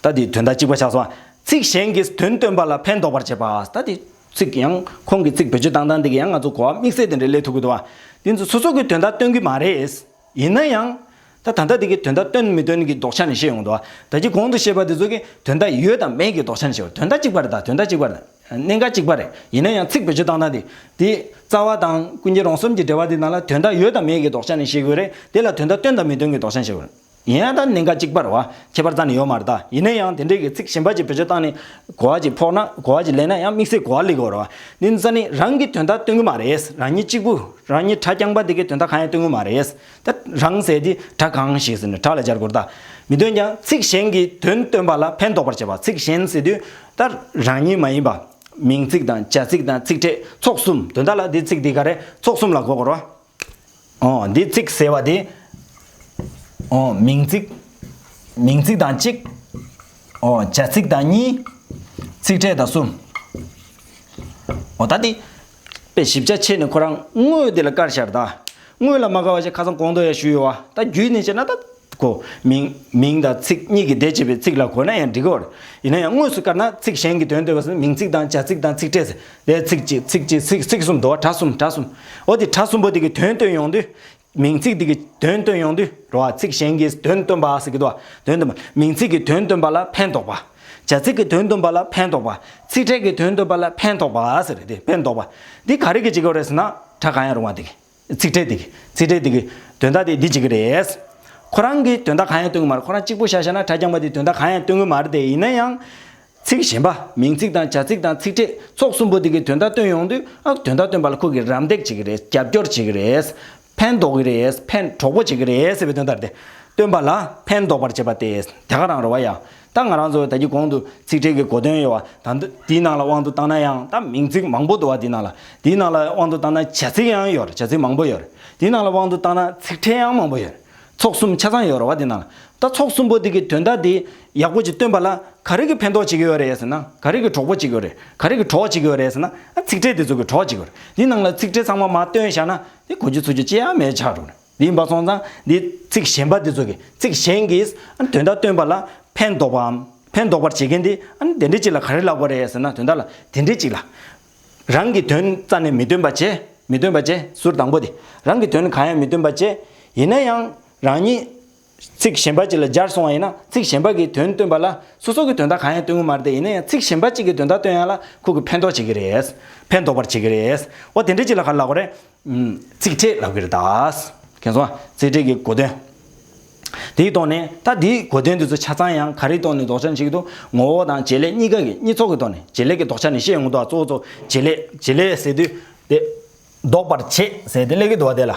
ད་དེ་དོན་དག་གཅིག་པ་ཆགས་སོང་བ། ཚིག་གཞན་གྱིས་དོན་སྟོན་པ་ལ་ཕན་འདོགས་པར་བྱེད་པ། ད་དེ་ཚིག་ཡང་ཁོང་གི་ཚིག་བེད་སྤྱོད་བཏང་སྟངས་དེ་གི་ཡང་ང་ཚོ་གོ་བ་དམིགས་བསལ་དེ་འདྲ་སླེབས་ཐུབ་ཀྱི་འདུག་བ། དེ་ཚོ་སོ་སོ་གི་དོན་དག་སྟོན་གི་མ་རེད། ཡིན་ན་ཡང་། ད་ད་ལྟ་དེ་གི་དོན་དག་སྟོན་མི་སྟོན་གྱི་ལྡོག་ཆ་ནས་བཤད་ཡོང་འདུག་བ། ད་ཅི་གོང་དུ་བཤད་པ་དེ་ཚོ་གི་དོན་དག་ཡོད་དང་མེད་ཀྱི་ལྡོག་ཆ་ནས་བཤད་པ། དོན་དག་གཅིག་པ་རེད་ད། དོན་དག་གཅིག་པ་རེད། གནད་འགག་གཅིག་པ་རེད། ཡིན་ན་ཡང་ཚིག་བེད་སྤྱོད་བཏང་སྟངས་དེ། དེ་རྩ་བ་དང་ཀུན་མཁྱེན་རོང་ཟོམ་གྱི་འགྲེལ་པ་དེ་ནང་ལ་དོན་དག་ཡོད་དང་མེད་ཀྱི་ལྡོག་ཆ་ནས་བཤད་དགོས་རེད། དེ་ལ་དོན་དག་སྟོན་དང་མི་སྟོན་གྱི་ལྡོག་ཆ་ནས་བཤད་དགོས་རེད། ཡིན་ཡང་ད་གནད་འགག་གཅིག་པ་རེད་བ། ཁྱད་པར་རྩ་ནས་ཡོད་མ་རེད་ད། ཡིན་ན་ཡང་དེ་འདྲའི་གི་ཚིག་གཞན་པ་ཅིག་བེད་སྤྱོད་བཏང་ནས་གོ་བ་ཅིག་ཕོག་ན། གོ་བ་ཅིག་ལེན་ན་ཡང་དམིགས་བསལ་གོ་བ་སླེབས་ཀྱི་ཡོད་རེད་བ། འདི་ནི་རྩ་ནས་རང་གི་དོན་དག་སྟོན་གྱི་མ་རེད། རང་ཉིད་གཅིག་པུ་རང་ཉིད་ཕྲ་རྐྱང་པ་དེ་གའི་དོན་དག་གང་ཡང་སྟོན་གྱི་མ་རེད། ད་རང་ཟེར་དེ་སྒྲ་གང་ཞིག་ཟེར་ནས་སྒྲ་ལ་སྦྱར་དགོས་རེད་ད། མི་སྟོན་ཀྱང་ཚིག་གཞན་གྱིས་དོན་སྟོན་པ་ལ་ཕན་འདོགས་པར་བྱེད་པ། ཚིག་གཞན་ཟེར་དུས་ད་རང་ཉིད་མ་ཡིན་པ། མིང་ཚིག་དང་བྱ་ཚིག་དང་ཚིག་ཕྲད་ཚོགས་གསུམ། དོན་དག་ལ་འདི་ཚིག་འདི་ག་རེ་ཚོགས་གསུམ་ལ་གོ་དགོས་རེད་བ། ཨོ་འདི་ཚིག་ཟེར་བ་དེ། ཨོ་མིང་ཚིག་མིང་ཚིག་དང་གཅིག་ཨོ་བྱ་ཚིག་དང་གཉིས། ཚིག་ཕྲད་དང་གསུམ། ཨོ་ད་འདི་དཔེ་ཞིབ་ཆ་ཕྱེ་ནས་ཁོ་རང་དངོས་དེ་ལ་བཀར་བཞག་ད། དངོས་ལ་མ་དགའ་བ་ཞིག་ཁ་སང་གོང་དུ་ཡང་ཞུས་ཡོད་བ། ད་རྒྱུད་ནས་བཤད་ན་ད། གོ་མིང་མིང་དང་ཚིག་གཉིས་ཀྱི་སྡེ་བྱེད་པའི་ཚིག་ལ་གོ་ན་ཡང་འགྲིག་གི་རེད། ཡིན་ན་ཡང་དངོས་སུ་བཀར་ན་ཚིག་གཞན་གྱི་དོན་སྟོན་པ་ཟེར་ན་མིང་ཚིག་དང་བྱ་ཚིག་དང་ཚིག་ཕྲད་ཟེར། དེ་ཚིག་གཅིག་ཚིག་གཅིག་ཚིག་ཚིག་གསུམ་འདུག་བ། སྒྲ་གསུམ་སྒྲ་གསུམ། འོ་དེ་སྒྲ་གསུམ་པོ་དེ་གི་དོན་སྟོན་ཡོང་དུས། མིང་ཚིག་དེ་གི་དོན་སྟོན་ཡོང་དུས་རེད་བ། ཚིག་གཞན་གྱི་དོན་སྟོན་པ་ཟེར་གི་འདུག་བ། དོན་སྟོན་པ། མིང་ཚིག་གི་དོན་སྟོན་པ་ལ་ཕན་འདོགས་པ། བྱ་ཚིག་གི་དོན་སྟོན་པ་ལ་ཕན་འདོགས་པ། ཚིག་ཕྲད་ཀྱི་དོན་སྟོན་པ་ལ་ཕན་འདོགས་པ་ཟེར་རེད་དེ། ཕན་འདོགས་པ། འདི་ག་རེ་གི་བྱེད་ཀྱི་ཡོད་རེད་ཟེར་ན་སྒྲ་གང་ཡང་རུང་བ་དེ་གི། ཚིག་ཕྲད་དེ་གི། ཚིག་ཕྲད་དེ་གི་དོན་དག་དེ་འདི་བྱེད་ཀྱི་རེད། ཁོ་རང་གིས་དོན་དག་གང་ཡང་སྟོན་གྱི་མ་རེད། ཁོ་རང་གཅིག་པུ་བཞག་བཞག་ན་སྒྲ་རྐྱང་པ་དེ་དོན་དག་གང་ཡང་སྟོན་གྱི་མ་རེད་དེ། ཡིན་ན་ཡང་། ཚིག་གཞན་པ་མིང་ཚིག་དང་བྱ་ཚིག་དང་ཚིག་ཕྲད་ཚོགས་གསུམ་པོ་དེ་གི་དོན་དག་སྟོན་ཡོང་དུས། ཨ་དོན་དག་སྟོན་པ་ལ་ཁོ་གིས་རམ་འདེགས་བྱེད་ཀྱི་རེད། རྒྱབ་སྐྱོར་བྱེད་ཀྱི་རེད། ཕན་འདོགས་ཀྱི་རེད། ཕན་གྲོགས་པོ་བྱེད་ཀྱི་རེད་ཟེར་བའི་དོན་དག་རེད། སྟོན་པ་ལ་ཕན་འདོགས་པར་བྱེད་པ་སྟེ། དེ་ག་རང་རེད་བ་ཡ། ད་ང་རང་ཚོ་ད་གི་གོང་དུ་ཚིག་ཕྲད་ཀྱི་གོ་དོན་ཡོད་བ། ད་འདི་འདིའི་ནང་ལ་དབང་དུ་བཏང་ན་ཡང་ད་མིང་ཚིག་མང་པོ་འདུག་བ། འདིའི་ནང་ལ། འདིའི་ནང་ལ་དབང་དུ་བཏང་ན་བྱ་ཚིག་ཡང་ཡོད་རེད། བྱ་ཚིག་མང་པོ་ཡོད་རེད། འདིའི་ནང་ལ་དབང་དུ་བཏང་ན་ཚིག་ཕྲད་ཡང་མང་པོ་ཡོད་རེད། ཚོགས་གསུམ་ཆ་ཚང་ཡོད་རེད་བ། འདིའི་ནང་ལ་ད་ཚོགས་གསུམ་པོ་འདི་གི་དོན་དག་འདི་ཡག་པོ་ཅིག་སྟོན་པ་ལ་ག་རེ་གི་ཕན་ཐོགས་བྱེད་ཀྱི་ཡོད་རེད་ཟེར་ན། ག་རེ་གི་གྲོགས་པོ་བྱེད་ཀྱི་ཡོད་རེད། ག་རེ་གི་གྲོགས་བྱེད་ཀྱི་ཡོད་རེད་ཟེར་ན། ཨ་ཚིག་ཕྲད་དེ་ཚོ་གི་གྲོགས་བྱེད་ཀྱི་ཡོད་རེད། འདིའི་ནང་ལ་ཚིག་ཕྲད་ཚང་མ་མར་བཏོན་བཞག་ན་དེ་གོ་རྒྱུ་ཚོར་རྒྱུ་ཅི་ཡང་མེད་ཆགས་འགྲོ་རེད། འདི་ཡིན་པ་སོང་ཙང་འདི་ཚིག་གཞན་པ་འདི་ཚོ་གི། ཚིག་གཞན་གྱིས་དོན་དག་སྟོན་པ་ལ་ཕན་འདོགས་པའམ་ཕན་འདོགས་པར་བྱེད་མཁན་དེ་ཨ་ནི་དེ་འདྲ་ཅིག་ལ་ག་རེ་ལབ་དགོས་རེད་ཟེར་ན། དོན་དག་ལ་དེ་འདྲ་ཅིག་ལ། རང་གི་དོན་རྩ་ནས་མི་སྟོན་པ་བྱས། མི་སྟོན་པ་བྱས། ཟུར་དང་པོ་དེ། རང་གི་དོན་གང་ཡང་མི་སྟོན་པ་བྱས། ཡིན་ན་ཡང་རང་ཉིད་ཚིག་གཞན་པ་ཅིག་ལ་སྦྱར་སོང་བ་ཡིན་ན། ཚིག་གཞན་པ་གི་དོན་སྟོན་པ་ལ་སོ་སོ་གི་དོན་དག་གང་ཡང་སྟོན་གྱི་མ་རེད་དེ། ཡིན་ན་ཡང་ཚིག་གཞན་པ་ཅིག་གི་དོན་དག་སྟོན་ཡ་ལ་ཁོ་གི་ཕན་ཐོགས་བྱེད་ཀྱི་རེད། ཕན་འདོགས་པར་བྱེད་ཀྱི་རེད། འོ་དེ་འདྲ་ཅིག་ལ་ག་རེ་ལབ་དགོས་རེད། ཚིག་ཕྲད་ལབ་ཀྱི་རེད་ད། མཁྱེན་སོང་ཨ། ཚིག་ཕྲད་ཀྱི་གོ་དོན། དེའི་ཐོག་ནས་ད་དེའི་གོ་དོན་དེ་ཚོ་ཆ་ཚང་ཡང་ག་རེའི་ཐོག་ནས་ལྡོག་ཆ་ནས་ཕྱེ་གི་འདུག་ངོ་བོ་དང་བྱེད་ལས་གཉིས་ཀ་གི། གཉིས་ཚོགས་ཀྱི་ཐོག་ནས། བྱེད་ལས་ཀྱི་ལྡོག་ཆ་ནས་བཤད་ཡོང་གི་འདུག་གཙོ་བོ་གཙོ་བོ་བྱེད་ལས། བྱེད་ལས་ཟེར་དུས་དེ། ལྡོག་པར་བྱེད་ཟེར་དེ་སླེབས་ཀྱི་འདུག་བ། དེ་ལ་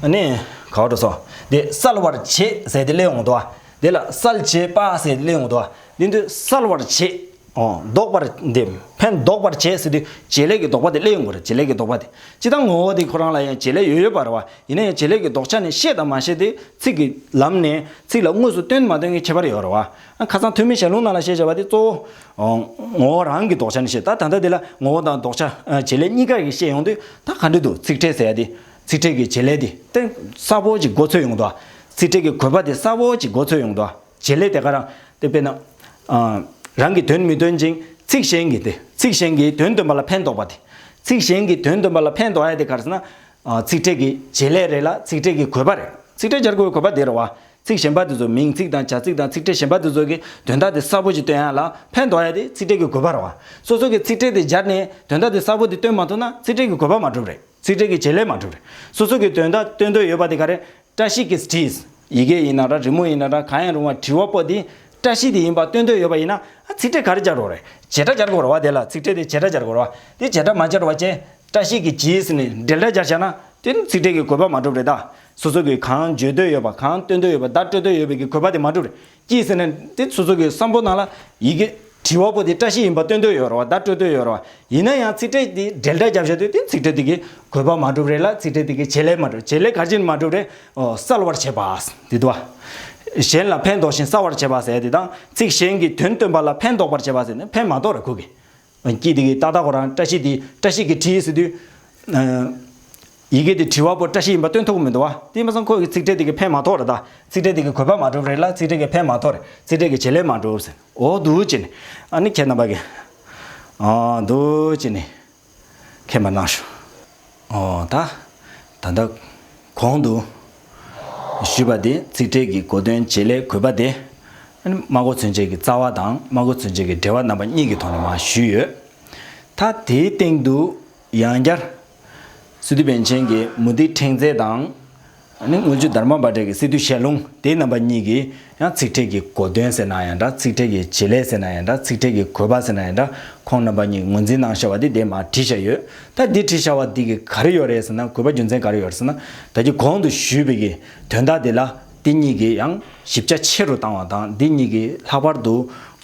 ཨ་ནི་ག་བ་འགྲོ་སོང་། དེ་གསལ་བར་བྱེད་ཟེར་དེ་སླེབས་ཡོང་གི་འདུག་བ། དེ་ལ་གསལ་བྱེད་པ་ཟེར་དེ་སླེབས་ཡོང་གི་འདུག་བ། དེ་དུས་གསལ་བར་བྱེད། ཨོ། ལྡོག་པར་འདི། ཕན་འདོགས་པར་བྱེད་ཟེར་དུས་བྱེད་ལས་ཀྱི་ལྡོག་པ་དེ་སླེབས་ཡོང་གི་རེད། བྱེད་ལས་ཀྱི་ལྡོག་པ་དེ། སྤྱིར་བཏང་ངོ་བོ་དེ་ཁོ་རང་ལ་ཡང་བྱེད་ལས་ཡོད་ཡོད་པ་རེད་བ། ཡིན་ན་ཡང་བྱེད་ལས་ཀྱི་ལྡོག་ཆ་ནས་བཤད་དང་མ་བཤད་དེ་ཚིག་གི་ལམ་ནས་ཚིག་ལ་དངོས་སུ་སྟོན་མ་སྟོན་གྱི་ཁྱད་པར་ཡོད་རེད་བ། ཨ་ཁ་སང་ཐོན་མིའི་ཞལ་ལུང་ནང་ལ་བཤད་བྱ་བ་དེ་གཙོ་བོ། ཨོ། ངོ་བོ་རང་གི་ལྡོག་ཆ་ནས་བཤད། ད་ད་ལྟ་དེ་ལ་ངོ་བོ་དང་ལྡོག་ཆ། ཨ་བྱེད་ལས་གཉིས་ཀ་གི་བཤད་ཡོང་དུས་ད་ག་འདྲ་འདུག་ཚིག་ཕྲད་ཟེར་ཡ་དེ། ཚིག་ཕྲད་ཀྱི་བྱེད་ལས་དེ་དེ་གསལ་པོ་ཅིག་མགོ་ཚོས་ཡོང་གི་འདུག་ཚིག་ཕྲད་ཀྱི་དགོས་པ་དེ་གསལ་པོ་ཅིག་མགོ་ཚོས་ཡོང་གི་འདུག་བྱེད་ལས་དེ་ག་རང་དེ་དཔེར་ན། ཨ། རང་གི་དོན་མི་སྟོན་ཅིང་ཚིག་གཞན་གྱི་དེ། ཚིག་གཞན་གྱི་དོན་སྟོན་པ་ལ་ཕན་འདོགས་པ་དེ། ཚིག་གཞན་གྱི་དོན་སྟོན་པ་ལ་ཕན་འདོགས་ཡ་དེ་ག་རེ་ཟེར་ན། ཨ། ཚིག་ཕྲད་ཀྱི་བྱེད་ལས་རེད་ལ་ཚིག་ཕྲད་ཀྱི་དགོས་པ་རེད། ཚིག་ཕྲད་སྦྱར་དགོས་པའི་དགོས་པ་དེ་རེད་བ། ཚིག་གཞན་པ་དེ་ཚོ་མིང་ཚིག་དང་བྱ་ཚིག་དང་ཚིག་ཕྲད་གཞན་པ་དེ་ཚོ་གི་དོན་དག་དེ་གསལ་པོ་ཅིག་སྟོན་ཡ་ལ་ཕན་འདོགས་ཡ་དེ་ཚིག་ཕྲད་ཀྱི་དགོས་པ་རེད་བ། སོ་སོ་གི་ཚིག་ཕྲད་དེ་སྦྱར་ནས་དོན་དག་དེ་གསལ་པོ་དེ་སྟོན་མ་ཐུབ་ན་ཚིག་ཕྲད་ཀྱི་དགོས་པ་མ་གྲུབ་རེད། ཚིག་ཕྲད་ཀྱི་བྱེད་ལས་མ་གྲུབ་རེད། སོ་སོ་གི་དོན་དག་སྟོན་འདོད་ཡོད་པ་དེ་ག་རེ། བཀྲ་ཤིས་ཀྱི་བྲིས། ཡི་གེ་ཡིན་ན་འདྲ། རི་མོ་ཡིན་ན་འདྲ། གང་ཡང་རུང་བ་བྲི་བ་པོ་དེ་བཀྲ་ཤིས་དེ་ཡིན་པ་སྟོན་འདོད་ཡོད་པ་ཡིན་ན། ཨ་ཚིག་ཕྲད་ག་རེ་སྦྱར་དགོས་རེད། བྱེད་སྒྲ་སྦྱར་དགོས་རེད་བ། དེ་ལ་ཚིག་ཕྲད་དེ་བྱེད་སྒྲ་སྦྱར་དགོས་རེད་བ། དེ་བྱེད་སྒྲ་མ་སྦྱར་བ་བྱས། བཀྲ་ཤིས་ཀྱི་བྲིས་ཟེར་ནས་འབྲེལ་སྒྲ་སྦྱར་བྱས་ན་དེ་ནི་ཚིག་ཕྲད་ཀྱི་དགོས་པ་མ་གྲུབ་རེད་ད། སོ་སོ་གིས་གང་བརྗོད་འདོད་ཡོད་པ། གང་སྟོན་འདོད་ཡོད་པ། བརྡ་སྤྲོད་འདོད་ཡོད་པའི་གི་དགོས་པ་དེ་མ་གྲུབ་རེད། ཅི་ཟེར་ན་དེ་སོ་སོ་གི་བསམ་བློ་ནང་ལ་ཡི་གེ་བྲི་བ་པོ་དེ་བཀྲ་ཤིས་ཡིན་པ་སྟོན་འདོད་ཡོད་རེད་བ། བརྡ་སྤྲོད་འདོད་ཡོད་རེད་བ། ཡིན་ན་ཡང་ཚིག་ཕྲད་དེ་འབྲེལ་སྒྲ་རྒྱབ་བཞག་དུས་དེ་ཚིག་ཕྲད་དེ་གི་དགོས་པ་མ་གྲུབ་རེད་ལ། ཚིག་ཕྲད་དེ་གི་བྱེད་ལས་མ་གྲུབ། བྱེད་ལས་ག་རེ་བྱས་ནས་མ་གྲུབ་རེད། ཨོ། གསལ་བར་བྱེད་པ་དེ་འདུག་བ། གཞན་ལ་ཕན་འདོགས་ཤིང་གསལ་བར་བྱེད་པ་ཟེར་དེ་དང་། ཚིག་གཞན་གྱི་དོན་སྟོན་པ་ལ་ཕན་འདོགས་པར་བྱེད་པ་ཟེར་ནས་ཕན་མ་ཐོགས་རེད་ཁོ་གི། སྐྱིད་དེ་གི་ཏག་ཏག་ཁོ་རང་བཀྲ་ཤིས་དེ། བཀྲ་ཤིས་ཀྱི་བྲིས་ཟེར་དུས། ཨ། ཡི་གེ་དེ་བྲི་བ་པོ་བཀྲ་ཤིས་ཡིན་པ་སྟོན་ཐུབ་ཀྱི་མི་འདུག་བ། དེ་མ་ཚང་ཁོ་གི་ཚིག་ཕྲད་དེ་གི་ཕན་མ་ཐོགས་རེད་ད། ཚིག་ཕྲད་དེ་གི་དགོས་པ་མ་གྲུབ་རེད་ལ་ཚིག་ཕྲད་ཀྱི་ཕན་མ་ཐོགས་རེད། ཚིག་ཕྲད་ཀྱི་བྱེད་ལས་མ་གྲུབ་ཟེར། འོ་འདུག་ཅེ་ནི། ཨ་ནི་ཁྱེད་རྣམ་པ་གི། ཨ་འདུག་ཅེ་ནི། མཁྱེན་པ་གནང་ཞུ། ཨོ་ད། ད་ལྟ། གོང་དུ། ཞུས་པ་དེ་ཚིག་ཕྲད་ཀྱི་གོ་དོན་བྱེད་ལས་དགོས་པ་དེ། ཨ་ནི་སྨྲ་སྒོ་མཚོན་བྱེད་ཀྱི་རྩ་བ་དང་སྨྲ་སྒོ་མཚོན་བྱེད་ཀྱི་འབྲེལ་བ་རྣམ་པ་གཉིས་ཀྱི་ཐོག་ནས་མར་ཞུས་ཡོད། ད་དེའི་སྟེང་དུ་ཡང་བསྐྱར། སི་ཏུ་པཎ་ཆེན་གྱི་མུ་སྟེགས་ཕྲེང་རྩལ་དང་། ཨ་ནི་དངུལ་ཆུ་དྷརྨ་པ་ཏྲ་གི་སི་ཏུ་ཞལ་ལུང་དེ་རྣམ་པ་གཉིས་ཀྱིས་ཡང་ཚིག་ཕྲད་ཀྱི་གོ་དོན་ཟེར་ན་ཡང་འདྲ། ཚིག་ཕྲད་ཀྱི་བྱེད་ལས་ཟེར་ན་ཡང་འདྲ། ཚིག་ཕྲད་ཀྱི་དགོས་པ་ཟེར་ན་ཡང་འདྲ། ཁོང་རྣམ་པ་གཉིས་ངོས་འཛིན་གནང་བཞག་པ་དེ་དེ་མར་བྲིས་བཞག་ཡོད། ད་འདི་བྲིས་བཞག་པ་འདི་གི་ག་རེ་ཡོད་རེད་ཟེར་ན། དགོས་པ་རྒྱུ་མཚན་ག་རེ་ཡོད་རེད་ཟེར་ན། ད་ཀྱི་གོང་དུ་ཞུས་པའི་གི་དོན་དག་དེ་ལ་འདི་གཉིས་ཀྱིས་ཡང་ཞིབ་ཆ་ཆེ་རུ་བཏང་བ་དང་། འདི་གཉིས་ཀྱིས་ལྷག་པར་དུ་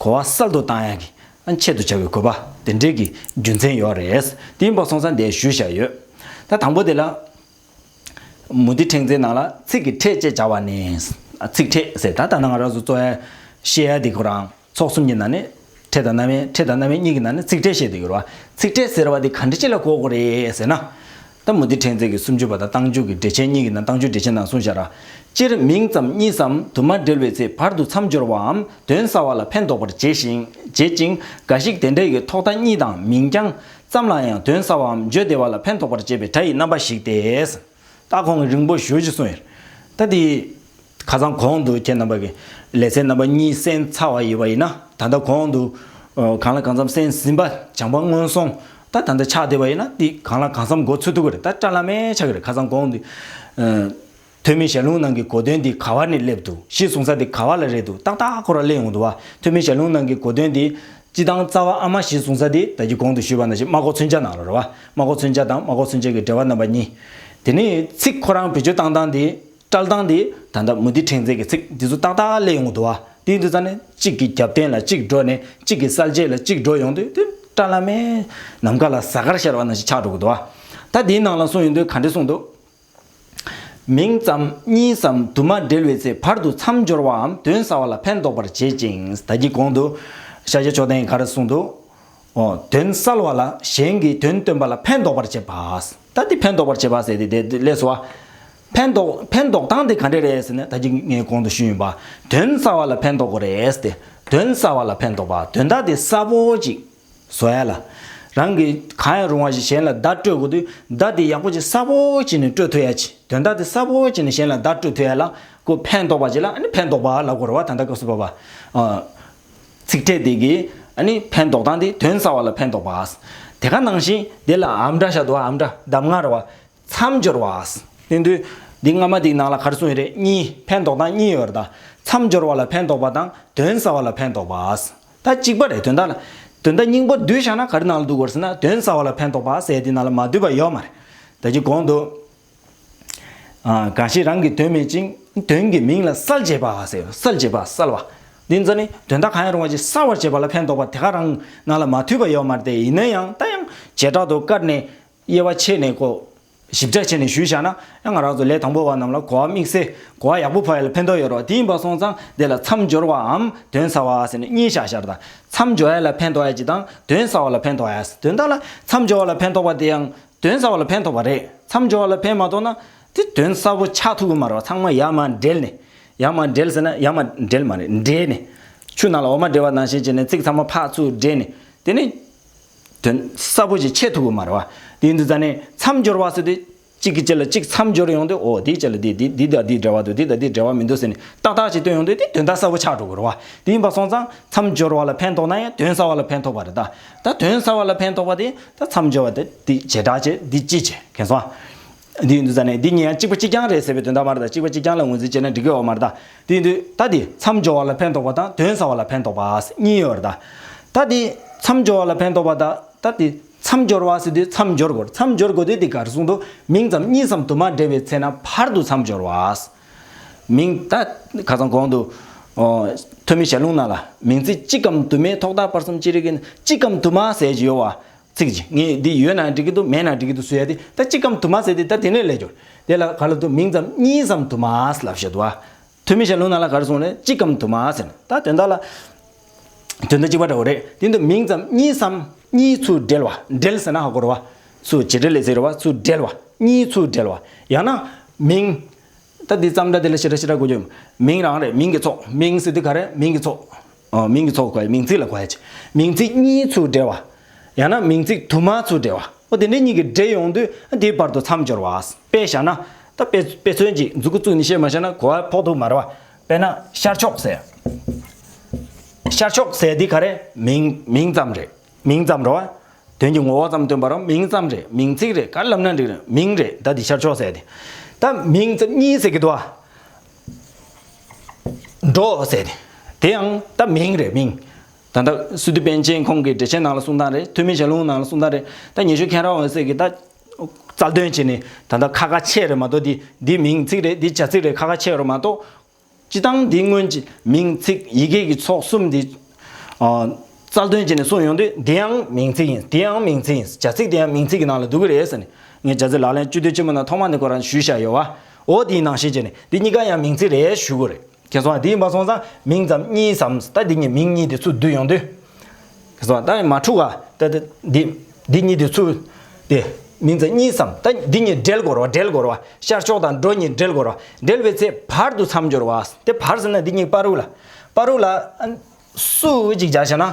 གོ་བ་གསལ་དུ་བཏང་ཡག་གི། ཆེད་དུ་བྱ་བའི་དགོས་པ་དེ་འདྲའི་གི་རྒྱུ་མཚན་ཡོད་རེད། དེ་ཡིན་པ་སོང་ཙང་དེ་ཞུས་བཞག་ཡོད། ད་དང་པོ་དེ་ལ། མུ་སྟེགས་ཕྲེང་མཛེས་ནང་ལ་ཚིག་གི་ཕྲད་ཅེས་བྱ་བ་ནི། ཚིག་ཕྲད་ཟེར་ད་ལྟ་ང་རང་ཚོ་གཙོ་བོ་བཤད་ཡ་དེ་ཁོ་རང་ཚོགས་གསུམ་གྱི་ནང་ནས་ཕྲད་དང་རྣམ་དབྱེ་ཕྲད་དང་རྣམ་དབྱེ་གཉིས་ཀྱི་ནང་ནས་ཚིག་ཕྲད་བཤད་དེ་ཡོད་རེད་བ། ཚིག་ཕྲད་ཟེར་བ་དེ་ག་འདྲ་ཅིག་ལ་གོ་དགོས་རེད་ཟེར་ན། ད་མུ་སྟེགས་ཕྲེང་མཛེས་ཀྱི་སུམ་ཅུ་པ་དང་རྟགས་འཇུག་གི་འགྲེལ་ཆེན་གཉིས་ཀྱི་ནང་རྟགས་འཇུག་འགྲེལ་ཆེན་ནང་གསུངས་བཞག་ར། སྤྱིར་མིང་ཙམ་གཉིས་སམ་དུ་མ་འབྲེལ་བའི་ཚེ་བར་དུ་མཚམས་སྦྱོར་བའམ་དོན་གསལ་བ་ལ་ཕན་འདོགས་པར་བྱེད་ཞིང་བྱེད་ཅིང་། འགའ་ཞིག་དེ་འདྲ་ཡི་ཐོག་མཐའ་གཉིས་དང་མིང་རྐྱང་ཙམ་ལ་ཡང་དོན་གསལ་བའམ་བརྗོད་བདེ་བ་ལ་ཕན་འདོགས་པར་བྱེད་པའི་སྒྲ་ཡི་རྣམ་པ་ཞིག་སྟེ། ད་ཁོང་གིས་རིང་པོ་ཞེ་ཅིག་གསུངས་ཡོད། ད་དེ་ཁ་སང་གོང་དུ་ཁྱེད་རྣམ་པ་གི་ལེ་ཚན་རྣམ་པ་གཉིས་གསན་ཚར་བ་ཡིན་པ་ཡིན་ན། ད་ལྟ་གོང་དུ་ཨ་གང་ལ་གང་འཚམ་གསན་ཟིན་པ་བྱམས་པ་སྔོན་སོང་ད་ད་ལྟ་ཆགས་བསྡད་པ་ཡིན་ན། དེ་གང་ལ་གང་འཚམ་མགོ་ཚོད་ཐུབ་ཀྱི་རེད། ད་བཀྲ་ལམ་མེ་ཆགས་ཀྱི་རེད། ཁ་སང་གོང་དུ་ཨ་ཐོན་མིའི་ཞལ་ལུང་ནང་གི་གོ་དོན་འདི་ག་བ་ནས་སླེབས་འདུག་གཞི་བཟུང་ས་འདི་ག་བ་ལ་རེད་འདུག་ཏག་ཏག་ཁོ་རང་སླེབས་ཡོང་འདུག་བ། ཐོན་མིའི་ཞལ་ལུང་ནང་གི་གོ་དོན་འདི་སྤྱི་བཏང་རྩ་བ་ཨ་མ་གཞི་བཟུང་ས་འདི་ད་གིན་གོང་དུ་ཞུས་པ་ནང་བཞིན་སྨྲ་སྒོ་མཚོན་ཆ་ནང་ལ་རེད་བ། སྨྲ་སྒོ་མཚོན་ཆ་དང་སྨྲ་སྒོ་མཚོན་ཆ་གི་འགྲེལ་པ་རྣམ་པ་གཉིས། དེ་ནས་ཚིག་ཁོ་རང་བེད་སྤྱོད་བཏང་སྟངས་འདི་བཀྲལ་སྟངས་འདི་ད་ལྟ་མུ་སྟེགས་ཕྲེང་མཛེས་ཀྱི་ཚིག་འདི་ཚོ་ཏག་ཏག་སླེབས་ཡོང་གི་འདུག་བ། དེ་ཡིན་དུས་ཙང་ནས་གཅིག་གི་རྒྱབ་རྟེན་ལ་གཅིག་འགྲོ་ནས་གཅིག་གི་གསལ་བྱེད་ལ་གཅིག་འགྲོ་ཡོང་དུས་དེ་བཀྲ་ལམ་མེ་ནམ་མཁའ་ལ་གཟའ་སྐར་ཤར་བ་ནང་བཞིན་ཆགས་འགྲོ་གི་འདུག་བ། ད་དེའི་ནང་ལ་གསུངས་ཡོང་དུས་ག་འདྲ་གསུངས་འདུག་མིང་ཙམ་གཉིས་སམ་དུ་མ་འབྲེལ་བའི་ཚེ་བར་དུ་མཚམས་སྦྱོར་བའམ་དོན་གསལ་བ་ལ་ཕན་འདོགས་པར་བྱེད་ཅིང་། ད་གིན་གོང་དུ་ཤཱཀྱ་མཆོག་ལྡན་གྱིས་ག་རེ་གསུངས་འདུག་ཨོ། དོན་གསལ་བ་ལ་གཞན་གྱི་དོན་སྟོན་པ་ལ་ཕན་འདོགས་པར་བྱེད་པ། ད་འདི་ཕན་འདོགས་པར་བྱེད་པ་ཟེར་དེ་དེ་ལས་སུ་བ། ཕན་འདོགས་ཕན་འདོགས་སྟངས་དེ་ག་འདྲ་རེད་ཟེར་ན། ད་གིན་ངས་གོང་དུ་ཞུས་ཡིན་པ། དོན་གསལ་བ་ལ་ཕན་འདོགས་པ་རེད་ཟེར་ཏེ། དོན་གསལ་བ་ལ་ཕན་འདོགས་པ། དོན་དག་དེ་གསལ་པོ་ཅིག་བཟོ་ཡ་ལ། རང་གིས་གང་ཡང་རུང་བ་ཞིག་གཞན་ལ་བརྡ་སྤྲོད་དགོས་དུས་བརྡ་དེ་ཡག་པོ་ཅིག་གསལ་པོ་ཅིག་ནས་སྤྲོད་ཐུབ་ཡ་ཅིག་དོན་དག་དེ་གསལ་པོ་ཅིག་ནས་གཞན་ལ་བརྡ་སྤྲོད་ཐུབ་ཡ་ལ་ཁོ་ཕན་འདོགས་པ་ཅིག་ལ་ཨ་ནི་ཕན་འདོགས་པ་ལབ་དགོས་རེད་བ། ད་ལྟ་སྐབས་སུ་བབ་པ། ཨ། ཚིག་ཕྲད་དེ་གིས་ཨ་ནི་ཕན་འདོགས་སྟངས་དེ་དོན་གསལ་བ་ལ་ཕན་འདོགས་པ། དེ་ག་ནང་བཞིན་དེ་ལ་ཨམ་སྒྲ་བཞག་འདུག་ཨམ་སྒྲ་གདམས་ངག་རེད་བ། མཚམས་སྦྱོར་བ། དེ་དུས་འདི་སྔ་མ་དེའི་ནང་ལ་ག་རེ་གསུངས་ཡོད་རེད། གཉིས་ཕན་འདོགས་སྟངས་གཉིས་ཡོད་རེད་ད། མཚམས་སྦྱོར་བ་ལ་ཕན་འདོགས་པ་དང་དོན་གསལ་བ་ལ་ཕན་འདོགས་པ། ད་གཅིག་པ་རེད། དོན་དག་ལ་དོན་དག་སྙིང་པོ་བསྡུས་བཞག་ན་ག་རེ་ནང་ལ་འདུ་དགོས་ཟེར་ན། དོན་གསལ་བ་ལ་ཕན་འདོགས་པ་ཟེར་དེ་ནང་ལ་མ་འདུས་པ་ཡོད་མ་རེད། ད་གིན་གོང་དུ། ཨ། གང་ཞིག་རང་གི་དོན་མེད་ཅིང་དོན་གྱི་མིང་ལ་གསལ་བྱེད་པ་ཟེར། གསལ་བྱེད་པ་གསལ་བ། འདི་ཚོ་ནི་དོན་དག་གང་ཡང་རུང་བ་ཞིག་གསལ་བར་བྱེད་པ་ལ་ཕན་འདོགས་པ། དེ་ག་རང་ནང་ལ་མ་འདུས་པ་ཡོད་མ་རེད་དེ། ཡིན་ན་ཡང་ད་ཡང་བྱེ་བྲག་ཏུ་བཀར་ནས་དབྱེ་བ་ཕྱེ་ནས་ཁོ་ཞིབ་ཕྲ་བྱས་ནས་ཞུས་བཞག་ན་ཡང་ང་རང་ཚོ་ལས་དང་པོ་བ་རྣམས་ལ་གོ་བ་དམིགས་བསལ་གོ་བ་ཡག་པོ་འཕར་ཡ་ལ་ཕན་ཐོགས་ཡོད་རེད་བ། དེ་ཡིན་པ་སོང་ཙང་དེ་ལ་མཚམས་སྦྱོར་བའམ་དོན་གསལ་བ་ཟེར་ནས་གཉིས་བཞག་བཞག་རེད་ད། མཚམས་སྦྱོར་ཡ་ལ་ཕན་ཐོགས་ཡ་ཅིག་དང་དོན་གསལ་བ་ལ་ཕན་ཐོགས་ཡ། དོན་དག་ལ་མཚམས་སྦྱོར་བ་ལ་ཕན་ཐོགས་པ་དེ་ཡང་། དོན་གསལ་བ་ལ་ཕན་ཐོགས་པ་རེད། མཚམས་སྦྱོར་བ་ལ་ཕན་མ་ཐོགས་ན་དེ་དོན་གསལ་པོ་ཆགས་ཐུབ་ཀྱི་མ་རེད་བ། ཚང་མ་ཡར་མར་འབྲེལ་ནས། ཡར་མར་འབྲེལ་ཟེར་ན་ཡར་མར་འབྲེལ་མ་རེད། འདྲེས་ནས། ཆུ་ནང་ལ་འོ་མ་འདྲེས་པ་ནང་བཞིན་བྱས་ནས་ཚིག་ཚང་མ་ཕར་ཚུར་འདྲེས་ནས། དེ་ནི་དོན་གསལ་པོ་ཞིག་ཕྱེ་ཐུབ་ཀྱི་མ་རེད་བ། དེ་ཡིན་དུས་ཙང་ནས་མཚམས་སྦྱོར་བ་ཟེར་དུས་གཅིག་གི་རྗེས་ལ་གཅིག་མཚམས་སྦྱོར་ཡོང་དུས། འོ་དེའི་རྗེས་ལ་དེ་དེ་དེ་དང་དེའི་འབྲེལ་བ་འདུག་དེ་དང་དེའི་འབྲེལ་བ་མི་འདུག་ཟེར་ནས་ཏག་ཏག་ཅིག་སྟོན་ཡོང་དུས་དེ་དོན་དག་གསལ་པོ་ཆགས་འགྲོ་གི་རེད་བ། དེ་ཡིན་པ་སོང་ཙང་མཚམས་སྦྱོར་བ་ལ་ཕན་ཐོགས་ན་ཡང་དོན་གསལ་བ་ལ་ཕན་ཐོགས་པ་རེད་ད། ད་དོན་གསལ་བ་ལ་ཕན་ཐོགས་པ་དེ། ད་མཚམས་སྦྱོར་བ་དེ་འདི་བྱེ་བྲག་བྱས་འདི་སྤྱི་བྱས་མཁྱེན་སོང་ཨ། འདི་ཡིན་དུས་ཙང་ནས་འདི་གཉིས་ཡང་གཅིག་པ་གཅིག་རྐྱང་རེད་ཟེར་བའི་དོན་དག་མ་རེད་ད། གཅིག་པ་གཅིག་རྐྱང་ལ་ངོས་འཛིན་བྱས་ན་འགྲིག་གི་ཡོད་མ་རེད་ད། དེ་ཡིན་དུས་ད་འདི་མཚམས་སྦྱོར་བ་ལ་ཕན་ཐོགས་པ་དང་དོན་གསལ་བ་ལ་ཕན་ཐོགས་པ་གཉིས་ཡོད་རེད་ད། ད་འདི་མཚམས་སྦྱོར་བ་ལ་ཕན་ཐོགས་པ་དང་ད་འདི་མཚམས་སྦྱོར་བ་ཟེར་དུས་མཚམས་སྦྱོར་དགོས། མཚམས་སྦྱོར་དགོས་དུས་འདི་ག་རེ་གསུངས་འདུག་མིང་ཙམ་གཉིས་སམ་དུ་མ་འབྲེལ་བའི་ཚེ་ན་བར་དུ་མཚམས་སྦྱོར་བ། མིང་ད་ཁ་སང་གོང་དུ་ཨོ་ཐོན་མིའི་ཞལ་ལུང་ནང་ལ་མིང་ཚིག་གཅིག་གམ་དུ་མའི་ཐོག་མཐའ་བར་གསུམ་ཅི་རིགས་ཀྱི་གཅིག་གམ་དུ་མ་ཟེར་གྱི་ཡོད་བ། ཚིག་ཅིག་ངས་འདི་ཡོད་ན་འགྲིག་གི་འདུག་མེད་ན་འགྲིག་གི་འདུག་ཟེར་ཡ་དེ་ད་གཅིག་གམ་དུ་མ་ཟེར་དེ་ད་དེ་ནས་ལས་སྦྱོར། དེ་ལ་ག་ལ་འདུག་མིང་ཙམ་གཉིས་སམ་དུ་མ་ལབ་བཤད་འདུག་ཨ། ཐོན་མིའི་ཞལ་ལུང་ནང་ལ་ག་རེ་གསུངས་རེད། གཅིག་གམ་དུ་མ་ཟེར་ནས། ད་དོན་དག་ལ་དོན་དག་གཅིག་པ་འདྲ་བོ་རེད། དེ་འདུག་མིང་ཙམ་གཉིས་སམ། གཉིས་ཚུར་འབྲེལ་བ། འབྲེལ་ཟེར་ན་ཧ་གོ་རེད་བ། ཚུར་བྱེད་འབྲེལ་ལས་ཟེར་རེད་བ། ཚུར་འབྲེལ་བ། གཉིས་ཚུར་འབྲེལ་བ། ཡང་ན་མིང་། ད་འདི་ཙམ་འདྲ་དེ་ལ་ཞེ་དྲག་ཞེ་དྲག་གོ་རྒྱུ། མིང་རང་རེད། མིང་གི་ཚོགས། མིང་ཟེར་དུས་ག་རེ། མིང་གི་ཚོགས། ཨ། མིང་གི་ཚོགས་གོ་ཡ། མིང་ཚིག་ལ་གོ་ཡ་ཅིག་མིང་ཚིག་གཉིས་ཚུར་འབྲེལ་བ། ཡང་ན་མིང་ཚིག་དུ་མ་ཚུར་འབྲེལ་བ། ཨོ་དེ་འདྲ་གཉིས་ཀྱི་འབྲེལ་ཡོང་དུས་དེའི་བར་དུ་མཚམས་སྦྱོར་བ། དཔེ་བཞག་ན། ད་དཔེ་དཔེ་མཚོན་ཅིག་མཛུབ་གུ་བཙུགས་ནས་བཤད་མ་བཤད་ན་གོ་བ་ཕོག་ཐུབ་མ་རེད་བ། དཔེར་ན་ཤར་ཕྱོགས་ཟེར། ཤར་ཕྱོགས་ཟེར་འདི་ག་རེ། མིང་མིང་ཙམ་རེད། མིང་ཙམ་རེད་བ། དོན་གྱི་ངོ་བོ་ཙམ་སྟོན་པ་རང་མིང་ཙམ་རེད། མིང་ཚིག་རེད། ག་ལབ་ན་འགྲིག་རེད། མིང་རེད། ད་འདི་ཤར་ཕྱོགས་ཟེར་དེ། ད་མིང་ཙམ་གཉིས་ཟེར་གི་འདུག་བ། འགྲོ་ཟེར་དེ། དེ་ཡང་ད་མིང་རེད། མིང་། ད་ལྟ་སི་ཏུ་པཎ་ཆེན་ཁོང་གི་འགྲེལ་ཆེན་ནང་ལ་གསུང་སྟངས་རེད། ཐོན་མིའི་ཞལ་ལུང་ནང་ལ་གསུང་སྟངས་རེད། ད་ཉི་ཤུ་མཁྱེན་རབ་འོད་ཟེར་གྱིས་ད་རྩལ་འདོན་བྱས་ནས་ད་ལྟ་ཁ་ཁ་ཕྱེ་རེད་མ་གཏོགས། འདི་འདི་མིང་ཚིག་རེད། འདི་བྱ་ཚིག་རེད། ཁ་ཁ་ཕྱེ་རེད་མ་གཏོགས། སྤྱི་བཏང་འདི་སྔོན་གྱི་མིང་ཚིག་ཡི་གེ་གི་ཚོགས་གསུམ་འདི། ཨ། རྩལ་འདོན་བྱས་ནས་གསུངས་ཡོང་དུས་འདི་ཡང་མིང་ཚིག་ཡིན། འདི་ཡང་མིང་ཚིག་ཡིན། བྱ་ཚིག་དེ་ཡང་མིང་ཚིག་གི་ནང་ལ་འདུ་གི་རེད་ཟེར་ནས། ངས་བྱ་ཚིག་ལག་ལེན་སྤྱི་འཐུས་ཆེན་མོ་ནང་ཐོག་མ་ནས་ཁོ་རང་ཞུས་བཞག་ཡོད་བ། འོ་དེའི་ནང་བཞིན་བྱས་ནས་འདི་གཉིས་ཀ་ཡང་མིང་ཚིག་རེད་ཞུ་དགོས་རེད། མཁྱེན་སོང་ང་། དེ་ཡིན་པ་སོང་ཙང་མིང་ཙམ་གཉིས་སམ། ད་འདི་གཉིས་མིང་གཉིས་དེ་ཚུར་བསྡུས་ཡོང་དུས། མཁྱེན་སོང་ང་། ད་མ་འཁྲུག་ག་ད་ད་འདི་འདི་གཉིས་དེ་ཚུར། དེ་མིང་ཙམ་གཉིས་སམ། ད་འདི་གཉིས་འབྲེལ་དགོས་རེད་བ། འབྲེལ་དགོས་རེད་བ། ཤར་ཕྱོགས་དང་འགྲོ་གཉིས་འབྲེལ་དགོས་རེད་བ། འབྲེལ་བའི་ཚེ་བར་དུ་མཚམས་སྦྱོར་བ། དེ་བར་ཟེར་ན་འདི་གཉིས་བར་དུ་ལ། བར་དུ་ལ་ཨ་སུ་ཅིག་སྦྱར་བྱས་ན།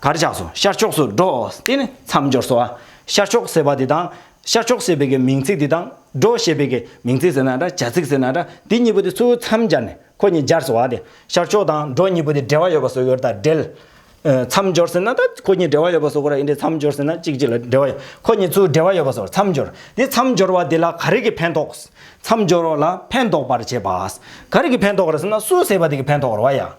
ག་རེ་ཆགས་སོང་། ཤར་ཕྱོགས་སུ་འགྲོ། དེ་ནི་མཚམས་སྦྱོར་སོང་བ། ཤར་ཕྱོགས་ཟེར་བ་དེ་དང་། ཤར་ཕྱོགས་ཟེར་བའི་གི་མིང་ཚིག་དེ་དང་། འགྲོ་ཞེས་པའི་གི་མིང་ཚིག་ཟེར་ན་འདྲ། བྱ་ཚིག་ཟེར་ན་འདྲ། དེ་གཉིས་པོ་དེ་ཚུར་མཚམས་སྦྱར་ནས་ཁོ་གཉིས་སྦྱར་སོང་བ། དེ་ཤར་ཕྱོགས་དང་འགྲོ་གཉིས་པོ་དེ་འབྲེལ་བ་ཡོད་པ་བཟོ་དགོས་རེད། ད་འབྲེལ། ཨ་མཚམས་སྦྱོར་ཟེར་ན་ད་ཁོ་གཉིས་འབྲེལ་བ་ཡོད་པ་བཟོ་དགོས་རེད། ཡིན་དེ་མཚམས་སྦྱོར་ཟེར་ན་གཅིག་གཅིག་ལ་འབྲེལ་བ་ཡོད། ཁོ་གཉིས་ཚུར་འབྲེལ་བ་ཡོད་པ་བཟོ། མཚམས་སྦྱོར། དེ་མཚམས་སྦྱོར་བ་དེ་ལ་ག་རེ་གིས་ཕན་ཐོགས། མཚམས་སྦྱོར་བ་ལ་ཕན་འདོགས་པར་བྱེད་པ། ག་རེ་གིས་ཕན་ཐོགས་རེད་ཟེར་ན་སུ་ཟེར་བ་དེ་གིས་ཕན་ཐོགས་རེད་བ་ཡ།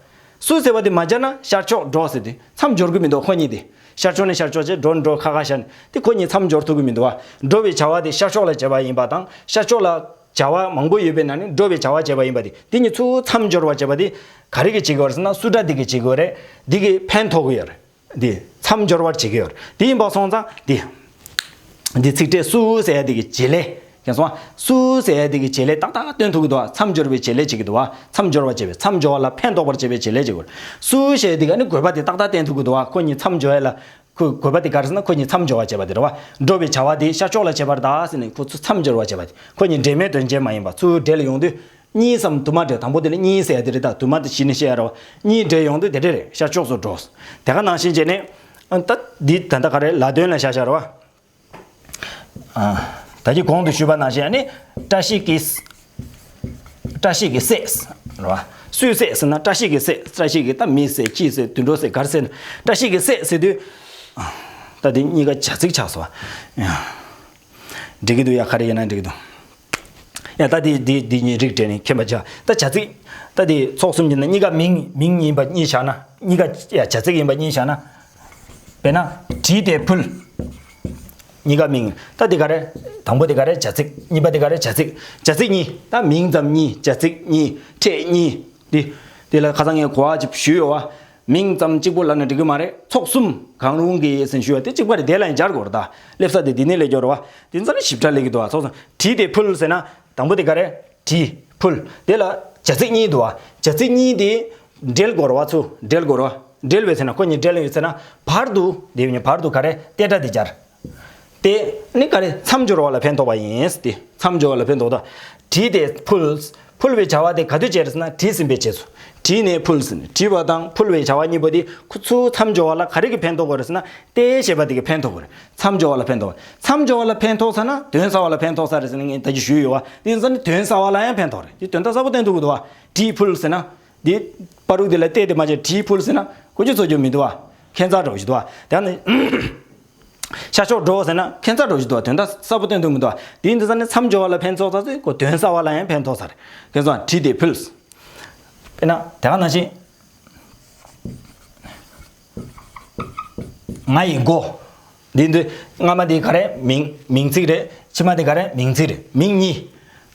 སུ་ཟེར་བ་དེ་མ་སྦྱར་ན་ཤར་ཕྱོགས་འགྲོ་ཟེར་དུས་མཚམས་སྦྱོར་གྱི་མི་འདུག་ཁོ་གཉིས་དེ། ཤར་ཕྱོགས་ནས་ཤར་ཕྱོགས་བྱས། འགྲོ་འགྲོ་ཁ་ཁ་བཞག་ནས་དེ་ཁོ་གཉིས་མཚམས་སྦྱོར་ཐུབ་ཀྱི་མི་འདུག་བ། འགྲོ་བའི་བྱ་བ་དེ་ཤར་ཕྱོགས་ལ་བྱས་པ་ཡིན་པ་དང་། ཤར་ཕྱོགས་ལ་བྱ་བ་མང་པོ་ཡོད་པའི་ནང་ནས་འགྲོ་བའི་བྱ་བ་བྱས་པ་ཡིན་པ་དེ། དེ་གཉིས་ཚུར་མཚམས་སྦྱོར་བ་བྱས་པ་དེ་ག་རེ་གིས་བྱེད་ཀྱི་ཡོད་རེད་ཟེར་ན་སུ་སྒྲ་དེ་གིས་བྱེད་ཀྱི་ཡོད་རེད། དེ་གིས་ཕན་ཐོགས་ཀྱི་ཡོད་རེད། འདི་མཚམས་སྦྱོར་བར་བྱེད་ཀྱི་ཡོད་རེད། དེ་ཡིན་པ་སོང་ཙང་འདི། འདི་ཚིག་ཕྲད་སུ་ཟེར་ཡ་དེ་གི་བྱེད་ལས། མཁྱེན་སོང་ང་། སུ་ཟེར་ཡ་དེ་གི་བྱེད་ལས་ཏག་ཏག་སྟོན་ཐུབ་ཀྱི་འདུག་བ། མཚམས་སྦྱོར་བའི་བྱེད་ལས་བྱེད་ཀྱི་འདུག་བ། མཚམས་སྦྱོར་བ་བྱེད་པའི། མཚམས་སྦྱོར་བ་ལ་ཕན་འདོགས་པར་བྱེད་པའི་བྱེད་ལས་བྱེད་དགོས། སུ་ཟེར་ཡ་དེ་ག་ནི་དགོས་པ་དེ་ཏག་ཏག་བསྟན་ཐུབ་ཀྱི་འདུག་བ། ཁོ་གཉིས་མཚམས་སྦྱོར་ཡ་ལ། ཁོ་དགོས་པ་དེ་ག་རེ་ཟེར་ན་ཁོ་གཉིས་མཚམས་སྦྱོར་བ་བྱེད་པ་དེ་རེད་བ། འགྲོ་བའི་བྱ་བ་དེ་ཤར་ཕྱོགས་ལ་བྱེད་པར་གདའ་ཟེར་ནས་ཁོ་ཚོ་མཚམས་སྦྱོར་བ་བྱེད་པ་དེ། ཁོ་གཉིས་འབྲེལ་མེད་དོན་ཅན་མ་ཡིན་པ། ཚུར་འབྲེལ་ཡོང་དུས། གཉིས་སམ་དུ་མ་འབྲེལ། དང་པོ་དེ་ལ་གཉིས་ཟེར་ཡ་དེ་རེད། ད་དུ་མ་དེ་གཞི་ནས་བཤད་ཡ་རེད་བ། གཉིས་འབྲེལ་ཡོང་དུས་དེ་འདྲ་རེད། ཤར་ཕྱོགས་སུ་འགྲོ། དེ་ག་ནང་བཞིན་བྱས་ནས། ཨ་ད་འདི་ད་ལྟ་ག་རེ་ལ་དོན་ལ་བཞག་བཞག་རེད་བ། ཨ་ད་གིན་གོང་དུ་ཞུས་པ་ནང་བཞིན་ནི། བཀྲ་ཤིས་ཀྱི། བཀྲ་ཤིས་ཀྱི་སྲས་རེད་བ། སུའི་སྲས་ཟེར་ན་བཀྲ་ཤིས་ཀྱི་སྲས། བཀྲ་ཤིས་ཀྱི། ད་མིའི་སྲས། ཅིའི་སྲས། དུད་འགྲོའི་སྲས། ག་རེ་ཟེར་ན། བཀྲ་ཤིས་ཀྱི་སྲས་ཟེར་དུས། ད་འདི་གཉིས་ཀ་བྱ་ཚིག་ཆགས་སོང་བ། འགྲིག་གི་འདུག་ཡ། ག་རེ་ཡིན་ན་འགྲིག་གི་འདུག་ཡ་ད་འདི་འདི་འདི་གཉིས་རིགས་འགྲེ་ནས་མཁྱེན་པ་བྱ། ད་བྱ་ཚིག་ད་འདི་ཚོགས་གསུམ་གྱི་ནང་གཉིས་ཀ་མིང་མིང་ཡིན་པ་གཉིས་བཞག་ན། གཉིས་ཀ་ཡ་བྱ་ཚིག་ཡིན་པ་གཉིས་བཞག་ན། དཔེར་ན་བྲིས་ཏེ་ཕུལ། གཉིས་ཀ་མིང་། ད་འདི་ག་རེ། དང་པོ་འདི་ག་རེ། བྱ་ཚིག་གཉིས་པ་འདི་ག་རེ། བྱ་ཚིག་བྱ་ཚིག་གཉིས། ད་མིང་ཙམ་གཉིས། བྱ་ཚིག་གཉིས། ཕྲད་གཉིས། འདི། འདི་ལ་ཁ་སང་ངས་གོ་བ་ཅིག་ཞུས་ཡོད་བ། མིང་ཙམ་གཅིག་པོ་ལབ་ན་འགྲིག་གི་མ་རེད། ཚོགས་གསུམ་གང་རུང་གི་ཟེར་ཞུས་བ་དེ་གཅིག་པ་རེད། དེ་ལ་ཡང་སྦྱར་དགོས་རེད། ད་སླེབས་ས་དེ་འདི་ནས་སླེབས་ཀྱི་ཡོད་རེད་བ། དེ་ཚོ་ནི་ཞིབ་ཕྲ་སླེབས་ཀྱི་འདུག་བ། ཚོགས་གསུམ། བྲིས་ཏེ་ཕུལ་ཟེར་ན། དང་པོ་དེ་ག་རེ། བྲིས། ཕུལ། དེ་ལ་བྱ་ཚིག་གཉིས་འདུག་བ། བྱ་ཚིག་གཉིས་དེ་འབྲེལ་དགོས་རེད་བ། ཚུར་འབྲེལ་དགོས་རེད་བ། འབྲེལ་བའི་ཚེ་ན། ཁོ་གཉིས་འབྲེལ་ཡོད་ཚེ་ན། བར་དུ། དེ་ཡིན་བར་དུ་ག་རེ། ཏེ་སྒྲ་དེ་སྦྱར། དེ་ནི་ག་རེ། མཚམས་སྦྱོར་བ་ལ་ཕན་ཐོགས་པ་ཡིན་ཏེ། མཚམས་སྦྱོར་བ་ལ་ཕན་ཐོགས་ད། བྲིས་ཏེ་ཕུལ། ཕུལ་བའི་བྱ་བ་དེ་ག་དུས་བྱས་རེད་ཟེར་ན། བྲིས་ཟིན་པའི་རྗེས་སུ། བྲིས་ནས་ཕུལ་ཟིན། བྲིས་པ་དང་ཕུལ་བའི་བྱ་བ་གཉིས་པོ་དེ་ཁོ་ཚོའི་མཚམས་སྦྱོར་བ་ལ་ག་རེ་གིས་ཕན་ཐོགས་པ་རེད་ཟེར་ན། ཏེ་ཞེས་པ་དེ་གིས་ཕན་ཐོགས་པ་རེད། མཚམས་སྦྱོར་བ་ལ་ཕན་ཐོགས། མཚམས་སྦྱོར་བ་ལ་ཕན་ཐོགས་ཚར་ན་དོན་གསལ་བ་ལ་ཕན་ཐོགས་ཚར་རེད་ཟེར་ནས་ངས་ད་ཅི་ཞུས་ཡོད་བ། དེ་ཡིན་ཙང་ནི་དོན་གསལ་བ་ལ་ཡང་ཕན་ཐོགས་རེད། དེ་དོན་དག་གསལ་པོ་སྟོན་ཐུབ་ཀྱི་འདུག་བ། བྲིས་ཕུལ་ཟེར་ན། དེ་བར་དུ་དེ་ལ་ཏེ་དེ་མ་བྱས་བྲིས་ཕུལ་ཟེར་ན་ཀུ་ཅི་ཚོ་རྒྱུ་མི་འདུག་བ། ཁྱད་མཚར་འདྲ་བོ་ཞིག་འདུག་བ། དེ་ནི། ཤར་ཕྱོགས་འགྲོ་ཟེར་ན་ཁྱད་མཚར་འདྲ་བོ་ཞིག་འདུག་བ། དོན་དག་གསལ་པོ་སྟོན་ཐུབ་མི་འདུག་བ། དེ་ཡིན་དུས་ཙང་ནི་མཚམས་སྦྱོར་བ་ལ་ཕན་ཐོགས་ཚར་ཚེ་ཁོ་དོན་གསལ་བ་ལ་ཡང་ཕན་ཐོགས་ཚར། ཁྱེད་ཚོ་བྲིས་ཏེ་ཕུལ། དཔེར་ན་དེ་ག་ནང་བཞིན། ང་ཡི་མགོ། འདི་འདི། སྔ་མ་འདི་ག་རེ། མིང་། མིང་ཚིག་རེད། ཕྱི་མ་འདི་ག་རེ། མིང་ཚིག་རེད། མིང་གཉིས།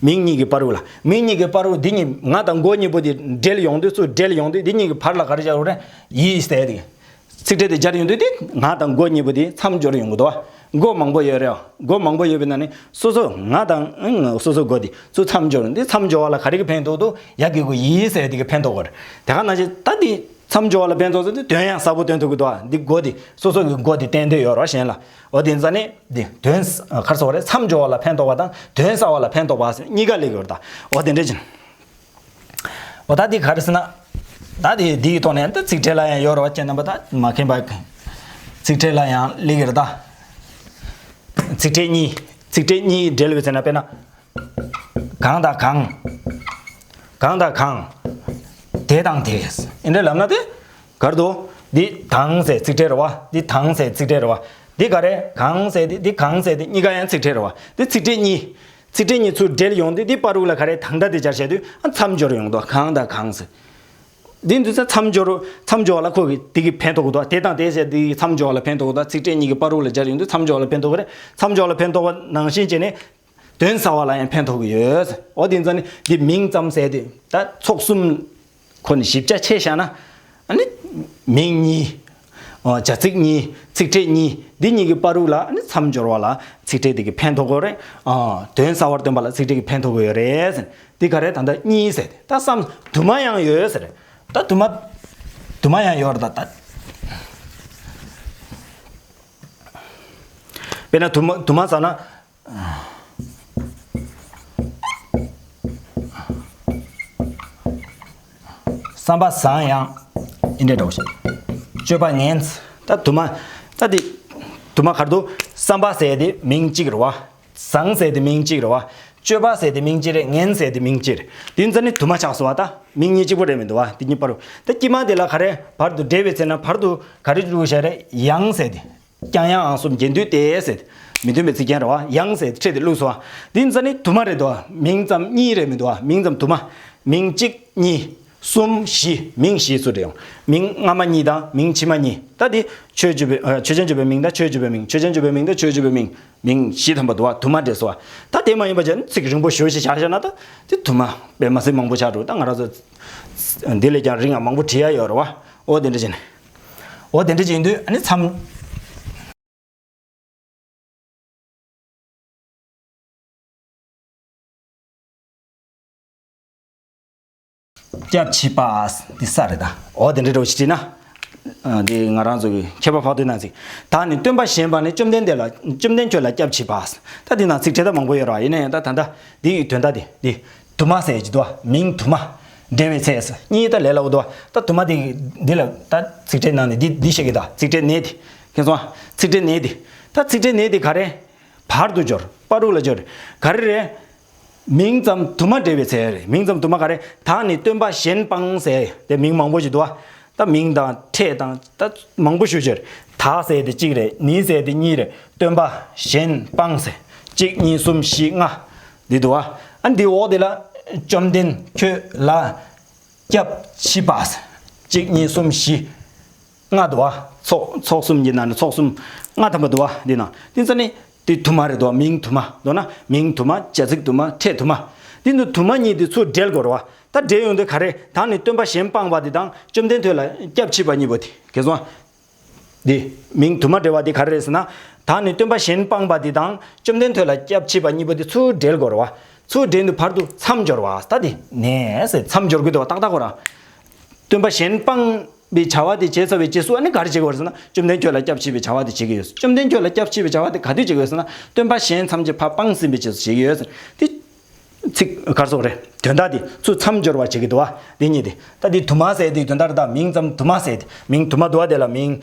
མིང་གཉིས་ཀྱི་བར་དུ་ལ། མིང་གཉིས་ཀྱི་བར་དུ་འདི་གཉིས། ང་དང་མགོ་གཉིས་པོ་འདི་འབྲེལ་ཡོང་དུས། ཚུར་འབྲེལ་ཡོང་དུས་འདི་གཉིས་ཀྱི་བར་ལ་ག་རེ་སྦྱར་དགོས་རེད། ཡི་ཟེར་ཏེ། ཚིག་ཕྲད་དེ་སྦྱར་ཡོང་དུས་དེ་ང་དང་མགོ་གཉིས་པོ་དེ་མཚམས་སྦྱོར་ཡོང་གི་འདུག་བ། མགོ་མང་པོ་ཡོད་རེད། མགོ་མང་པོ་ཡོད་པའི་ནང་ནས་སོ་སོ་ང་དང་ཨང་སོ་སོ་མགོ་དེ་ཚུར་མཚམས་སྦྱོར། འདི་མཚམས་སྦྱོར་བ་ལ་ག་རེ་གི་ཕན་ཐོགས་འདུག་ཡ་གི་གུ་ཡི་ཟེར་དེ་གི་ཕན་ཐོགས་གོ་རེད། དེ་ག་ནང་བཞིན་ད་འདི་མཚམས་སྦྱོར་བ་ལ་ཕན་ཐོགས་ཟེར་དུས་དོན་ཡང་གསལ་པོ་སྟོན་ཐུབ་ཀྱི་འདུག་བ། འདི་མགོ་དེ་སོ་སོ་གི་མགོ་དེ་བསྟན་འདོད་ཡོད་རེད་བ། གཞན་ལ། འོ་དེ་ཙང་ནས་འདི་དོན་ག་རེ་ཟེར་དགོས་རེད། མཚམས་སྦྱོར་བ་ལ་ཕན་ཐོགས་པ་དང་དོན་གསལ་བ་ལ་ཕན་ཐོགས་པ་ཟེར་གཉིས་ཀ་སླེབས་ཀྱི་ཡོད་རེད་ད། འོ་དེ་འདྲ་ཅིག་འོ་ད་འདི་ག་རེ་ཟེར་ན། ད་འདི་འདིའི་ཐོག་ནས་ད་ཚིག་ཕྲད་ལ་ཡང་ཡོད་རེད་བ། ཁྱེད་རྣམ་པ་ད་མ་མཁྱེན་པ། ཚིག་ཕྲད་ལ་ཡང་སླེབས་ཀྱི་རེད་ད། ཚིག་ཕྲད་གཉིས། ཚིག་ཕྲད་གཉིས་འབྲེལ་བའི་ཚེ་ན། དཔེར་ན། གང་དང་གང་། གང་དང་གང་། དེ་དང་དེ། ཨེ་འདྲ་ལབ་ན་དེ། གར་དུ། འདི་དང་ཟེར་ཚིག་ཕྲད་རེད་བ། འདི་དང་ཟེར་ཚིག་ཕྲད་རེད་བ། འདི་ག་རེ། གང་ཟེར་དེ། འདི་གང་ཟེར་དེ་གཉིས་ཀ་ཡང་ཚིག་ཕྲད་རེད་བ། འདི་ཚིག་ཕྲད་གཉིས། ཚིག་ཕྲད་གཉིས་ཚུར་འབྲེལ་ཡོང་དུས་འདི་བར་དུ་ལ་ག་རེ། དང་སྒྲ་དེ་སྦྱར་བྱས་དུས་ཨ་མཚམས་སྦྱོར་ཡོང་འདུག་གང་དང་གང་ཟེར། འདི་འདི་ཚོ་མཚམས་སྦྱོར། མཚམས་སྦྱོར་ལ་ཁོ་གི་དེ་གི་ཕན་ཐོགས་འདུག་དེ་དང་དེ་ཟེར་དེ་གི་མཚམས་སྦྱོར་ལ་ཕན་ཐོགས་འདུག་ཚིག་ཕྲད་གཉིས་ཀྱི་བར་དུ་ལ་སྦྱར་ཡོང་དུས་མཚམས་སྦྱོར་ལ་ཕན་ཐོགས་རེད། མཚམས་སྦྱོར་ལ་ཕན་ཐོགས་པ་ནང་བཞིན་བྱས་ནས། དོན་གསལ་བ་ལ་ཡང་ཕན་ཐོགས་ཀྱི་ཡོད། འོ་དེ་ཙང་ནི་འདི་མིང་ཙམ་ཟེར་དེ་ད་ཚོགས་གསུམ་ཁོ་ནི་ཞིབ་ཆ་ཆེ་བཞག་ན། ཨ་ནི་མིང་གཉིས། ཨ། བྱ་ཚིག་གཉིས། ཚིག་ཕྲད་གཉིས། འདི་གཉིས་ཀྱི་བར་དུ་ལ་ནི་མཚམས་སྦྱོར་བ་ལ་ཚིག་ཕྲད་དེ་གིས་ཕན་ཐོགས་ཀྱི་ཡོད་རེད། ཨ། དོན་གསར་བར་སྟོན་པ་ལ་ཚིག་ཕྲད་ཀྱིས་ཕན་ཐོགས་ཀྱི་ཡོད་རེད་ཟེར། འདི་ག་རེ། ད་ལྟ་གཉིས་ཟེར་ཏེ། ད་བསམ། དུ་མ་ཡང་ཡོད་ཟེར། ད་དུ་མ། དུ་མ་ཡང་ཡོད་རེད། ད་ད། དཔེར་ན་དུ་མ། དུ་མ་ཟེར་ན། བསམ་པ་བཟང་ཡང་། ཨེ་འདྲ་འདྲ་བོ་ཞིག་སྤྱོད་པ་ངན། ད་དུ་མ། ད་འདི། དུ་མ་ག་རེ་འདུག་བསམ་པ་ཟེར་དེ་མིང་གཅིག་རེད་བ། བཟང་ཟེར་དེ་མིང་གཅིག་རེད་བ། སྤྱོད་པ་ཟེར་དེ་མིང་གཅིག་རེད། ངན་ཟེར་དེ་མིང་གཅིག་རེད། དེ་ཚོ་ནི་དུ་མ་ཆགས་སོང་བ། ད་མིང་གཉིས་གཅིག་པ་རེད་མི་འདུག་བ། དེ་གཉིས་བར་དུ། ད་དཀྱིལ་མ་དེ་ལ་ག་རེ། བར་དུ་འབྲེལ་བའི་ཚེ་ན་བར་དུ་ག་རེ་བླུགས་བཞག་རེད། ཡང་ཟེར་དེ། ཀྱང་ཡང་འང་གསུམ་རྒྱན་སྡུད་དེ་ཟེར། མི་མཐུན་པའི་ཚིག་རྒྱན་རེད་བ། ཡང་ཟེར་ཕྲད་དེ་བླུགས་སོང་བ། འདི་ཚོ་ནི་དུ་མ་རེད་དོ། མིང་ཙམ་གཉིས་རེད་མི་འདུག་བ། མིང་ཙམ་དུ་མ། མིང་གཅིག་གཉིས། གསུམ་བཞི། མིང་བཞི་ཚུར་འབྲེལ་ཡོང་། མིང་སྔ་མ་གཉིས་དང་མིང་ཕྱི་མ་གཉིས། ད་དེ་ཆོས་བརྗོད་པའི། ཨ། ཆོས་ཅན་བརྗོད་པའི་མིང་དང་ཆོས་བརྗོད་པའི་མིང་། ཆོས་ཅན་བརྗོད་པའི་མིང་དང་ཆོས་བརྗོད་པའི་མིང་། མིང་བཞི་ཐམ་པ་འདུག་བ། དུ་མ་འདྲེས་སོང་བ། ད་དེ་མ་ཡིན་པ་བྱས་ན་ཚིག་རིང་པོ་ཞེ་པོ་ཞིག་བཞག་བཞག་ན་ད་དེ་དུ་མ་དཔེ་མ་སྲིད་མང་པོ་ཆགས་འགྲོ། ད་ང་རང་ཚོ་འདི་ལས་ཀྱང་རིང་ང་མང་པོ་བྲིས་ཡ་ཡོད་རེད་བ། འོ་དེ་འདྲ་བྱས་ནས། འོ་དེ་འདྲ་བྱེད་དུས་ཨ་ནི་མཚམས། སྐྱབས་མཆི་བ། འདི་ས་རེད་ད། འོ་དེ་འདྲ་འདྲ་བོ་ཞིག་བྲིས་ན། ཨ། འདི་ང་རང་ཚོ་གི་མཁས་པ་འཕགས་བསྟོད་ནང་ཚིག་ད་ནི་སྟོན་པ་གཞན་དཔང་ནས་བཅོམ་ལྡན་འདས་ལ། བཅོམ་ལྡན་ཁྱོད་ལ་སྐྱབས་མཆི་བ། ད་འདི་ནང་ཚིག་ཕྲད་ད་མང་པོ་ཡོད་རེད་བ། ཡིན་ན་ཡང་ད་ད་ལྟ་འདི་ཡི་དོན་དག་འདི་འདི། དུ་མ་ཟེར་གྱི་འདུག་བ། མིང་དུ་མ། འབྲེལ་བའི་ཚེ་ཟེར་གཉིས་ད་ལས་སླ་བོ་འདུག་བ། ད་དུ་མ་འདི་འདི་ལ་ད་ཚིག་ཕྲད་ནང་ནས་འདི་འདི་བཤད་ཀྱི་ད། ཚིག་ཕྲད་ནས་འདི། མཁྱེན་སོང་ཨ། ཚིག་ཕྲད་ནས་འདི། ད་ཚིག་ཕྲད་ནས་འདི་ག་རེ། བར་དུ་སྦྱོར། བར་དུ་ལ་སྦྱོར། ག་རེ་རེད། མིང་ཙམ་དུ་མ་འབྲེལ་བའི་ཚེ་རེད། མིང་ཙམ་དུ་མ་ག་རེ། ད་ནི་སྟོན་པ་གཞན་དཔང་ཟེར་དེ་མིང་མང་པོ་ཞིག་འདུག་བ། ད་མིང་དང་ཕྲད་དང་ད་མང་པོ་ཞིག་སྦྱོར། ད་ཟེར་དེ་གཅིག་རེད། ནི་ཟེར་དེ་གཉིས་རེད། སྟོན་པ་གཞན་དཔང་ཟེར། གཅིག་གཉིས་གསུམ་བཞི་ལྔ། འདི་འདུག་བ། ཨ་འདི་འོག་དེ་ལ་བཅོམ་ལྡན་ཁྱོད་ལ་སྐྱབས་མཆི་བ། གཅིག་གཉིས་གསུམ་བཞི་ལྔ་འདུག་བ། ཚོགས་ཚོགས་གསུམ་གྱི་ནང་ནས་ཚོགས་གསུམ་ལྔ་ཐམ་པ་འདུག་བ། འདི་ནང་འདི་ཚོ་ནི་འདི་དུ་མ་རེད་འདུག་བ། མིང་དུ་མ་འདུག་ན་མིང་དུ་མ། བྱ་ཚིག་དུ་མ། ཕྲད་དུ་མ། འདི་ནི་དུ་མ་གཉིས་འདི་ཚུར་འབྲེལ་དགོས་རེད་བ། ད་འབྲེལ་ཡོང་དུས་ག་རེ། ད་ནི་སྟོན་པ་གཞན་དཔང་བ་འདི་དང་བཅོམ་ལྡན་ཁྱོད་ལ་སྐྱབས་མཆི་བ་གཉིས་པོ་དེ་གལ་སོང་། འདི་མིང་དུ་མ་འབྲེལ་བ་འདི་ག་རེ་རེད་ཟེར་ན། ད་ནི་སྟོན་པ་གཞན་དཔང་བ་འདི་དང་བཅོམ་ལྡན་ཁྱོད་ལ་སྐྱབས་མཆི་བ་གཉིས་པོ་འདི་ཚུར་འབྲེལ་དགོས་རེད་བ། ཚུར་འབྲེལ་དུས་བར་དུ་མཚམས་སྦྱོར་བ། ད་འདི་ནས་ཟེར་མཚམས་སྦྱོར་དགོས་འདུག་བ། ཏག་ཏག་གོ་ར། སྟོན་པ་གཞན་དཔང་བའི་བྱ་བ་དེ་བྱས་ཚར་བའི་རྗེས་སུ་ཨ་ནི་ག་རེ་བྱེད་དགོས་རེད་ཟེར་ན། བཅོམ་ལྡན་ཁྱོད་ལ་སྐྱབས་མཆི་བའི་བྱ་བ་དེ་བྱེད་ཀྱི་ཡོད། བཅོམ་ལྡན་ཁྱོད་ལ་སྐྱབས་མཆི་བའི་བྱ་བ་དེ་ག་དུས་བྱེད་ཀྱི་ཡོད་ཟེར་ན། སྟོན་པ་གཞན་ཐམས་ཅད་ཕར་སྤངས་ཟིན་པའི་རྗེས་སུ་བྱེད་ཀྱི་ཡོད་ཟེར། དེ་ཚིག་ག་རེ་ཟེར་དགོས་རེད། དོན་དག་དེ་ཚུར་མཚམས་སྦྱོར་བ་བྱེད་ཀྱི་འདུག་བ། འདི་གཉིས་དེ། ད་འདི་དུ་མ་ཟེར་དེའི་དོན་དག་རེད་ད། མིང་ཙམ་དུ་མ་ཟེར་དེ། མིང་དུ་མ་འདུག་བ། དེ་ལ་མིང་།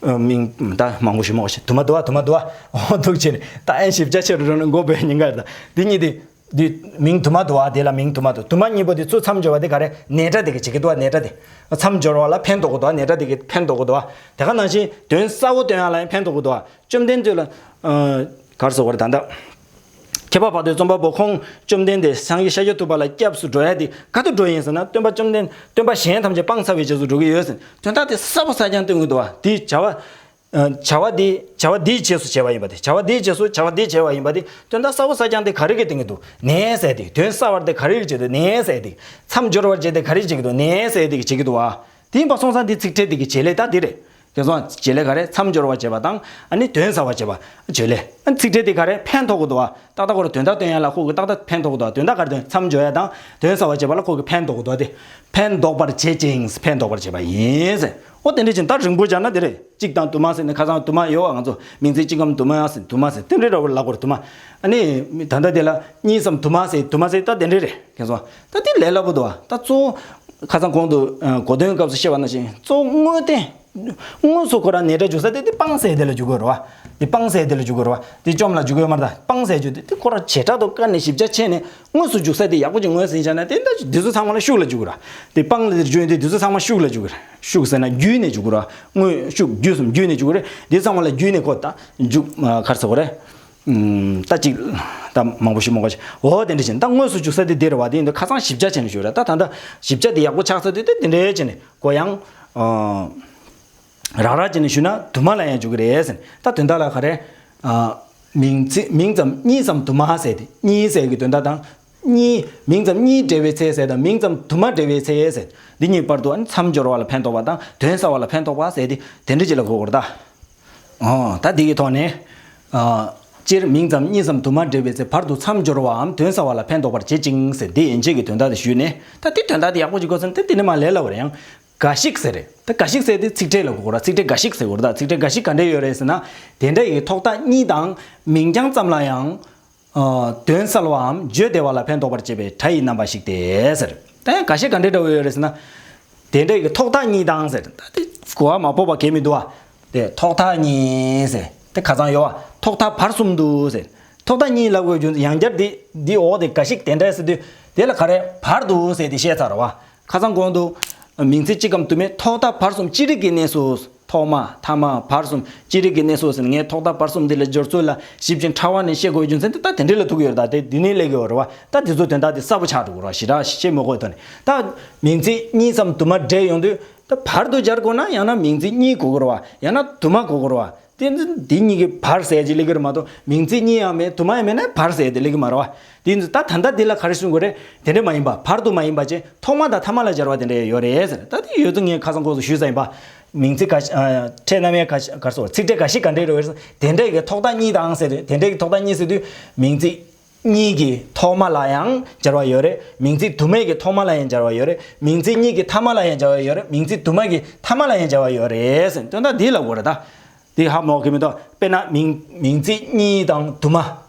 ཨ། མིང་ད་མང་པོ་ཞིག་མང་པོ་ཞིག་དུ་མ་འདུག་བ། དུ་མ་འདུག་བ། འོ་འདུག་བྱས་ནས་ད་ཨེ་ཞིབ་ཆ་ཆེ་རུ་འགྲོ་ན་མགོ་འབོད་ཉེན་ཁ་རེད་ད། འདི་གཉིས་དེ། འདི་མིང་དུ་མ་འདུག་བ། དེ་ལ་མིང་དུ་མ་འདུག་དུ་མ་གཉིས་པོ་དེ་ཚུར་མཚམས་སྦྱོར་བ་དེ་ག་རེ། ནས་སྒྲ་དེ་གིས་བྱེད་ཀྱི་འདུག་བ། ནས་སྒྲ་དེ། མཚམས་སྦྱོར་བ་ལ་ཕན་ཐོགས་ཀྱི་འདུག་བ། ནས་སྒྲ་དེ་གིས་ཕན་ཐོགས་ཀྱི་འདུག་བ། དེ་ག་ནང་བཞིན་དོན་གསལ་བོ་སྟོན་ཡ་ལ་ཡང་ཕན་ཐོགས་ཀྱི་འདུག་བ། བཅོམ་ལྡན་ཁྱོད་ལ། ཨ། ག་རེ་ཟེར་དགོས་རེད་ད་ལྟ། མཁས་པ་འཕགས་བསྟོད་རྩོམ་པ་པོ་ཁོང་བཅོམ་ལྡན་འདས་སངས་རྒྱས་ཤཱཀྱ་ཐུབ་པ་ལ་སྐྱབས་སུ་འགྲོ་ཡ་དེ་ག་དུས་འགྲོ་ཡིན་ཟེར་ན། སྟོན་པ་བཅོམ་ལྡན། སྟོན་པ་གཞན་ཐམས་ཅད་སྤངས་ཚར་བའི་རྗེས་སུ་འགྲོ་གི་ཡོད་ཟེར། དོན་དག་དེ་གསལ་པོ་གསལ་རྐྱང་སྟོན་གྱི་འདུག་བ། དེའི་བྱ་བ། ཨ། བྱ་བ་དེ། བྱ་བ་དེའི་རྗེས་སུ་བྱས་པ་ཡིན་པ་དེ། བྱ་བ་དེའི་རྗེས་སུ་བྱ་བ་དེ་བྱས་པ་ཡིན་པ་དེ། དོན་དག་གསལ་པོ་གསལ་རྐྱང་དེ་ག་རེ་གིས་སྟོན་གྱི་འདུག་ནས་ཟེར་དེ། དོན་གསལ་བར་དེ་ག་རེ་གིས་བྱེད་འདུག་ནས་ཟེར་དེ། མཚམས་སྦྱོར་བར་བྱེད་དེ་ག་རེ་བྱེད་ཀྱི་འདུག་ནས་ཟེར་དེ་གིས་བྱེད་ཀྱི་འདུག་བ། དེ་ཡིན་པ་སོང་ཙང་དེ་ཚིག་ཕྲད་དེ་གི་བྱེད་ལས་ད་དེ་རེད། དེ་སོང་བྱེད་ལས་ག་རེ། མཚམས་སྦྱོར་བར་བྱེད་པ་དང་ཨ་ནི་དོན་གསལ་བར་བྱེད་པ། བྱེད་ལས། ཨ། ཚིག་ཕྲད་དེ་ག་རེ། ཕན་ཐོགས་ཀྱི་འདུག་བ། ཏག་ཏག་ཁོ་རང་དོན་དག་སྟོན་ཡ་ལ་ཁོ་གི་ཏག་ཏག་ཕན་ཐོགས་ཀྱི་འདུག་བ། དོན་དག་ག་རེ་སྟོན། མཚམས་སྦྱོར་ཡ་དང་དོན་གསལ་བར་བྱེད་པ་ལ་ཁོ་གི་ཕན་ཐོགས་ཀྱི་འདུག་སྟེ། ཕན་འདོགས་པར་བྱེད་ཅིང་ཕན་འདོགས་པར་བྱེད་པ་ཡིན་ཟེར། འོ་དེ་འདྲ་ཅིག་ད་རིང་པོ་སྦྱར་ན་དེ་རེད། གཅིག་དང་དུ་མ་ཟེར་ནས་ཁ་སང་དུ་མ་ཡོད་བ། ང་ཚོ་མིང་ཚིག་གཅིག་གམ་དུ་མ་ཟེར། དུ་མ་ཟེར་དེ་འདྲའི་འདྲ་བོ་ལབ་དགོས་རེད། དུ་མ། ཨ་ནི་ད་ལྟ་དེ་ལ་གཉིས་སམ་དུ་མ་ཟེར། དུ་མ་ཟེར་ད་དེ་འདྲ་རེད། ཁྱེད་ཚོ། ད་དེ་ལས་སླ་པོ་འདུག་བ། ད་གཙོ་བོ་ཁ་སང་གོང་དུ་གོ་དོན་སྐབས་སུ་བཤད་པ་ནང་བཞིན་གཙོ་བོ་དངོས་བསྟན། དངོས་སུ་ཁོ་རང་ནས་སྒྲ་འཇུག་ས་དེ་དེ་སྤངས་ཟེར་དེ་ལ་འཇུག་དགོས་རེད་བ། དེ་སྤངས་ཟེར་དེ་ལ་འཇུག་དགོས་རེད་བ། དེ་བཅོམ་ལ་འཇུག་དགོས་མ་རེད། ད་སྤངས་ཟེར་རྒྱུ་དེ་དེ་ཁོ་རང་བྱེ་བྲག་ཏུ་བཀར་ནས་ཞིབ་ཆ་ཕྱེ་ནས་དངོས་སུ་འཇུག་ས་དེ་ཡག་པོ་ཅིག་ངོས་ཟིན་བྱས་ན་དེ་འདྲ་འདི་ཚོ་ཚང་མ་ལ་ཤུགས་ལ་འཇུག་དགོས་རེད། དེ་སྤངས་ལ་དེར་འཇུག་ཡོང་དུས་འདི་ཚོ་ཚང་མ་ཤུགས་ལ་འཇུག་དགོས་རེད། ཤུགས་ཟེར་ན་བརྒྱུད་ནས་འཇུག་དགོས་རེད་བ། དངོས་ཤུགས་བརྒྱུད་སམ་བརྒྱུད་ནས་འཇུག་དགོས་རེད། འདི་ཚང་མ་ལ་བརྒྱུད་ནས་ཁོ་ད་འཇུག་ག་རེ་ཟེར་དགོས་རེད། ད་གཅིག་ད་མང་པོ་ཞིག་མང་པོ་ཞིག་འོ་དེ་འདྲ་བཞིན་ད་དངོས་སུ་འཇུག་ས་དེ་འདི་རེད་བ། དེ་ཡིན་དུས་ཁ་སང་ཞིབ་ཆ་བྱས་ནས་ཞུ་ར། ད་ད་ལྟ་ཞིབ་ཆ་དེ་ཡག་པོ་ཆགས་ས་དེ་དེ་འདི་འདྲ་བྱས་ནས་གོ་ཡང་། རག་རག་བྱས་ནས་ཞུ་ན་དུ་མ་ལ་ཡང་འཇུག་གི་རེད་ཟེར། ད་དོན་དག་ལ་ག་རེ། མིང་ཚིག་མིང་ཙམ་གཉིས་ཙམ་དུ་མ་ཟེར་ཏེ་གཉིས་ཟེར་གི་དོན་དག་དང་། གཉིས་མིང་ཙམ་གཉིས་འབྲེལ་བའི་ཚེ་ཟེར་དང་མིང་ཙམ་དུ་མ་འབྲེལ་བའི་ཚེ་ཟེར། འདི་གཉིས་བར་དུ་ཨ་ནི་མཚམས་སྦྱོར་བ་ལ་ཕན་ཐོགས་པ་དང་དོན་གསལ་བ་ལ་ཕན་ཐོགས་པ་ཟེར་ཏེ་དེ་འདྲ་ཅིག་ལ་གོ་དགོས་རེད་ད། ཨོ་ད་འདི་གི་ཐོག་ནས། ཨ། སྤྱིར་མིང་ཙམ་གཉིས་སམ་དུ་མ་འབྲེལ་བའི་ཚེ་བར་དུ་མཚམས་སྦྱོར་བའམ་དོན་གསལ་བ་ལ་ཕན་འདོགས་པར་བྱེད་ཅིང་ཟེར་འདི་ཡན་ཆད་ཀྱི་དོན་དག་དེ་ཞུས་ནས། ད་འདི་དོན་དག་དེ་ཡག་པོ་ཅིག་གོ་ཚར་ན་ད་འདི་ནས་མར་ལས་སླ་བོ་རེད་ཡང་། འགའ་ཞིག་ཟེར་རེད། ད་འགའ་ཞིག་ཟེར་དེ་ཚིག་ཕྲད་ལ་གོ་དགོས་ར། ཚིག་ཕྲད་འགའ་ཞིག་ཟེར་དགོས་ར། ད་ཚིག་ཕྲད་འགའ་ཞིག་ག་འདྲས་ཡོད་རེད་ཟེར་ན། དེ་འདྲ་ཡི་ཐོག་མཐའ་གཉིས་དང་མིང་རྐྱང་ཙམ་ལ་ཡང་། ཨ། དོན་གསལ་བའམ་བརྗོད་བདེ་བ་ལ་ཕན་འདོགས་པར་བྱེད་པའི་སྒྲ་ཡི་རྣམ་པ་ཞིག་སྟེ་ཟེར། ད་ཡང་འགའ་ཞིག་ག་འདྲས་འདྲ་བོ་ཡོད་རེད་ཟེར་ན། དེ་འདྲ་ཡི་ཐོག་མཐའ་གཉིས་དང་ཟེར། ད་དེ་གོ་བ་མ་སྤོབས་པ་གང་ཡང་མི་འདུག་བ། དེ་ཐོག་མཐའ་གཉིས་ཟེར། དེ་ཁ་སང་ཡོད་བ། ཐོག་མཐའ་བར་གསུམ་དུ་ཟེར། ཐོག་མཐའ་གཉིས་ལབ་དགོས་རྒྱུ་ཡང་བསྐྱར་འདི་འདི་འོག་དེ་འགའ་ཞིག་དེ་འདྲ་ཟེར་དུས་དེ་ལ་ག་རེ་བར་དུ་ཟེར་དེ་བཤད་ཚར་བ། ཁ་སང་གོང་དུ་མིང་ཚིག་གཅིག་གམ་དུ་མའི་ཐོག་མཐའ་བར་གསུམ་ཅི་རིགས་ཀྱི་གནས་སུ། ཐོག་མ་ཐ་མ་བར་གསུམ་ཅི་རིགས་ཀྱི་གནས་སུ་ཟེར་ནས་ངས་ཐོག་མཐའ་བར་གསུམ་འདི་ལ་སྦྱོར་ཚུལ་ལ་ཞིབ་ཅིང་ཕྲ་བ་ནས་བཤད་དགོས་རྒྱུ་མཚན་དེ་ད་དེ་འདྲ་ལ་ཐུག་ཡོད་རེད། ད་དེ་འདི་ནས་སླེབས་ཀྱི་ཡོད་རེད་བ། ད་དེ་ཚོ་དོན་དག་དེ་གསལ་པོ་ཆགས་འགྲོ་གི་རེད་བ། ཞེ་དྲག་བཤད་མི་དགོས་དོན་ནས། ད་མིང་ཚིག་གཉིས་སམ་དུ་མ་སྦྲེལ་ཡོང་དུས། ད་བར་དུ་སྦྱར་དགོས་ན་ཡང་ན་མིང་ཚིག་གཉིས་དགོས་ཀྱི་རེད་བ། ཡང་ན་དུ་མ་དགོས་ཀྱི་རེད་བ། དེ་ཚོ་འདི་གཉིས་ཀྱི་བར་ཟེར་ཅིག་སླེབས་ཀྱི་རེད་མ་གཏོགས་མིང་ཚིག་གཉིས་ཡང་མེད་དུ་མ་ཡང་མེད་ན་བར་ཟེར་དེ་སླེབས་ཀྱི་མ་རེད་བ། དེ་ཚོ་ད་ད་ལྟ་འདི་ལ་ག་རེ་གསུང་དགོས་རེད། དེ་འདྲ་མ་ཡིན་པ་བར་དུ་མ་ཡིན་པ་ཅེས་ཐོག་མ་དང་ཐ་མ་ལ་སྦྱར་བ་དེ་འདྲ་ཡོད་རེད་ཟེར། ད་དེ་ཡོད་ཚོད་ངས་ཁ་སང་ཁོང་ཚོ་ཞུས་ཚར་ཡིན་པ། མིང་ཚིག་ག་ཨ། ཕྲད་རྣམ་དབྱེ་ག་ག་རེ་ཟེར། ཚིག་ཕྲད་འགའ་ཞིག་ག་འདྲ་རེད་ཟེར། དེ་འདྲ་གི་ཐོག་མཐའ་གཉིས་དང་ཟེར་དུས་དེ་འདྲ་གི་ཐོག་མཐའ་གཉིས་ཟེར་དུས་མིང་ཚིག་གཉིས་ཀྱི་ཐོག་མ་ལ་ཡང་སྦྱར་བ་ཡོད་རེད། མིང་ཚིག་དུ་མའི་གི་ཐོག་མ་ལ་ཡང་སྦྱར་བ་ཡོད་རེད། མིང་ཚིག་གཉིས་ཀྱི་ཐ་མ་ལ་ཡང་སྦྱར་བ་ཡོད་རེད། མིང་ཚིག་དུ་མ་གི་ཐ་མ་ལ་ཡང་སྦྱར་བ་ཡོད་རེད་ཟེར། དོན་དག་འདི་ལ་གོ་རེད་ད། འདི་ཧ་མ་གོ་གི་མི་འདུག་དཔེར་ན་མིང་མིང་ཚིག་གཉིས་དང་དུ་མ་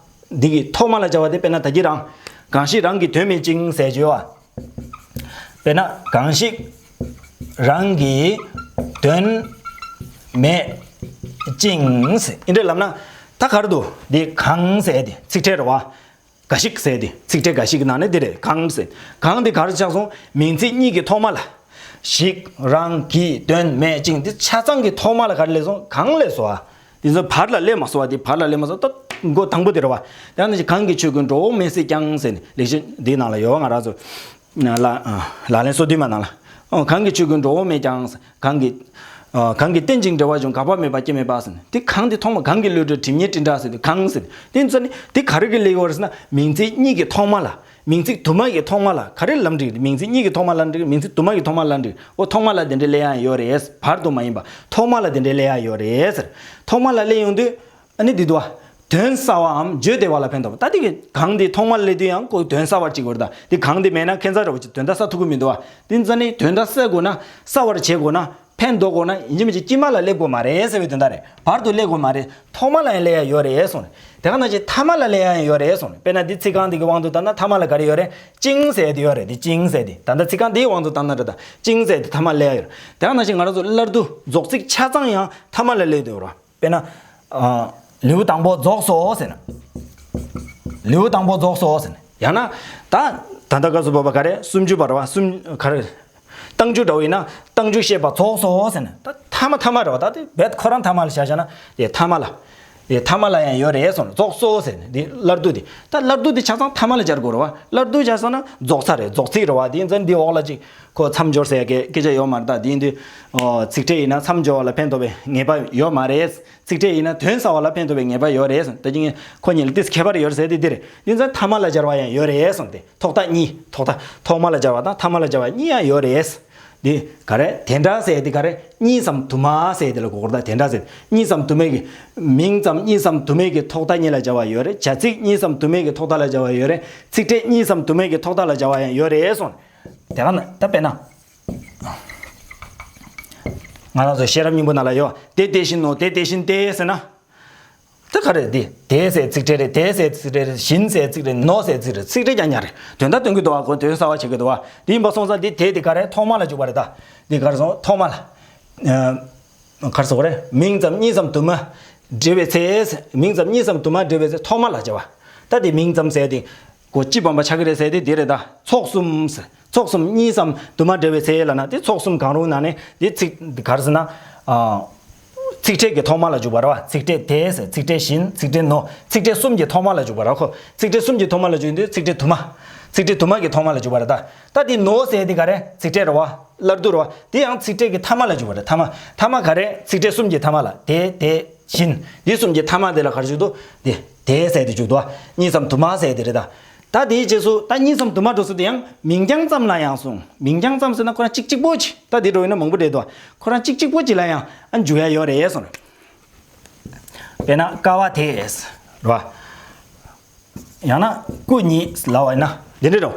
འདི་གི་ཐོག་མ་ལ་སྦྱར་བ་དེ། དཔེར་ན་ད་གི་རང་གང་ཞིག་རང་གི་དོན་མེད་ཅིང་ཟེར་བརྗོད་བ། དཔེར་ན་གང་ཞིག་རང་གི་དོན་མེད་ཅིང་ཟེར། འདི་འདྲ་ལབ་ན་ད་ག་རེ་འདུག་འདི་གང་ཟེར་དེ་ཚིག་ཕྲད་རེད་བ། འགའ་ཞིག་ཟེར་དེ་ཚིག་ཕྲད་འགའ་ཞིག་གི་ནང་ནས་འདི་རེད། གང་ཟེར། གང་དེ་ག་རེ་ཆགས་སོང་། མིང་ཚིག་གཉིས་ཀྱི་ཐོག་མ་ལ། ཞིག་རང་གི་དོན་མེད་ཅིང་འདི་ཆ་ཚང་གི་ཐོག་མ་ལ་ག་རེ་སླེབས་སོང་། གང་སླེབས་སོང་ཨ། འདི་ཚོ་བར་ལ་སླེབས་མ་སོང་བ། འདི་བར་ལ་སླེབས་མ་སོང་། ད་མགོ་དང་པོ་དེ་རེད་བ། ཡང་ན་གང་གི་ཆོས་ཀུན་འགྲོ་འོང་མེད་སྲིད་ཀྱང་ཟེར་ནས་ལེགས་བཤད་འདིའི་ནང་ལ་ཡོད་བ། ང་རང་ཚོ་ལ་ལ་ལན་སོ་བདུན་མ་ནང་ལ། ཨོ་གང་གི་ཆོས་ཀུན་འགྲོ་འོང་མེད་ཀྱང་། གང་གི་ཨ་གང་གིས་རྟེན་ཅིང་འབྲེལ་བར་འབྱུང་། འགག་པ་མེད་པ་སྐྱེ་མེད་པ་ཟེར་ནས། དེ་གང་དེ་ཐོག་མ་གང་གི་བློ་གྲོས་དྲི་མེད་སྤྲིན་བྲལ་ཟེར་དུས་གང་ཟེར། དེ་ཚོ་ནི་དེ་ག་རེ་གི་སླེབས་ཡོད་རེད་ཟེར་ན། མིང་ཚིག་གཉིས་ཀྱི་ཐོག་མ་ལ། མིང་ཚིག་དུ་མ་གི་ཐོག་མ་ལ་ག་རེ་ལབ་འགྲིག་རེད། མིང་ཚིག་གཉིས་ཀྱི་ཐོག་མ་ལབ་འགྲིག་མིང་ཚིག་དུ་མ་གི་ཐོག་མ་ལབ་འགྲིག་འོ་ཐོག་མ་ལ་དེ་འདྲའི་སླེབས་ཡ་ཡོད་རེད། བར་དུ་མ་ཡིན་པ་ཐོག་མ་ལ་དེ་འདྲའི་སླེབས་ཡ་ཡོད་རེད་ཟེར། ཐོག་མ་ལ་སླེབས་ཡོང་དུས། ཨ་ནི་འདི་འདུག་བ། དོན་གསལ་བའམ་བརྗོད་བདེ་བ་ལ་ཕན་འདོགས་པ། ད་འདི་གི་གང་འདི་ཐོག་མ་ལ་སླེབས་དུས་ཡང་ཁོ་དོན་གསལ་བར་བྱེད་དགོས་རེད་ད། འདི་གང་འདི་མེད་ན་ཁྱད་མཚར་འདྲ་བོ་ཅིག་དོན་དག་གསལ་ཐུབ་ཀྱི་མི་འདུག་བ། འདི་ཚོ་ནི་དོན་དག་གསལ་དགོས་ན་གསལ་བར་བྱེད་དགོས་ན་ཕན་འདོགས་དགོས་ན་ཡིན་གཅིག་མིན་གཅིག་དཀྱིལ་མ་ལ་སླེབས་དགོས་མ་རེད་ཟེར་བའི་དོན་དག་རེད། བར་དུ་སླེབས་དགོས་མ་རེད། ཐོག་མ་ལ་ཡང་སླེབས་ཡ་ཡོད་རེད་གསུངས་ནས། དེ་ག་ནང་བཞིན་ཐ་མ་ལ་སླེབས་ཡ་ཡང་ཡོད་རེད་གསུངས་ནས། དཔེར་ན་འདི་ཚིག་རྐང་འདི་གི་དབང་དུ་བཏང་ན་ཐ་མ་ལ་ག་རེ་ཡོད་རེད། ཅིང་ཟེར་དེ་ཡོད་རེད། འདི་ཅིང་ཟེར་དེ་ད་ལྟ་ཚིག་རྐང་འདིའི་དབང་དུ་བཏང་ན་རེད་ད། ཅིང་ཟེར་དེ་ཐ་མ་སླེབས་ཡ་ཡོད་རེད། དེ་ག་ནང་བཞིན་ང་རང་ཚོ་སླར་བསྡུ་རྫོགས་ཚིག་ཆ་ཚང་ཡང་ཐ་མ་ལ་སླེབས་དེ་ཡོད་རེད། དཔེར་ན། ཨ། ལེའུ་དང་པོ་རྫོགས་སོ་ཟེར་ན། ལེའུ་དང་པོ་རྫོགས་སོ་ཟེར་ན། ཡང་ན། ད། ད་ལྟ་སྐབས་སུ་བབ་པ་ག་རེ་སུམ་ཅུ་པ་རེད་བ། སུམ། ག་རེ། རྟགས་འཇུག་འདྲ་བོ་ཡིན་ན་རྟགས་འཇུག་བཤད་པ་རྫོགས་སོ་ཟེར་ན། ད་ཐ་མ་ཐ་མ་རེད་བ། ད་དེ་རྦད་ཁོ་རང་ཐ་མ་ལ་བཞག་བཞག་ན་དེ་ཐ་མ་ལ། དེ་ཐ་མ་ལ་ཡང་ཡོད་རེད་གསུངས། རྫོགས་སོ་ཟེར་ན་དེ་སླར་བསྡུ་དེ། ད་སླར་བསྡུ་དེ་ཆ་ཚང་ཐ་མ་ལ་སྦྱར་དགོས་རེད་བ། སླར་བསྡུ་བྱས་སོང་ན་རྫོགས་ཚར་རེད། རྫོགས་ཚིག་རེད་བ། དེ་ཡིན་ཙང་འདི་འོག་ལ་ཅིག་ཁོ་མཚམས་སྦྱོར་ཟེར་ཡ་གི་སྐད་ཆ་ཡོད་མ་རེད། ད་དེ་ཡིན་དུས། ཨོ། ཚིག་ཕྲད་ཡིན་ན་མཚམས་སྦྱོར་བ་ལ་ཕན་ཐོགས་པའི་ངེས་པ་ཡོད་མ་རེད། ཚིག་ཕྲད་ཡིན་ན་དོན་གསལ་བ་ལ་ཕན་ཐོགས་པའི་ངེས་པ་ཡོད་རེད་གསུངས། ད་ཅི་ངས་ཁོ་གཉིས་ལ་ཏིས་ཁྱད་པར་ཡོད་རེད་ཟེར་དེ་འདི་རེད། འདི་ཚོ་ཐ་མ་ལ་སྦྱར་བ་ཡང་ཡོད་རེད་གསུངས་ཏེ། ཐོག་མཐའ་གཉིས། ཐོག་མཐའ། ཐོག་མ་ལ་སྦྱར་བ་དང་ཐ་མ་ལ་སྦྱར་བ་གཉིས་ཡང་ཡོད་རེད། འདི་ག་རེ་དེ་འདྲ་ཟེར་དེ་ག་རེ་གཉིས་སམ་དུ་མ་ཟེར་དེ་ལ་གོ་དགོས་རེད། ད་དེ་འདྲ་ཟེར་གཉིས་སམ་དུ་མའི་གི་མིང་ཙམ་གཉིས་སམ་དུ་མའི་གི་ཐོག་མཐའ་གཉིས་ལ་སྦྱར་བ་ཡོད་རེད། བྱ་ཚིག་གཉིས་སམ་དུ་མའི་གི་ཐོག་མཐའ་ལ་སྦྱར་བ་ཡོད་རེད། ཚིག་ཕྲད་གཉིས་སམ་དུ་མའི་གི་ཐོག་མཐའ་ལ་སྦྱར་བ་ཡང་ཡོད་རེད་གསུངས། དེ་ག་ན་ད་དཔེར་ན། ང་རང་ཚོ་ཤེས་རབ་སྙིང་པོ་ནང་ལ་ཡོད། དེ་དེ་བཞིན་ནོ། དེ་དེ་བཞིན་ཏེ་ཟེར་ན། ད་ག་རེ་འདི། དེ་ཟེར་ཚིག་ཕྲད་རེད། དེ་ཟེར་ཚིག་ཕྲད་རེད། བཞིན་ཟེར་ཚིག་ཕྲད་རེད། ནོ་ཟེར་ཚིག་ཕྲད་རེད། ཚིག་ཕྲད་ཀྱང་ཉག་རེད། དོན་དག་སྟོན་གྱི་འདུག་བ། ཁོ་དོན་གསལ་བ་བྱེད་ཀྱི་འདུག་བ། འདི་ཡིན་པ་སོང་ཙང་འདི་དེ་འདི་ག་རེ་ཐོག་མ་ལ་འཇུག་པ་རེད་ད། འདི་ག་རེ་སོང་ཐོག་མ་ལ། ཨ། ག་རེ་ཟེར་དགོས་རེད། མིང་ཙམ་གཉིས་ཙམ་དུ་མ་འབྲེལ་བའི་ཚེ། མིང་ཙམ་གཉིས་ཙམ་དུ་མ་འབྲེལ་བའི་ཚེ་ཐོག་མ་ལ་བྱ་བ། ད་དེ་མིང་ཙམ་ཟེར་དེ། གོ་སྤྱི་སྦོམ་པ་ཆགས་ཀྱི་རེད་ཟེར་དེ་འདི་རེད་ད། ཚོགས་གསུམ་ཟེར། ཚོགས་གསུམ་གཉིས་ཙམ་དུ་མ་འབྲེལ་བའི་ཚེ་ལ་ན་དེ་ཚོགས་གསུམ་གང་རུང་ན་ནི་དེ་ཚིག་ག་རེ་ཟེར་ན། ཨ། ཚིག་ཕྲད་ཀྱི་ཐོག་མ་ལ་འཇུག་པ་རེད་བ། ཚིག་ཕྲད་དེ་ཟེར། ཚིག་ཕྲད་བཞིན། ཚིག་ཕྲད་ནོ། ཚིག་ཕྲད་གསུམ་གྱི་ཐོག་མ་ལ་འཇུག་པ་རེད་ཁོ། ཚིག་ཕྲད་གསུམ་གྱི་ཐོག་མ་ལ་འཇུག་དུས་ཚིག་ཕྲད་དུ་མ། ཚིག་ཕྲད་དུ་མ་གི་ཐོག་མ་ལ་འཇུག་པ་རེད་ད། ད་དེ་ནོ་ཟེར་དེ་ག་རེ་ཚིག་ཕྲད་རེད་བ། སླར་བསྡུ་རེད་བ། དེ་ཡང་ཚིག་ཕྲད་ཀྱི་ཐ་མ་ལ་འཇུག་པ་རེད། ཐ་མ། ཐ་མ་ག་རེ་ཚིག་ཕྲད་གསུམ་གྱི་ཐ་མ་ལ་དེ་དེ་བཞིན། འདི་གསུམ་གྱི་ཐ་མ་དེ་ལ་ག་རེ་འཇུག་འདུག་དེ་དེ་ཟེར་དེ་འཇུག་འདུག་བ། གཉིས་ཙམ་དུ་མ་ཟེར་དེ་རེད་ད། ད་དེའི་རྗེས་སུ་ད་གཉིས་ཙམ་དུ་མ་འགྲོ་ས་དེ་ཡང་མིང་རྐྱང་ཙམ་ལ་ཡང་གསུངས། མིང་རྐྱང་ཙམ་ཟེར་ན་ཁོ་རང་གཅིག་གཅིག་པོ་ཅིག་ད་དེ་འགྲོ་ཡིན་ན་མང་པོ་འདྲེས་འདུག་ཁོ་རང་གཅིག་གཅིག་པོ་ཅིག་ལ་ཡང་ཨ་འཇུག་ཡ་ཡོད་རེད་གསུངས་རེད། དཔེར་ན་ཀ་བ་དེ་རེད་བ། ཡང་ན་སྐུ་ཉིད་ལབ་པ་ཡིན་ན་འདི་འདྲ་རེད།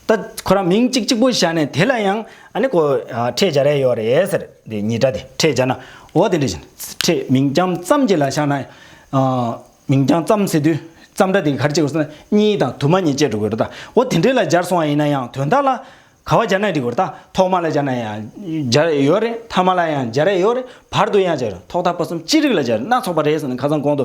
ད་ཁོ་རང་མིང་གཅིག་གཅིག་པོ་བཞག་ནས་དེ་ལ་ཡང་ཨ་ནི་ཁོ་ཕྲད་སྦྱར་ཡ་ཡོད་རེད་ཟེར། དེ་ཉིས་སྒྲ་དེ་ཕྲད་སྦྱར་ན་འོ་དེ་འདྲ་བཞིན་ཕྲད་མིང་རྐྱང་ཙམ་ཅིག་ལ་བཞག་ན། མིང་རྐྱང་ཙམ་ཟེར་དུས་ཙམ་སྒྲ་དེ་ག་རེ་བྱེད་དགོས་ཟེར་ན་གཉིས་དང་དུ་མ་གཉིས་བཅས་འགྲོ་དགོས་རེད་ད། འོ་དེ་འདྲ་ལ་སྦྱར་སོང་བ་ཡིན་ན་ཡང་དོན་དག་ལ་ག་བ་སྦྱར་ན་འགྲིག་གི་རེད་ད། ཐོག་མ་ལ་སྦྱར་ན་ཡང་སྦྱར་ཡོད་རེད། ཐ་མ་ལ་ཡང་སྦྱར་ཡོད་རེད། བར་དུ་ཡང་སྦྱར། ཐོག་མཐའ་བར་གསུམ་ཅི་རིགས་ལ་སྦྱར་སྣ་ཚོགས་པ་རེད་ཟེར་ནས་ཁ་སང་གོང་དུ་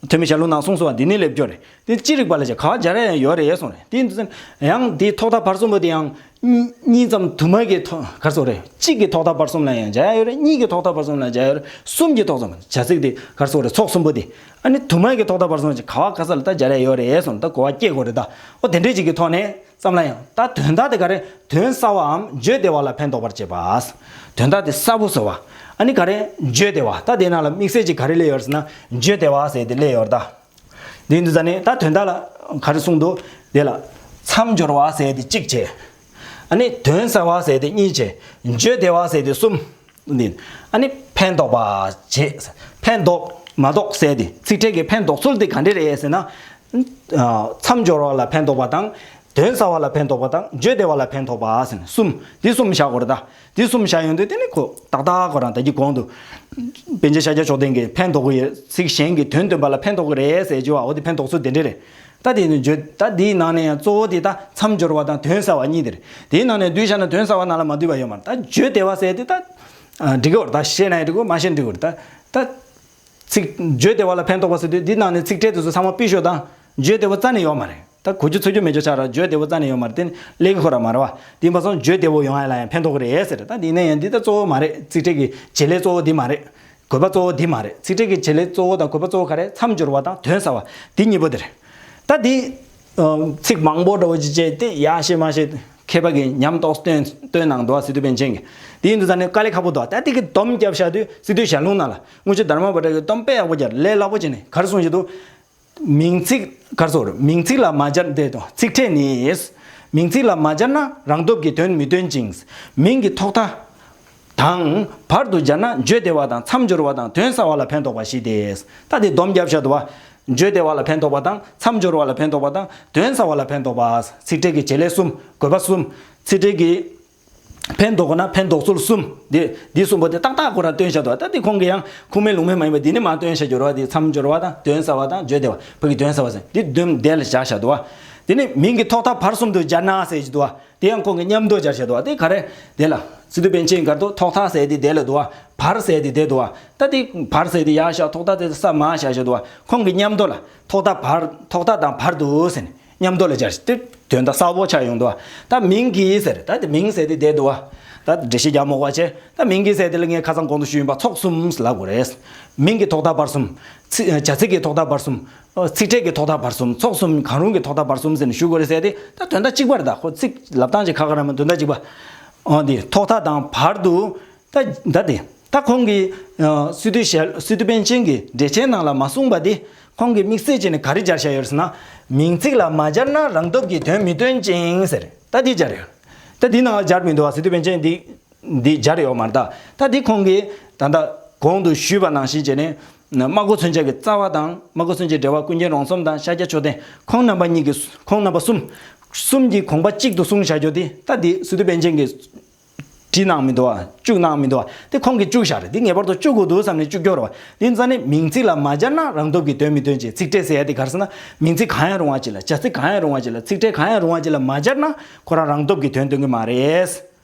ཐོན་མི་ཞལ་ལུང་ནང་གསུངས་སོང་བ་འདི་ནི་སླེབས་སྐྱོ་རེད། དེ་ཅི་རིགས་པ་ལ་སྦྱར་ག་བ་སྦྱར་ཡང་ཡོད་རེད་གསུངས་རེད། དེ་ཡིན་དུས་ཡང་དེའི་ཐོག་མཐའ་བར་གསུམ་པོ་དེ་ཡང་གཉིས་ཙམ་དུ་མ་གི་ཐོག་གར་སོགས་རེད། གཅིག་གི་ཐོག་མཐའ་བར་གསུམ་ལ་ཡང་སྦྱར་ཡ་ཡོད་རེད། གཉིས་ཀྱི་ཐོག་མཐའ་བར་གསུམ་ལ་སྦྱར་ཡ་ཡོད་རེད། གསུམ་གྱི་ཐོག་མཐའ་བར་གསུམ་བྱ་ཚིག་དེ་གར་སོགས་རེད། ཚོགས་གསུམ་པོ་དེ་ཨ་ནི་དུ་མ་གི་ཐོག་མཐའ་བར་གསུམ་ཅིག་ག་བ་ག་ས་ལ་ད་སྦྱར་ཡ་ཡོད་རེད་གསུངས་ད་གོ་བ་སྐྱེ་དགོས་རེད་ད། འོ་དེ་འདྲས་ཅིག་གི་ཐོག་ནས་བསམ་ལ་ཡང་ད་དོན་དག་དེ་ག་རེ་དོན་གསར་བའམ་བརྗོད་བདེ་བ་ལ་ཕན་འདོགས་པར་བྱེད་པ། དོན་དག་དེ་གསར་པོ་ཟེར་བ། ཨ་ནི་ག་རེ་བརྗོད་བདེ་བ་ད་དེ་ནང་ལ་དམིགས་བསལ་ཅིག་ག་རེ་སླེབས་ཡོད་རེད་ཟེར་ན་བརྗོད་བདེ་བ་ཟེར་དེ་སླེབས་ཡོད་རེད་ད། འདི་འདི་ཟ་ནི་ད་དོན་དག་ལ་ག་རེ་གསུངས་འདུག་དེ་ལ་མཚམས་སྦྱོར་བ་ཟེར་དེ་གཅིག་བྱས། ཨ་ནི་དོན་གསལ་བ་ཟེར་དེ་གཉིས་བྱས། བརྗོད་བདེ་བ་ཟེར་དེ་གསུམ། འདི་ཨ་ནི་ཕན་འདོགས་པ་བྱས། ཕན་འདོགས་མ་འདོགས་ཟེར་དེ་ཚིག་ཕྲད་ཀྱི་ཕན་འདོགས་ཚུལ་དེ་ག་འདྲ་རེད་ཟེར་ན། ཨ་མཚམས་སྦྱོར་བ་ལ་ཕན་འདོགས་པ་དང་། དོན་གསལ་བ་ལ་ཕན་འདོགས་པ་དང་བརྗོད་བདེ་བ་ལ་ཕན་འདོགས་པ་ཟེར་ནས་གསུམ་འདི་གསུམ་བཞག་དགོས་རེད་ད། འདི་གསུམ་བཞག་ཡོང་དུས་དེ་ནི་ཁོ་ཏག་ཏག་ཁོ་རང་ད་གི་གོང་དུ། པཎ་ཆེན་ཤཱཀྱ་མཆོག་ལྡན་གྱིས་ཕན་འདོགས་ཀྱི་ཡོད། ཚིག་གཞན་གྱི་དོན་སྟོན་པ་ལ་ཕན་འདོགས་ཀྱི་རེད་ཟེར་གྱི་བ་འོ་དེ་ཕན་འདོགས་ཚུལ་དེ་འདྲ་རེད། ད་དེ་ནི་བརྗོད་ད་དེའི་ནང་ནས་ཡང་གཙོ་བོ་དེ་ད་མཚམས་སྦྱོར་བ་དང་དོན་གསལ་བ་གཉིས་དེ་རེད། དེའི་ནང་ནས་བསྡུས་བཞག་ན་དོན་གསལ་བ་ནང་ལ་མ་འདུས་པ་ཡོད་མ་རེད། ད་བརྗོད་བདེ་བ་ཟེར་དེ་ད། འགྲིག་གི་བར་ད་ཤེས་ན་ཡང་འགྲིག་གི་མ་ཤེས་ན་འགྲིག་གི་བར་ད། ད། ཚིག་བརྗོད་བདེ་བ་ལ་ཕན་འདོགས་པ་ཟེར་དུས་འདི་ནང་ནས་ཚིག་ཕྲད་དེ་ཚོ་ཚང་མ་ཕུད་ཤོག་དང་། བརྗོད་བདེ་བ་རྩ་ནས་ཡོད་མ་རེད། ད་གོ་རྒྱུ་ཚོར་རྒྱུ་མེད་ཆོག་ཆགས་ར་བརྗོད་བདེ་བ་རྩ་ནས་ཡོད་མ་རེད། དེ་ནི་ལེགས་ཁོ་ར་མ་རེད་བ། དེ་ཡིན་པ་སོང་བརྗོད་བདེ་བོ་ཡོང་ཡ་ལ་ཡང་ཕན་ཐོགས་ཀྱི་རེད་ཟེར། ད་འདི་ནས་ཡང་འདི་ད་གཙོ་བོ་མ་རེད། ཚིག་ཕྲད་ཀྱི་བྱེད་ལས་གཙོ་བོ་འདི་མ་རེད། དགོས་པ་གཙོ་བོ་འདི་མ་རེད། ཚིག་ཕྲད་ཀྱི་བྱེད་ལས་གཙོ་བོ་དང་དགོས་པ་གཙོ་བོ་ག་རེ་མཚམས་སྦྱོར་བ་དང་དོན་གསལ་བ་འདི་གཉིས་པོ་དེ་རེད། ད་འདི། ཚིག་མང་པོ་འདྲ་བོ་ཅིག་བྱས་ཏེ་ཡག་ཤེས་མ་ཤེས་མཁས་པ་གིས་ཉམས་རྟོགས་སྟོན་སྟོན་གནང་འདུག་བ། སི་ཏུ་པཎ་ཆེན་གྱིས། དེ་ཡིན་དུས་ཙང་ནས་དཀའ་ལས་ཁག་པོ་འདུག་ད་དེ་གི་སྡོམ་བརྒྱབ་བཞག་དུས་སི་ཏུའི་ཞལ་ལུང་ནང་ལ་དངུལ་ཆུ་དྷརྨ་པ་ཏྲ་གིས་སྡོམ་དཔེ་ཡག་པོ་བརྒྱབ་ལས་སླ་པོ་བྱས་ནས་ག་རེ་གསུངས་བཞག་འདུག་མིང་ཚིག་ག་རེ་ཟེར་མིང་ཚིག་ལ་མ་སྦྱར་ཏེ་དང་ཚིག་ཕྲད་ནི། མིང་ཚིག་ལ་མ་སྦྱར་ན་རང་སྟོབས་ཀྱིས་དོན་མི་སྟོན་ཅིང་། མིང་གི་ཐོག་མཐའ་དང་བར་དུ་སྦྱར་ན་བརྗོད་བདེ་བ་དང་མཚམས་སྦྱོར་བ་དང་དོན་གསལ་བ་ལ་ཕན་འདོགས་པ་ཞིག་སྟེ། ད་དེ་སྡོམ་བརྒྱབ་བཞག་འདུག་བ། བརྗོད་བདེ་བ་ལ་ཕན་འདོགས་པ་དང་མཚམས་སྦྱོར་བ་ལ་ཕན་འདོགས་པ་དང་དོན་གསལ་བ་ལ་ཕན་འདོགས་པ། ཚིག་ཕྲད་ཀྱི་བྱེད་ལས་གསུམ། དགོས་པ་གསུམ། ཚིག་ཕྲད་ཀྱི་ཕན་འདོགས་ན་ཕན་འདོགས་ཚུལ་གསུམ། འདི་འདི་གསུམ་པོ་དེ་ཏག་ཏག་ཁོ་རང་སྟོན་བཞག་འདུག་ད་དེ་ཁོང་གིས་ཡང་ཁུངས་མེད་ལུང་མེད་མ་ཡིན་པ་འདི་ནི་མ་སྟོན་བཞག་རྒྱུ་རེད་བ། དེ་མཚམས་སྦྱོར་བ་དང་དོན་གསལ་བ་དང་བརྗོད་བདེ་བ་བོད་ཀྱི་དོན་གསལ་བ་ཟེར་འདི་བདུན་དེ་ལ་བཞག་བཞག་འདུག་བ། དེ་ནི་མིང་གི་ཐོག་མཐའ་བར་གསུམ་དུ་སྦྱར་ན་ཟེར་གྱི་འདུག་བ། དེ་ཡང་ཁོང་གིས་མཉམ་དུ་སྦྱར་བཞག་འདུག་བ། དེ་ག་རེ། དེ་ལ་སི་ཏུ་པཎ་ཆེན་གར་དུ་ཐོག་མཐའ་ཟེར་དེ་དེ་ལ་འདུག་བ། བར་ཟེར་དེ་དེ་འདུག་བ། ད་དེ་བར་ཟེར་དེ་ཡག་ཤག་ཐོག་མཐའ་དེ་ས་མ་བཞག་བཞག་འདུག་བ། ཁོང་གིས་མཉམ་དུ་ལ་ཐོག་མཐའ་བར་ཐོག་མཐའ་དང་བར་དུ་ཟེར་ནས་མཉམ་དུ་ལ་སྦྱར་ཞིག་དེ་དོན་དག་གསལ་པོ་ཆགས་ཡོང་འདུག་བ། ད་མིང་གི་ཟེར་ད་དེ་མིང་ཟེར་དེ་དེ་འདུག་བ། ད་འགྲེལ་བཤད་རྒྱག་མོ་བ་བྱས། ད་མིང་གི་ཟེར་དེ་ལ་ངས་ཁ་སང་གོང་དུ་ཞུས་ཡིན་པ་ཚོགས་གསུམ་ལབ་དགོས་རེད། མིང་གི་ཐོག་མཐའ་བར་གསུམ། ཚིག་བྱ་ཚིག་གི་ཐོག་མཐའ་བར་གསུམ། ཨོ་ཚིག་ཕྲད་ཀྱི་ཐོག་མཐའ་བར་གསུམ། ཚོགས་གསུམ་གང་རུང་གི་ཐོག་མཐའ་བར་གསུམ་ཟེར་ནས་ཞུ་དགོས་རེད་ཟེར་ཏེ་ད་དོན་དག་གཅིག་པ་རེད། ད་ཁོ་ཚིག་ལབ་སྟངས་ཀྱི་ཁ་ཁ་ར་མ་དོན་དག་གཅིག་པ། ཨོ་འདི་ཐོག་མཐའ་དང་བར་དུ། ད་ད་དེ་ད་ཁོང་གིས་ཨ་སི་ཏུ་ཞལ་སི་ཏུ་པཎ་ཆེན་གྱི་འགྲེལ་ཆེན་ནང་ལ་མ་གསུངས་པ་དེ་ཁོང་གིས་དམིགས་བསལ་བྱས་ནས་ག་རེ་སྦྱར་བཞག་ཡོད་ཟེར་ན། མིང་ཚིག་ལ་མ་སྦྱར་ན་རང་སྟོབས་ཀྱིས་དོན་མི་སྟོན་ཅིང་ཟེར་ད་འདི་སྦྱར་ཡོད། ད་འདི་ནང་ལ་སྦྱར་མི་འདུག་བ། སི་ཏུ་པཎ་ཆེན་འདི་འདི་སྦྱར་ཡོད་མ་རེད། ད་ད་འདི་ཁོང་གིས་ད་ལྟ་གོང་དུ་ཞུས་པ་ནང་བཞིན་བྱས་ནས་སྨྲ་སྒོ་མཚོན་བྱེད་ཀྱི་རྩ་བ་དང་སྨྲ་སྒོ་མཚོན་བྱེད་འགྲེལ་བ་ཀུན་མཁྱེན་རོང་ཟོམ་དང་ཤཱཀྱ་མཆོག་ལྡན་ཁོང་རྣམ་པ་གཉིས་ཀྱིས་ཁོང་རྣམ་པ་གསུམ་གསུམ་གྱིས་དགོངས་པ་གཅིག་ཏུ་གསུངས་བཞག་རྒྱུ་དེ་ད་འདི་སི་ཏུ་པཎ་ཆེན་གྱིས་བྲིས་གནང་མི་འདུག་བ། བཅུག་གནང་མི་འདུག་བ། དེ་ཁོང་གིས་བཅུག་བཞག་རེད། དེ་ངེས་པར་དུ་བཅུག་དགོས་འདུག་བསམ་ནས་བཅུག་རྒྱུ་རེད་བ། དེ་ཙང་ནས་མིང་ཚིག་ལ་མ་སྦྱར་ན་རང་སྟོབས་ཀྱིས་དོན་མི་སྟོན་ཅེས། ཚིག་ཕྲད་ཟེར་ཡ་དེ་ག་རེ་ཟེར་ན་མིང་ཚིག་གང་ཡང་རུང་བ་ཅིག་ལ་བྱ་ཚིག་གང་ཡང་རུང་བ་ཅིག་ལ་ཚིག་ཕྲད་གང་ཡང་རུང་བ་ཅིག་ལ་མ་སྦྱར་ན་ཁོ་རང་རང་སྟོབས་ཀྱིས་དོན་སྟོན་གྱི་མ་རེད།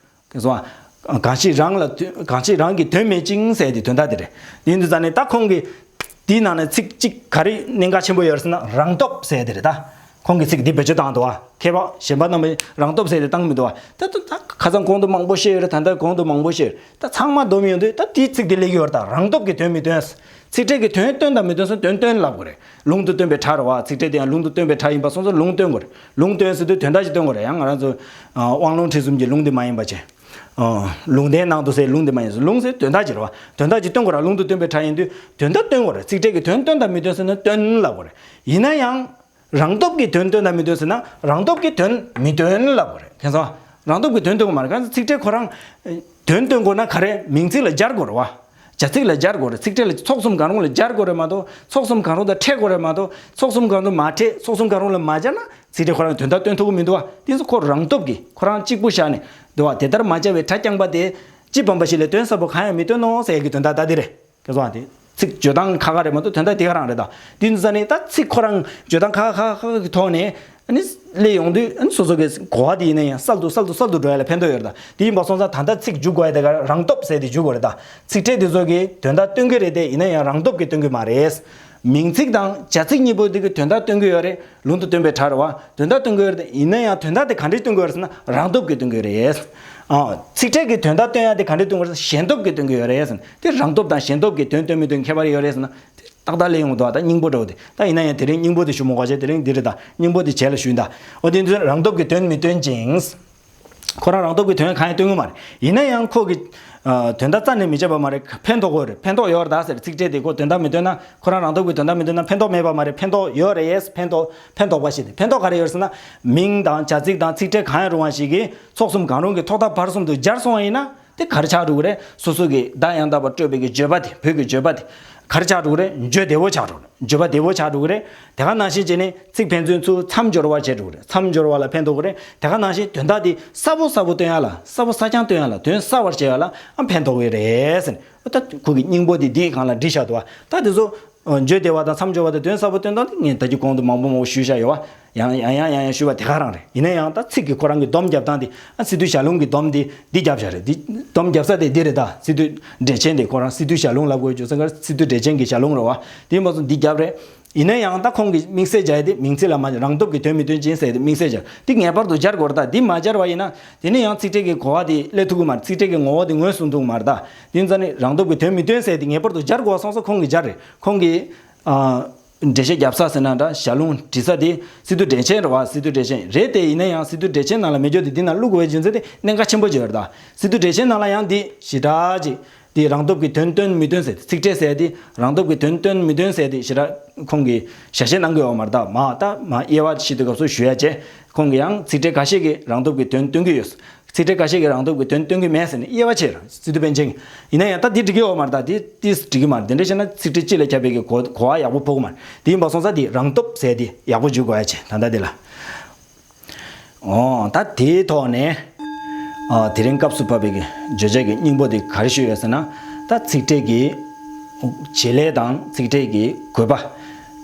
ག་སོ། གང་ཞིག་རང་ལ་དོན་གང་ཞིག་རང་གི་དོན་མེད་ཅིང་ཟེར་དེ་དོན་དག་དེ་རེད། དེ་ཡིན་དུས་ཙང་ནས་ད་ཁོང་གིས་དེའི་ནང་ནས་ཚིག་གཅིག་ག་རེ་གནད་འགག་ཆེན་པོ་ཡོད་རེད་ཟེར་ན་རང་སྟོབས་ཟེར་དེ་རེད་ད། ཁོང་གིས་ཚིག་འདི་བེད་སྤྱོད་བཏང་འདུག་བ། མཁས་པ་གཞན་པ་རྣམས་རང་སྟོབས་ཟེར་དེ་བཏང་མི་འདུག་བ། ད་ད་ད་ཁ་སང་གོང་དུ་མང་པོ་བཤད་ཡོད་རེད། ད་ལྟ་གོང་དུ་མང་པོ་བཤད་ཡོད་རེད། ད་ཚང་མ་སྡོམ་ཡོང་དུས་ད་དེའི་ཚིག་འདི་ལེགས་ཡོད་རེད། ད་རང་སྟོབས་ཀྱིས་དོན་མི་སྟོན། ཚིག་ཕྲད་ཀྱིས་དོན་སྟོན་དང་མི་སྟོན་སོགས་དོན་སྟོན་ལབ་དགོས་རེད། ལུང་དུ་སྟོན་པའི་སྒྲ་རེད་བ། ཚིག་ཕྲད་དེ་ཡང་ལུང་དུ་སྟོན་པའི་སྒྲ་ཡིན་པ་སོང་ཙང་ལུང་སྟོན་དགོས་རེད། ལུང་སྟོན་ཟེར་དུས་དོན་དག་ཅིག་སྟོན་དགོས་རེད། ཡང་ང་རང་ཚོ་དབང་ལུང་ཁྲིད་གསུམ་གྱི་ལུང་དེ་མ་ཡིན་པ་བྱས། ལུང་བསྟན་ནང་དུ་ཟེར་ལུང་དེ་མ་ཡིན། ལུང་ཟེར་དོན་དག་ཅིག་རེད་བ། དོན་དག་ཅིག་སྟོན་དགོས་རེད། ལུང་དུ་སྟོན་པའི་སྒྲ་ཡིན་དུས་དོན་དག་སྟོན་དགོས་རེད། ཚིག་ཕྲད་ཀྱིས་དོན་སྟོན་དང་མི་སྟོན་ཟེར་ན་སྟོན་ལབ་དགོས་རེད། ཡིན་ན་ཡང་། རང་སྟོབས་ཀྱིས་དོན་སྟོན་དང་མི་སྟོན་ཟེར་ན་རང་སྟོབས་ཀྱིས་དོན་མི་སྟོན་ལབ་དགོས་རེད། མཁྱེན་སོང་། རང་སྟོབས་ཀྱིས་དོན་སྟོན་དགོས་མ་རེད། གང་ཚེ་ཚིག་ཕྲད་ཁོ་རང་དོན་སྟོན་དགོས་ན་ག་རེ་མིང་ཚིག་ལ་སྦྱར་དགོས་རེད་བ། བྱ་ཚིག་ལ་སྦྱར་དགོས་རེད། ཚིག་ཕྲད་ལ་ཚོགས་གསུམ་གང་རུང་ལ་སྦྱར་དགོས་རེད་མ་གཏོགས་ཚོགས་གསུམ་གང་རུང་དང་ཕྲད་དགོས་རེད་མ་གཏོགས་ཚོགས་གསུམ་གང་རུང་མ་ཕྲད་ཚོགས་གསུམ་གང་རུང་ལ་མ་སྦྱར་ན་ཚིག་ཕྲད་ཁོ་རང་དོན་དག་སྟོན་ཐུབ་ཀྱི་མི་འདུག་བ། དེ་ཚོ་ཁོ་རང་སྟོབས་ཀྱིས་ཁོ་རང་གཅིག་པུ་བཞག་ནས་འདུག་བ། དེ་ལྟར་མ་བྱ་བའི་སྒྲ་རྐྱང་པ་དེ། སྤྱི་བམ་པ་ཞིག་ལས་དོན་ཟབ་པོ་གང་ཡང་མི་སྟོན་ནོ་ཟེར་ཡག་གི་དོན་དག་ད་འདི་རེད། སྐལ་བཟང་དེ། ཚིག་བརྗོད་སྟངས་ཁག་ཁག་རེད་མ་གཏོགས་དོན་དག་དེ་ག་རང་རེད་ད། དེ་ནི་ས་ནི་ད་ཚིག་ཁོ་རང་བརྗོད་སྟངས་ཁག་ཁག་ཁག་ཁག་གི་ཐོག་ནས་ཨ་ནི་སླེབས་ཡོང་དུས་ཨ་ནི་སོ་སོ་གི་གོ་བ་དེ་ཡིན་ན་ཡང་གསལ་དུ་གསལ་དུ་གསལ་དུ་འགྲོ་ཡ་ལ་ཕན་ཐོགས་ཡོད་རེད་ད། དེ་ཡིན་པ་སོང་ཙང་ད་ལྟ་ཚིག་འཇུག་དགོས་ཡ་དེ་ག་རང་སྟོབས་ཟེར་དེ་འཇུག་དགོས་རེད་ད། ཚིག་ཕྲད་དེ་ཚོ་གི་དོན་དག་སྟོན་གི་རེད་དེ་ཡིན་ན་ཡང་རང་སྟོབས་ཀྱིས་སྟོན་གི་མ་རེད། མིང་ཚིག་དང་བྱ་ཚིག་གཉིས་པོ་དེ་གི་དོན་དག་སྟོན་གི་ཡོད་རེད། ལུང་དུ་སྟོན་པའི་སྒྲ་རེད་བ། དོན་དག་སྟོན་གི་ཡོད་རེད་དེ་ཡིན་ན་ཡང་དོན་དག་དེ་ག་འདྲས་སྟོན་གི་ཡོད་རེད་ཟེར་ན་རང་སྟོབས་ཀྱིས་སྟོན་གི་ཡོད་རེད། ཨ། ཚིག་ཕྲད་ཀྱི་དོན་དག་སྟོན་ཡ་དེ་ག་འདྲས་སྟོན་གི་ཡོད་རེད་ཟེར་ན་ཞེན་སྟོབས་ཀྱིས་སྟོན་གི་ཡོད་རེད་ཟེར་ན། དེ་རང་སྟོབས་དང་ཞེན་སྟོབས་ཀྱི་དོན་སྟོན་མི་སྟོན་ཁྱད་པར་ཡོད་རེད་ཟེར་ན། དེ་ཏག་ཏག་སླེབས་ཡོང་གི་འདུག་ད་སྙིང་པོ་འདྲ་བོ་དེ། ད་ཡིན་ན་ཡང་དེ་རིང་སྙིང་པོ་དེ་ཞུ་མི་དགོས་ཤེས། དེ་རིང་འདི་རེད་ད། སྙིང་པོ་དེ་རྗེས་ལ་ཞུ་ཡིན་ད། འོ་དེ་ཚོ་རང་སྟོབས་ཀྱིས་དོན་མི་སྟོན་ཅིང་། ཁོ་རང་རང་སྟོབས་ཀྱིས་དོན་གང་ཡང་སྟོན་གི་མ་རེད། ཡིན་ན་ཡང་ཁོ་གི་ཨ། དོན་དག་རྩ་ནས་མི་བྱེད་པ་མ་རེད། ཕན་ཐོགས་ཀྱི་ཡོད་རེད། ཕན་ཐོགས་ཡོད་རེད་ད་ཟེར། ཚིག་ཕྲད་དེ་ཁོ་དོན་དག་མི་སྟོན་ན། ཁོ་རང་རང་སྟོབས་ཀྱིས་དོན་དག་མི་སྟོན་ན་ཕན་ཐོགས་མེད་པ་མ་རེད། ཕན་ཐོགས་ཡོད་རེད། ཕན་ཐོགས་ཕན་ཐོགས་པ་ཞིག་དེ་ཕན་ཐོགས་ག་རེ་ཡོད་རེད་ཟེར་ན། མིང་དང་བྱ་ཚིག་དང་ཚིག་ཕྲད་གང་ཡང་རུང་བ་ཞིག་གིས་ཚོགས་གསུམ་གང་རུང་གི་ཐོག་མཐའ་བར་གསུམ་དུ་སྦྱར་སོང་བ་ཡིན་ན། དེ་ག་རེ་ཆགས་འགྲོ་གི་རེད། སོ་སོ་གི་བརྡ་ཡང་དག་པར་སྤྲོད་པའི་གི་བརྗོད་པ་དེ། བོད་ཀྱི་བརྗོད་པ་དེ་ག་རེ་ཆགས་འགྲོ་གི་རེད། བརྗོད་བདེ་བོ་ཆགས་འགྲོ་གི་རེད། བརྗོད་པ་བདེ་བོ་ཆགས་འགྲོ་གི་རེད། དེ་ག་ནང་བཞིན་བྱས་ནས་ཚིག་ཕན་ཚུན་ཚུར་མཚམས་སྦྱོར་བ་བྱེད་འགྲོ་གི་རེད། མཚམས་སྦྱོར་བ་ལ་ཕན་ཐོགས་གི་རེད། དེ་ག་ནང་བཞིན་དོན་དག་དེ་གསལ་པོ་གསལ་པོ་སྟོན་ཡ་ལ། གསལ་པོ་གསལ་རྐྱང་སྟོན་ཡ་ལ། དོན་གསལ་བར་བྱེད་ཡ་ལ་ཨ་ཕན་ཐོགས་གི་རེད་ཟེར་ནས། ད་ཁོ་གི་སྙིང་པོ་དེ་འདིའི་སྒང་ལ་བྲིས་བཞག་འདུག་བ། ད་དེ་ཚོ་བརྗོད་བདེ་བ་དང་མཚམས་སྦྱོར་བ་དང་དོན་གསལ་པོ་སྟོན་སྟངས་དེ་ངས་ད་ཀྱི་གོང་དུ་མང་པོ་མང་པོ་ཞུས་བཞག་ཡོད་བ། ཡང་ཡང་ཡང་ཡང་ཡང་ཞུས་པ་དེ་ག་རང་རེད། ཡིན་ན་ཡང་ད་ཚིག་གི་ཁོ་རང་གི་སྡོམ་རྒྱབ་སྟངས་དེ། ཨ། སི་ཏུ་ཞལ་ལུང་གི་སྡོམ་དེ་འདི་རྒྱབ་བཞག་རེད། འདི་སྡོམ་རྒྱབ་ས་དེ་འདི་རེད་ད། སི་ཏུ་འགྲེལ་ཆེན་དེ་ཁོ་རང་སི་ཏུ་ཞལ་ལུང་ལབ་དགོས་བརྗོད་ས་གར་སི་ཏུ་འགྲེལ་ཆེན་གྱི་ཞལ་ལུང་རེད་བ། དེ་མ་སོང་འདི་རྒྱབ་རེད། ཡིན་ན་ཡང་ད་ཁོང་གིས་དམིགས་བསལ་བྱ་ཡ་དེ་མིང་ཚིག་ལ་མ་རང་སྟོབས་ཀྱིས་དོན་མི་སྟོན་ཅིང་ཟེར་ཡ་དེ་དམིགས་བསལ་སྦྱར། འདི་ངེས་པར་དུ་སྦྱར་དགོས་རེད་ད། འདི་མ་སྦྱར་བ་ཡིན་ན་དེ་ནས་ཡང་ཚིག་ཕྲད་ཀྱི་གོ་བ་དེ་སླེབས་ཐུབ་ཀྱི་མ་རེད། ཚིག་ཕྲད་ཀྱི་ངོ་བོ་དེ་ངོས་བཟུང་ཐུབ་ཀྱི་མ་རེད་ད། དེ་ཙང་ནི་རང་སྟོབས་ཀྱིས་དོན་མི་སྟོན་ཟེར་ཡ་དེ་ངེས་པར་དུ་སྦྱར་དགོས་བསམ་སོང་། ཁོང་གིས་སྦྱར་རེད། ཁོང་གིས། ཨ། འགྲེལ་བཤད་རྒྱབ་ས་ཟེར་ན་འདྲ། ཞལ་ལུང་བྲིས་ས་དེ་སི་ཏུ་འགྲེལ་ཆེན་རེད་བ། སི་ཏུ་འགྲེལ་ཆེན་རེད་དེ། ཡིན་ན་ཡང་སི་ཏུ་འགྲེལ་ཆེན་ནང་ལ་མེད་རྒྱུ་དེ་འདི་ནང་བླུག་དགོས་པའི་རྒྱུ་མཚན་དེ་གནད་འགག་ཆེན་པོ་ཅིག་ཡོད་རེད་ད། སི་ཏུ་འགྲེལ་ཆེན་ནང་ལ་ཡང་འདི་ཞེ་དྲག་ཅིག་དེ་རང་སྟོབས་ཀྱིས་དོན་སྟོན་མི་སྟོན་ཟེར་ཏེ། ཚིག་ཕྲད་ཟེར་དེ་རང་སྟོབས་ཀྱིས་དོན་སྟོན་མི་སྟོན་ཟེར་ཏེ་ཞེ་དྲག་ཁོང་གིས་ཞལ་བཞེས་གནང་གི་ཡོད་མ་རེད་ད། མ་ད་མ་དབྱེ་བ་ཕྱེ་དུས་སྐབས་སུ་ཞུ་ཡ་བྱས། ཁོང་གིས་ཡང་ཚིག་ཕྲད་ཁ་ཤས་ཀྱིས་རང་སྟོབས་ཀྱིས་དོན་སྟོན་གྱི་ཡོད། ཚིག་ཕྲད་ཁ་ཤས་ཀྱིས་རང་སྟོབས་ཀྱིས་དོན་སྟོན་གྱི་མེད་ཟེར་ནས་དབྱེ་བ་ཕྱེ་ར། སི་ཏུ་པཎ་ཆེན་གྱིས། ཡིན་ན་ཡང་ད་འདི་འགྲིག་གི་ཡོད་མ་རེད་ད། འདི་འདི་འགྲིག་གི་མ་རེད། དེ་འདྲ་བྱས་ན་ཚིག་ཕྲད་སྤྱི་ལ་ཁྱབ་པའི་གི་གོ་གོ་བ་ཡག་པོ་ཕོག་གི་མ་རེད། དེ་ཡིན་པ་སོང་ཙང་དེ་རང་སྟོབས་ཟེར་དེ་ཡག་པོ་འཇུག་དགོས་ཡ་བྱས་ད་ལྟ་འདི་ལ། འོ་ད་དེའི་ཐོག་ནས་ཨ། དེ་རིང་སྐབས་སུ་བབས་པའི་གི་བརྗོད་བྱ་གི་སྙིང་པོ་དེ་ག་རེ་ཞུས་ཡོད་ཟེར་ན། ད་ཚིག་ཕྲད་ཀྱི་བྱེད་ལས་དང་ཚིག་ཕྲད་ཀྱི་དགོས་པ་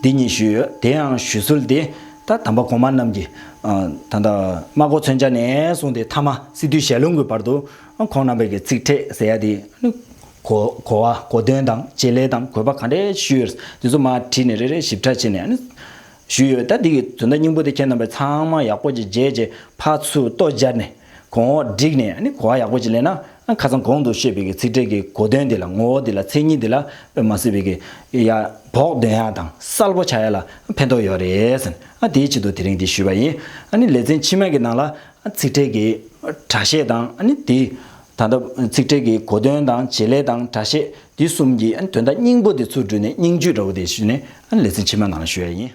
འདི་གཉིས་ཞུས་ཡོད། དེ་ཡང་ཞུ་ཚུལ་དེ། ད་དམ་པ་གོང་མ་རྣམས་ཀྱིས་ཨ། ད་ལྟ་སྨྲ་སྒོ་མཚོན་ཆ་ནས་བཟུང་སྟེ་ཐ་མ་སི་ཏུའི་ཞལ་ལུང་གི་བར་དུ་ཨ། ཁོང་རྣམ་པའི་གི་ཚིག་ཕྲད་ཟེར་ཡ་དེ་གོ་གོ་བ་གོ་དོན་དང་བྱེད་ལས་དང་དགོས་པ་ག་འདྲས་ཞུས་ཡོད། དེ་ཚོ་མར་བྲིས་ནས་རེ་རེ་ཞིབ་ཕྲ་བྱས་ནས་ཨ་ནི་ཞུས་ཡོད། ད་འདི་གི་དོན་དག་སྙིང་པོ་དེ་ཁྱེད་རྣམ་པས་ཚང་མ་ཡག་པོ་ཅིག་མཇལ་རྗེས་ཕར་ཚུར་ལྟོ་སྦྱར་ནས་གོང་འོག་བསྒྲིགས་ནས་ཨ་ནི་གོ་བ་ཡག་པོ་ཅིག་ལེན་ན། ཨ། ཁ་སང་གོང་དུ་བཤད་པའི་གི་ཚིག་ཕྲད་ཀྱི་གོ་དོན་འདི་ལ། ངོ་བོ་འདི་ལ། མཚན་ཉིད་འདི་ལ་དཔེ་མ་སྲིད་པའི་གི་ཡ་བོགས་འདོན་ཡ་དང་གསལ་པོ་ཆགས་ཡ་ལ་ཕན་ཐོགས་ཡོད་རེད་ཟེར། ཨ། དེའི་ཆེད་དུ་དེ་རིང་འདི་ཞུས་པ་ཡིན། ཨ་ནི་ལེ་ཚན་ཕྱི་མ་གི་ནང་ལ། ཨ། ཚིག་ཕྲད་ཀྱི་སྒྲ་བཤད་དང་། ཨ་ནི་དེ་ད་ལྟ་ཚིག་ཕྲད་ཀྱི་གོ་དོན་དང་བྱེད་ལས་དང་སྒྲ་བཤད་འདི་གསུམ་གྱི། ཨ། དོན་དག་སྙིང་པོ་དེ་ཚུར་བསྒྲུབས་ནས་སྙིང་བཅུད་འདྲ་བོ་དེ་ཞུས་ནས། ཨ། ལེ་ཚན་ཕྱི་མ་ནང་ལ་ཞུ་ཡ་ཡིན།